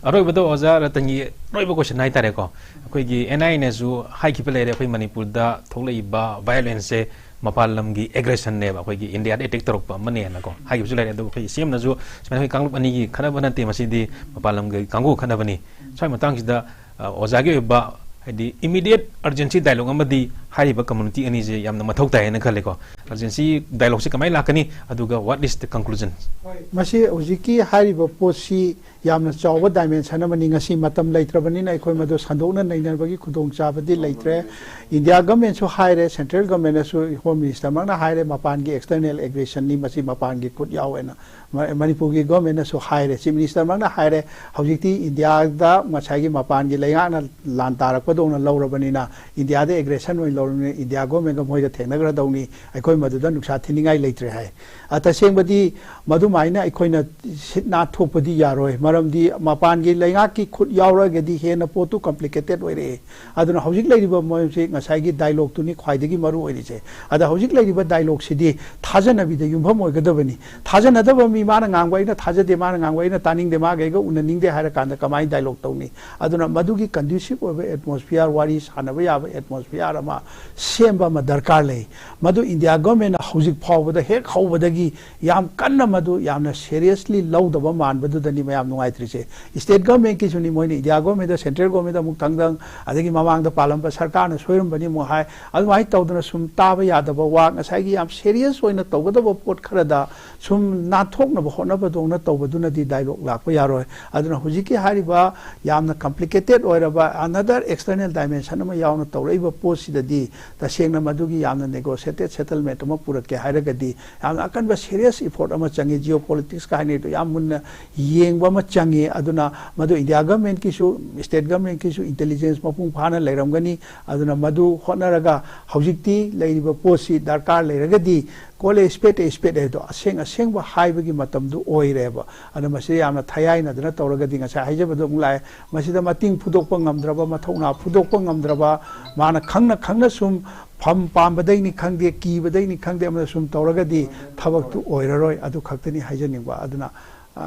ꯑꯔꯣꯏꯕꯗ ꯑꯣꯖꯥ ꯔꯇꯟꯒꯤ ꯑꯔꯣꯏꯕ ꯀꯣꯏꯁꯟ ꯍꯥꯏꯇꯥꯔꯦꯀꯣ, ꯑꯩꯈꯣꯏꯒꯤ ꯑꯦꯟ ꯑꯥꯏ ꯑꯦꯅꯁꯨ ꯍꯥꯏꯈꯤꯕ ꯂꯩꯔꯦ, ꯑꯩꯈꯣꯏ ꯃꯅꯤꯄꯨꯔꯗ ꯊꯣꯛꯂꯛꯏꯕ ꯚꯥꯏꯑꯣꯂꯦꯟꯁꯁꯦ ꯃꯄꯥꯟ ꯂꯝꯒꯤ ꯑꯦꯒ꯭ꯔꯦꯁꯟꯅꯦꯕ, ꯑꯩꯈꯣꯏꯒꯤ ꯏꯟꯗꯤꯌꯥꯗ ꯑꯦꯇꯦꯛ ꯇꯧꯔꯛꯄ ꯑꯃꯅꯦꯅꯀꯣ ꯍꯥꯏꯈꯤꯕꯁꯨ ꯂꯩꯔꯦ꯫ ꯑꯗꯨꯕꯨ ꯑꯩꯈꯣꯏ ꯁꯤ ꯑꯦꯝꯅꯁꯨ ꯁꯨꯃꯥꯏꯅ ꯑꯩꯈꯣꯏ ꯀꯥꯡꯂꯨꯞ ꯑꯅꯤꯒꯤ ꯈꯠꯅꯕ ꯅꯠꯇꯦ, ꯃꯁꯤꯗꯤ ꯃꯄꯥꯟ ꯂꯝꯒꯤ ꯀꯥꯡꯕꯨ ꯈꯠꯅꯕꯅꯤ꯫ ꯁ꯭ꯋꯥꯏ ꯃꯇꯥꯡꯁꯤꯗ ꯑ, ꯑꯣꯖꯥꯒꯤ ꯑꯣꯏꯕ, ꯍꯥꯏꯗꯤ, ꯏꯃꯤꯗꯤꯌꯦꯠ ꯑꯔꯖꯦꯟꯁꯤ ꯗꯥꯏꯂꯣꯛ ꯑꯃꯗꯤ ꯍꯥꯏꯔꯤꯕ ꯀꯝꯃꯨꯅꯤꯇꯤ ꯑꯅꯤꯁꯦ ꯌꯥꯝꯅ ꯃꯊꯧ ꯇꯥꯏ ꯍꯥꯏꯅ ꯈꯜꯂꯦꯀꯣ꯫ ꯑꯔꯖꯦꯟꯁꯤ ꯗꯥꯏꯂꯣꯛꯁꯦ ꯀꯃꯥꯏꯅ ꯂꯥꯛꯀꯅꯤ, ꯑꯗꯨꯒ what is the conclusion? ꯍꯣꯏ, ꯃꯁꯤ ꯍꯧꯖꯤꯛꯀꯤ ꯍꯥꯏꯔꯤꯕ ꯄꯣꯠꯁꯤ ꯌꯥꯝꯅ ꯆꯥꯎꯕ ꯗꯥꯏꯃꯦꯟꯁꯟ ꯑꯃꯅꯤ꯫ ꯉꯁꯤ ꯃꯇꯝ ꯂꯩꯇ꯭ꯔꯕꯅꯤꯅ ꯑꯩꯈꯣꯏ ꯃꯗꯨ ꯁꯟꯗꯣꯛꯅ ꯅꯩꯅꯕꯒꯤ ꯈꯨꯗꯣꯡꯆꯥꯕꯗꯤ ꯂꯩꯇ꯭ꯔꯦ꯫ ꯏꯟꯗꯤꯌꯥ ꯒꯃꯦꯟꯁꯨ ꯍꯥꯏꯔꯦ, ꯁꯦꯟꯇ꯭ꯔꯦꯜ ꯒꯃꯦꯟꯅꯁꯨ, ꯍꯣꯝ ꯃꯤꯅꯤꯁꯇꯔꯃꯛꯅ ꯍꯥꯏꯔꯦ, ꯃꯄꯥꯟꯒꯤ ꯑꯦꯛꯁꯇꯔꯅꯦꯜ ꯑꯦꯒ꯭ꯔꯦꯁꯟꯅꯤ, ꯃꯁꯤ ꯃꯄꯥꯟꯒꯤ ꯈꯨꯠ ꯌꯥꯎꯋꯦꯅ꯫ ꯃ- ꯃꯅꯤꯄꯨꯔꯒꯤ ꯒꯣꯔꯃꯦꯟꯅꯁꯨ ꯍꯥꯏꯔꯦ, ꯆꯤꯐ ꯃꯤꯅꯤꯁꯇꯔꯃꯛꯅ ꯍꯥꯏꯔꯦ, ꯍꯧꯖꯤꯛꯇꯤ ꯏꯟꯗꯤꯌꯥꯗ ꯉꯁꯥꯏꯒꯤ ꯃꯄꯥꯟꯒꯤ ꯂꯩꯉꯥꯛꯅ ꯂꯥꯟ ꯇꯥꯔꯛꯄꯗꯧꯅ ꯂꯧꯔꯕꯅꯤꯅ, ꯏꯟꯗꯤꯌꯥꯗ ꯑꯦꯒ꯭ꯔꯦꯁꯟ ꯑꯣꯏꯅ ꯂꯧꯔꯕꯅꯤꯅ, ꯏꯟꯗꯤꯌꯥ ꯒꯣꯔꯃꯦꯟꯒ ꯃꯣꯏꯒ ꯊꯦꯡꯅꯈ꯭ꯔꯗꯧꯅꯤ, ꯑꯩꯈꯣꯏ ꯃꯗꯨꯗ ꯅꯨꯡꯁꯥ ꯊꯤꯅꯤꯡꯉꯥꯏ ꯂꯩꯇ꯭ꯔꯦ ꯍꯥꯏ꯫ ꯑ, ꯇꯁꯦꯡꯕꯗꯤ ꯃꯗꯨꯃꯥꯏꯅ ꯑꯩꯈꯣꯏꯅ ꯁꯤꯠ ꯅꯥꯟꯊꯣꯛꯄꯗꯤ ꯌꯥꯔꯣꯏ, ꯃꯔꯝꯗꯤ ꯃꯄꯥꯟꯒꯤ ꯂꯩꯉꯥꯛꯀꯤ ꯈꯨꯠ ꯌꯥꯎꯔꯒꯗꯤ ꯍꯦꯟꯅ ꯄꯣꯠꯇꯨ ꯀꯝꯄ꯭ꯂꯤꯀꯦꯇꯦꯠ ꯑꯣꯏꯔꯛꯑꯦ꯫ ꯑꯗꯨꯅ ꯍꯧꯖꯤꯛ ꯂꯩꯔꯤꯕ ꯃꯣꯏꯁꯤ ꯉꯁꯥꯏꯒꯤ ꯗꯥꯏꯂꯣꯛꯇꯨꯅꯤ ꯈ꯭ꯋꯥꯏꯗꯒꯤ ꯃꯔꯨ ꯑꯣꯏꯔꯤꯁꯦ꯫ ꯑꯗ ꯍꯧꯖꯤꯛ ꯂꯩꯔꯤꯕ ꯗꯥꯏꯂꯣꯛꯁꯤꯗꯤ ꯊꯥꯖꯅꯕꯤꯗ ꯌꯨꯝꯐꯝ ꯑꯣꯏꯒꯗꯕꯅꯤ꯫ ꯊꯥꯖꯅꯗꯕ ꯃꯤ, ꯃꯥꯅ ꯉꯥꯡꯕ ꯑꯩꯅ ꯊꯥꯖꯗꯦ, ꯃꯥꯅ ꯉꯥꯡꯕ ꯑꯩꯅ ꯇꯥꯅꯤꯡꯗꯦ, ꯃꯥꯒ ꯑꯩꯒ ꯎꯅꯅꯤꯡꯗꯦ ꯍꯥꯏꯔ ꯀꯥꯟꯗ ꯀꯃꯥꯏꯅ ꯗꯥꯏꯂꯣꯛ ꯇꯧꯅꯤ? ꯑꯗꯨꯅ ꯃꯗꯨꯒꯤ ꯀꯟꯗ꯭ꯌꯨꯁꯤꯞ ꯑꯣꯏꯕ ꯑꯦꯠꯃꯣꯁꯐꯤꯌꯥꯔ, ꯋꯥꯔꯤ ꯁꯥꯟꯅꯕ ꯌꯥꯕ ꯑꯦꯠꯃꯣꯁꯐꯤꯌꯥꯔ ꯑꯃ ꯁꯦꯝꯕ ꯑꯃ ꯗꯔꯀꯥꯔ ꯂꯩ꯫ ꯃꯗꯨ ꯏꯟꯗꯤꯌꯥ ꯒꯣꯔꯃꯦꯟꯅ ꯍꯧꯖꯤꯛ ꯐꯥꯎꯕꯗ ꯍꯦꯛ ꯍꯧꯕꯗꯒꯤ ꯌꯥꯝ ꯀꯟꯅ ꯃꯗꯨ ꯌꯥꯝꯅ ꯁꯦꯔꯤꯌꯁꯂꯤ ꯂꯧꯗꯕ ꯃꯥꯟꯕꯗꯨꯗꯅꯤ ꯃꯌꯥꯝ ꯅꯨꯡꯉꯥꯏꯇ꯭ꯔꯤꯁꯦ꯫ ꯁ꯭ꯇꯦꯠ ꯒꯣꯔꯃꯦꯟꯀꯤꯁꯨꯅꯤ, ꯃꯣꯏꯅ ꯏꯟꯗꯤꯌꯥ ꯒꯣꯔꯃꯦꯟꯗ, ꯁꯦꯟꯇ꯭ꯔꯦꯜ ꯒꯣꯔꯃꯦꯟꯗ ꯑꯃꯨꯛ ꯊꯪꯗꯪ, ꯑꯗꯒꯤ ꯃꯃꯥꯡꯗ ꯄꯥꯜꯂꯝꯕ ꯁꯔꯀꯥꯔꯅ ꯁꯣꯏꯔꯝꯕꯅꯤ ꯑꯃꯨꯛ ꯍꯥꯏ꯫ ꯑꯗꯨꯃꯥꯏꯅ ꯇꯧꯗꯅ ꯁꯨꯝ ꯇꯥꯕ ꯌꯥꯗꯕ ꯋꯥ, ꯉꯁꯥꯏꯒꯤ ꯌꯥꯝ ꯁꯦꯔꯤꯌꯁ ꯑꯣꯏꯅ ꯇꯧꯒꯗꯕ ꯄꯣꯠ ꯈꯔꯗ ꯁꯨꯝ ꯅꯥꯟꯊꯣꯛꯅꯕ ꯍꯣꯠꯅꯕꯗꯧꯅ ꯇꯧꯕꯗꯨꯅꯗꯤ ꯗꯥꯏꯂꯣꯛ ꯂꯥꯛꯄ ꯌꯥꯔꯣꯏ꯫ ꯑꯗꯨꯅ ꯍꯧꯖꯤꯛꯀꯤ ꯍꯥꯏꯔꯤꯕ ꯌꯥꯝꯅ ꯀꯝꯄ꯭ꯂꯤꯀꯦꯇꯦꯠ ꯑꯣꯏꯔꯕ another external dimension ꯑꯃ ꯌꯥꯎꯅ ꯇꯧꯔꯛꯏꯕ ꯄꯣꯠꯁꯤꯗꯗꯤ ꯇꯁꯦꯡꯅ ꯃꯗꯨꯒꯤ ꯌꯥꯝꯅ negotiated settlement ꯑꯃ ꯄꯨꯔꯛꯀꯦ ꯍꯥꯏꯔꯒꯗꯤ ꯌꯥꯝꯅ ꯑꯀꯟꯕ ꯁꯦꯔꯤꯌꯁ ꯏꯐꯣꯔꯠ ꯑꯃ ꯆꯪꯉꯤ꯫ ꯖꯤꯑꯣ ꯄꯣꯂꯤꯇꯤꯛꯁꯀ ꯍꯥꯏꯅꯔꯤꯗꯣ ꯌꯥꯝ ꯃꯨꯟꯅ ꯌꯦꯡꯕ ꯑꯃ ꯆꯪꯉꯤ꯫ ꯑꯗꯨꯅ ꯃꯗꯨ ꯏꯟꯗꯤꯌꯥ ꯒꯃꯦꯟꯀꯤꯁꯨ, ꯁ꯭ꯇꯦꯠ ꯒꯃꯦꯟꯀꯤꯁꯨ ꯏꯟꯇꯦꯂꯤꯖꯦꯟꯁ ꯃꯄꯨꯡ ꯐꯥꯅ ꯂꯩꯔꯝꯒꯅꯤ꯫ ꯑꯗꯨꯅ ꯃꯗꯨ ꯍꯣꯠꯅꯔꯒ ꯍꯧꯖꯤꯛꯇꯤ ꯂꯩꯔꯤꯕ ꯄꯣꯠꯁꯤ ꯗꯔꯀꯥꯔ ꯂꯩꯔꯒꯗꯤ call a spade a spade ꯍꯥꯏꯗꯣ ꯑꯁꯦꯡ ꯑꯁꯦꯡꯕ ꯍꯥꯏꯕꯒꯤ ꯃꯇꯝꯗꯨ ꯑꯣꯏꯔꯦꯕ꯫ ꯑꯗꯨꯅ ꯃꯁꯤ ꯌꯥꯝꯅ ꯊꯌꯥꯏꯅꯗꯅ ꯇꯧꯔꯒꯗꯤ ꯉꯁꯥꯏ ꯍꯥꯏꯖꯕꯗꯣ ꯑꯃꯨꯛ ꯂꯥꯛꯑꯦ, ꯃꯁꯤꯗ ꯃꯇꯤꯡ ꯐꯨꯗꯣꯛꯄ ꯉꯝꯗ꯭ꯔꯕ, ꯃꯊꯧꯅꯥ ꯐꯨꯗꯣꯛꯄ ꯉꯝꯗ꯭ꯔꯕ, ꯃꯥꯅ ꯈꯪꯅ ꯈꯪꯅ ꯁꯨꯝ ꯐꯝ ꯄꯥꯝꯕꯗꯩꯅꯤ ꯈꯪꯗꯦ, ꯀꯤꯕꯗꯩꯅꯤ ꯈꯪꯗꯦ, ꯑꯃꯗ ꯁꯨꯝ ꯇꯧꯔꯒꯗꯤ ꯊꯕꯛꯇꯨ ꯑꯣꯏꯔꯔꯣꯏ꯫ ꯑꯗꯨ ꯈꯛꯇꯅꯤ ꯍꯥꯏꯖꯅꯤꯡꯕ꯫ ꯑꯗꯨꯅ ꯑ,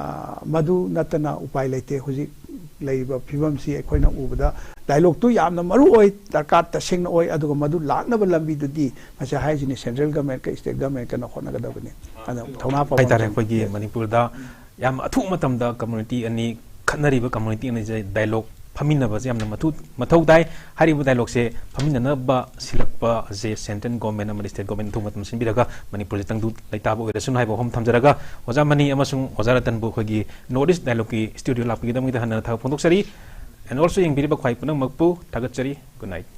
ꯃꯗꯨ ꯅꯠꯇꯅ ꯎꯄꯥꯏ ꯂꯩꯇꯦ꯫ ꯍꯧꯖꯤꯛ ꯂꯩꯔꯤꯕ ꯐꯤꯕꯝꯁꯤ ꯑꯩꯈꯣꯏꯅ ꯎꯕꯗ ꯗꯥꯏꯂꯣꯛꯇꯨ ꯌꯥꯝꯅ ꯃꯔꯨ ꯑꯣꯏ, ꯗꯔꯀꯥꯔ ꯇꯁꯦꯡꯅ ꯑꯣꯏ, ꯑꯗꯨꯒ ꯃꯗꯨ ꯂꯥꯛꯅꯕ ꯂꯝꯕꯤꯗꯨꯗꯤ ꯃꯁꯤ ꯍꯥꯏꯁꯤꯅꯤ, ꯁꯦꯟꯇ꯭ꯔꯦꯜ ꯒꯃꯦꯟꯀ ꯁ꯭ꯇꯦꯠ ꯒꯃꯦꯟꯀꯅ ꯍꯣꯠꯅꯒꯗꯕꯅꯤ꯫ ꯑꯗꯨꯅ ꯊꯧꯅꯥ ꯐꯕ ꯍꯥꯏꯇꯥꯔꯦ꯫ ꯍꯣꯠꯅꯖꯩ꯫ ꯑꯩꯈꯣꯏꯒꯤ ꯃꯅꯤꯄꯨꯔꯗ ꯌꯥꯝ ꯑꯊꯨꯕ ꯃꯇꯝꯗ ꯀꯝꯃꯨꯅꯤꯇꯤ ꯑꯅꯤ ꯈꯠꯅꯔꯤꯕ ꯀꯝꯃꯨꯅꯤꯇꯤ ꯑꯅꯤꯁꯦ ꯗꯥꯏꯂꯣꯛ ꯐꯝꯃꯤꯟꯅꯕꯁꯦ ꯌꯥꯝꯅ ꯃꯊꯧ ꯃꯊꯧ ꯇꯥꯏ꯫ ꯍꯥꯏꯔꯤꯕ ꯗꯥꯏꯂꯣꯛꯁꯦ ꯐꯝꯃꯤꯟꯅꯅꯕ ꯁꯤꯜꯂꯛꯄ ꯑꯁꯦ ꯁꯦꯟꯇ꯭ꯔꯦꯜ ꯒꯣꯔꯃꯦꯟ ꯑꯃꯗꯤ ꯁ꯭ꯇꯦꯠ ꯒꯣꯔꯃꯦꯟ ꯑꯊꯨꯕ ꯃꯇꯝ ꯁꯤꯟꯕꯤꯔꯒ ꯃꯅꯤꯄꯨꯔꯁꯦ ꯇꯪꯗꯨ ꯂꯩꯇꯥꯕ ꯑꯣꯏꯔꯁꯅꯨ ꯍꯥꯏꯕ ꯋꯥꯐꯝ ꯊꯝꯖꯔꯒ, ꯑꯣꯖꯥ ꯃꯅꯤ ꯑꯃꯁꯨꯡ ꯑꯣꯖꯥ ꯔꯇꯟꯕꯨ ꯑꯩꯈꯣꯏꯒꯤ ꯅꯣꯔꯠ ꯏꯁ ꯗꯥꯏꯂꯣꯛꯀꯤ ꯁ꯭ꯇꯨꯗꯤꯑꯣ ꯂꯥꯛꯄꯒꯤꯗꯃꯛꯇ ꯍꯟꯅ ꯊꯥꯒꯠ ꯐꯣꯡꯗꯣꯛꯆꯔꯤ꯫ ꯑꯦꯟ ꯑꯣꯜꯁꯣ ꯌꯦꯡꯕꯤꯔꯤꯕ ꯈ꯭ꯋꯥꯏ ꯄꯨꯝꯅꯃꯛꯄꯨ ꯊꯥꯒꯠꯆꯔꯤ꯫ Good night.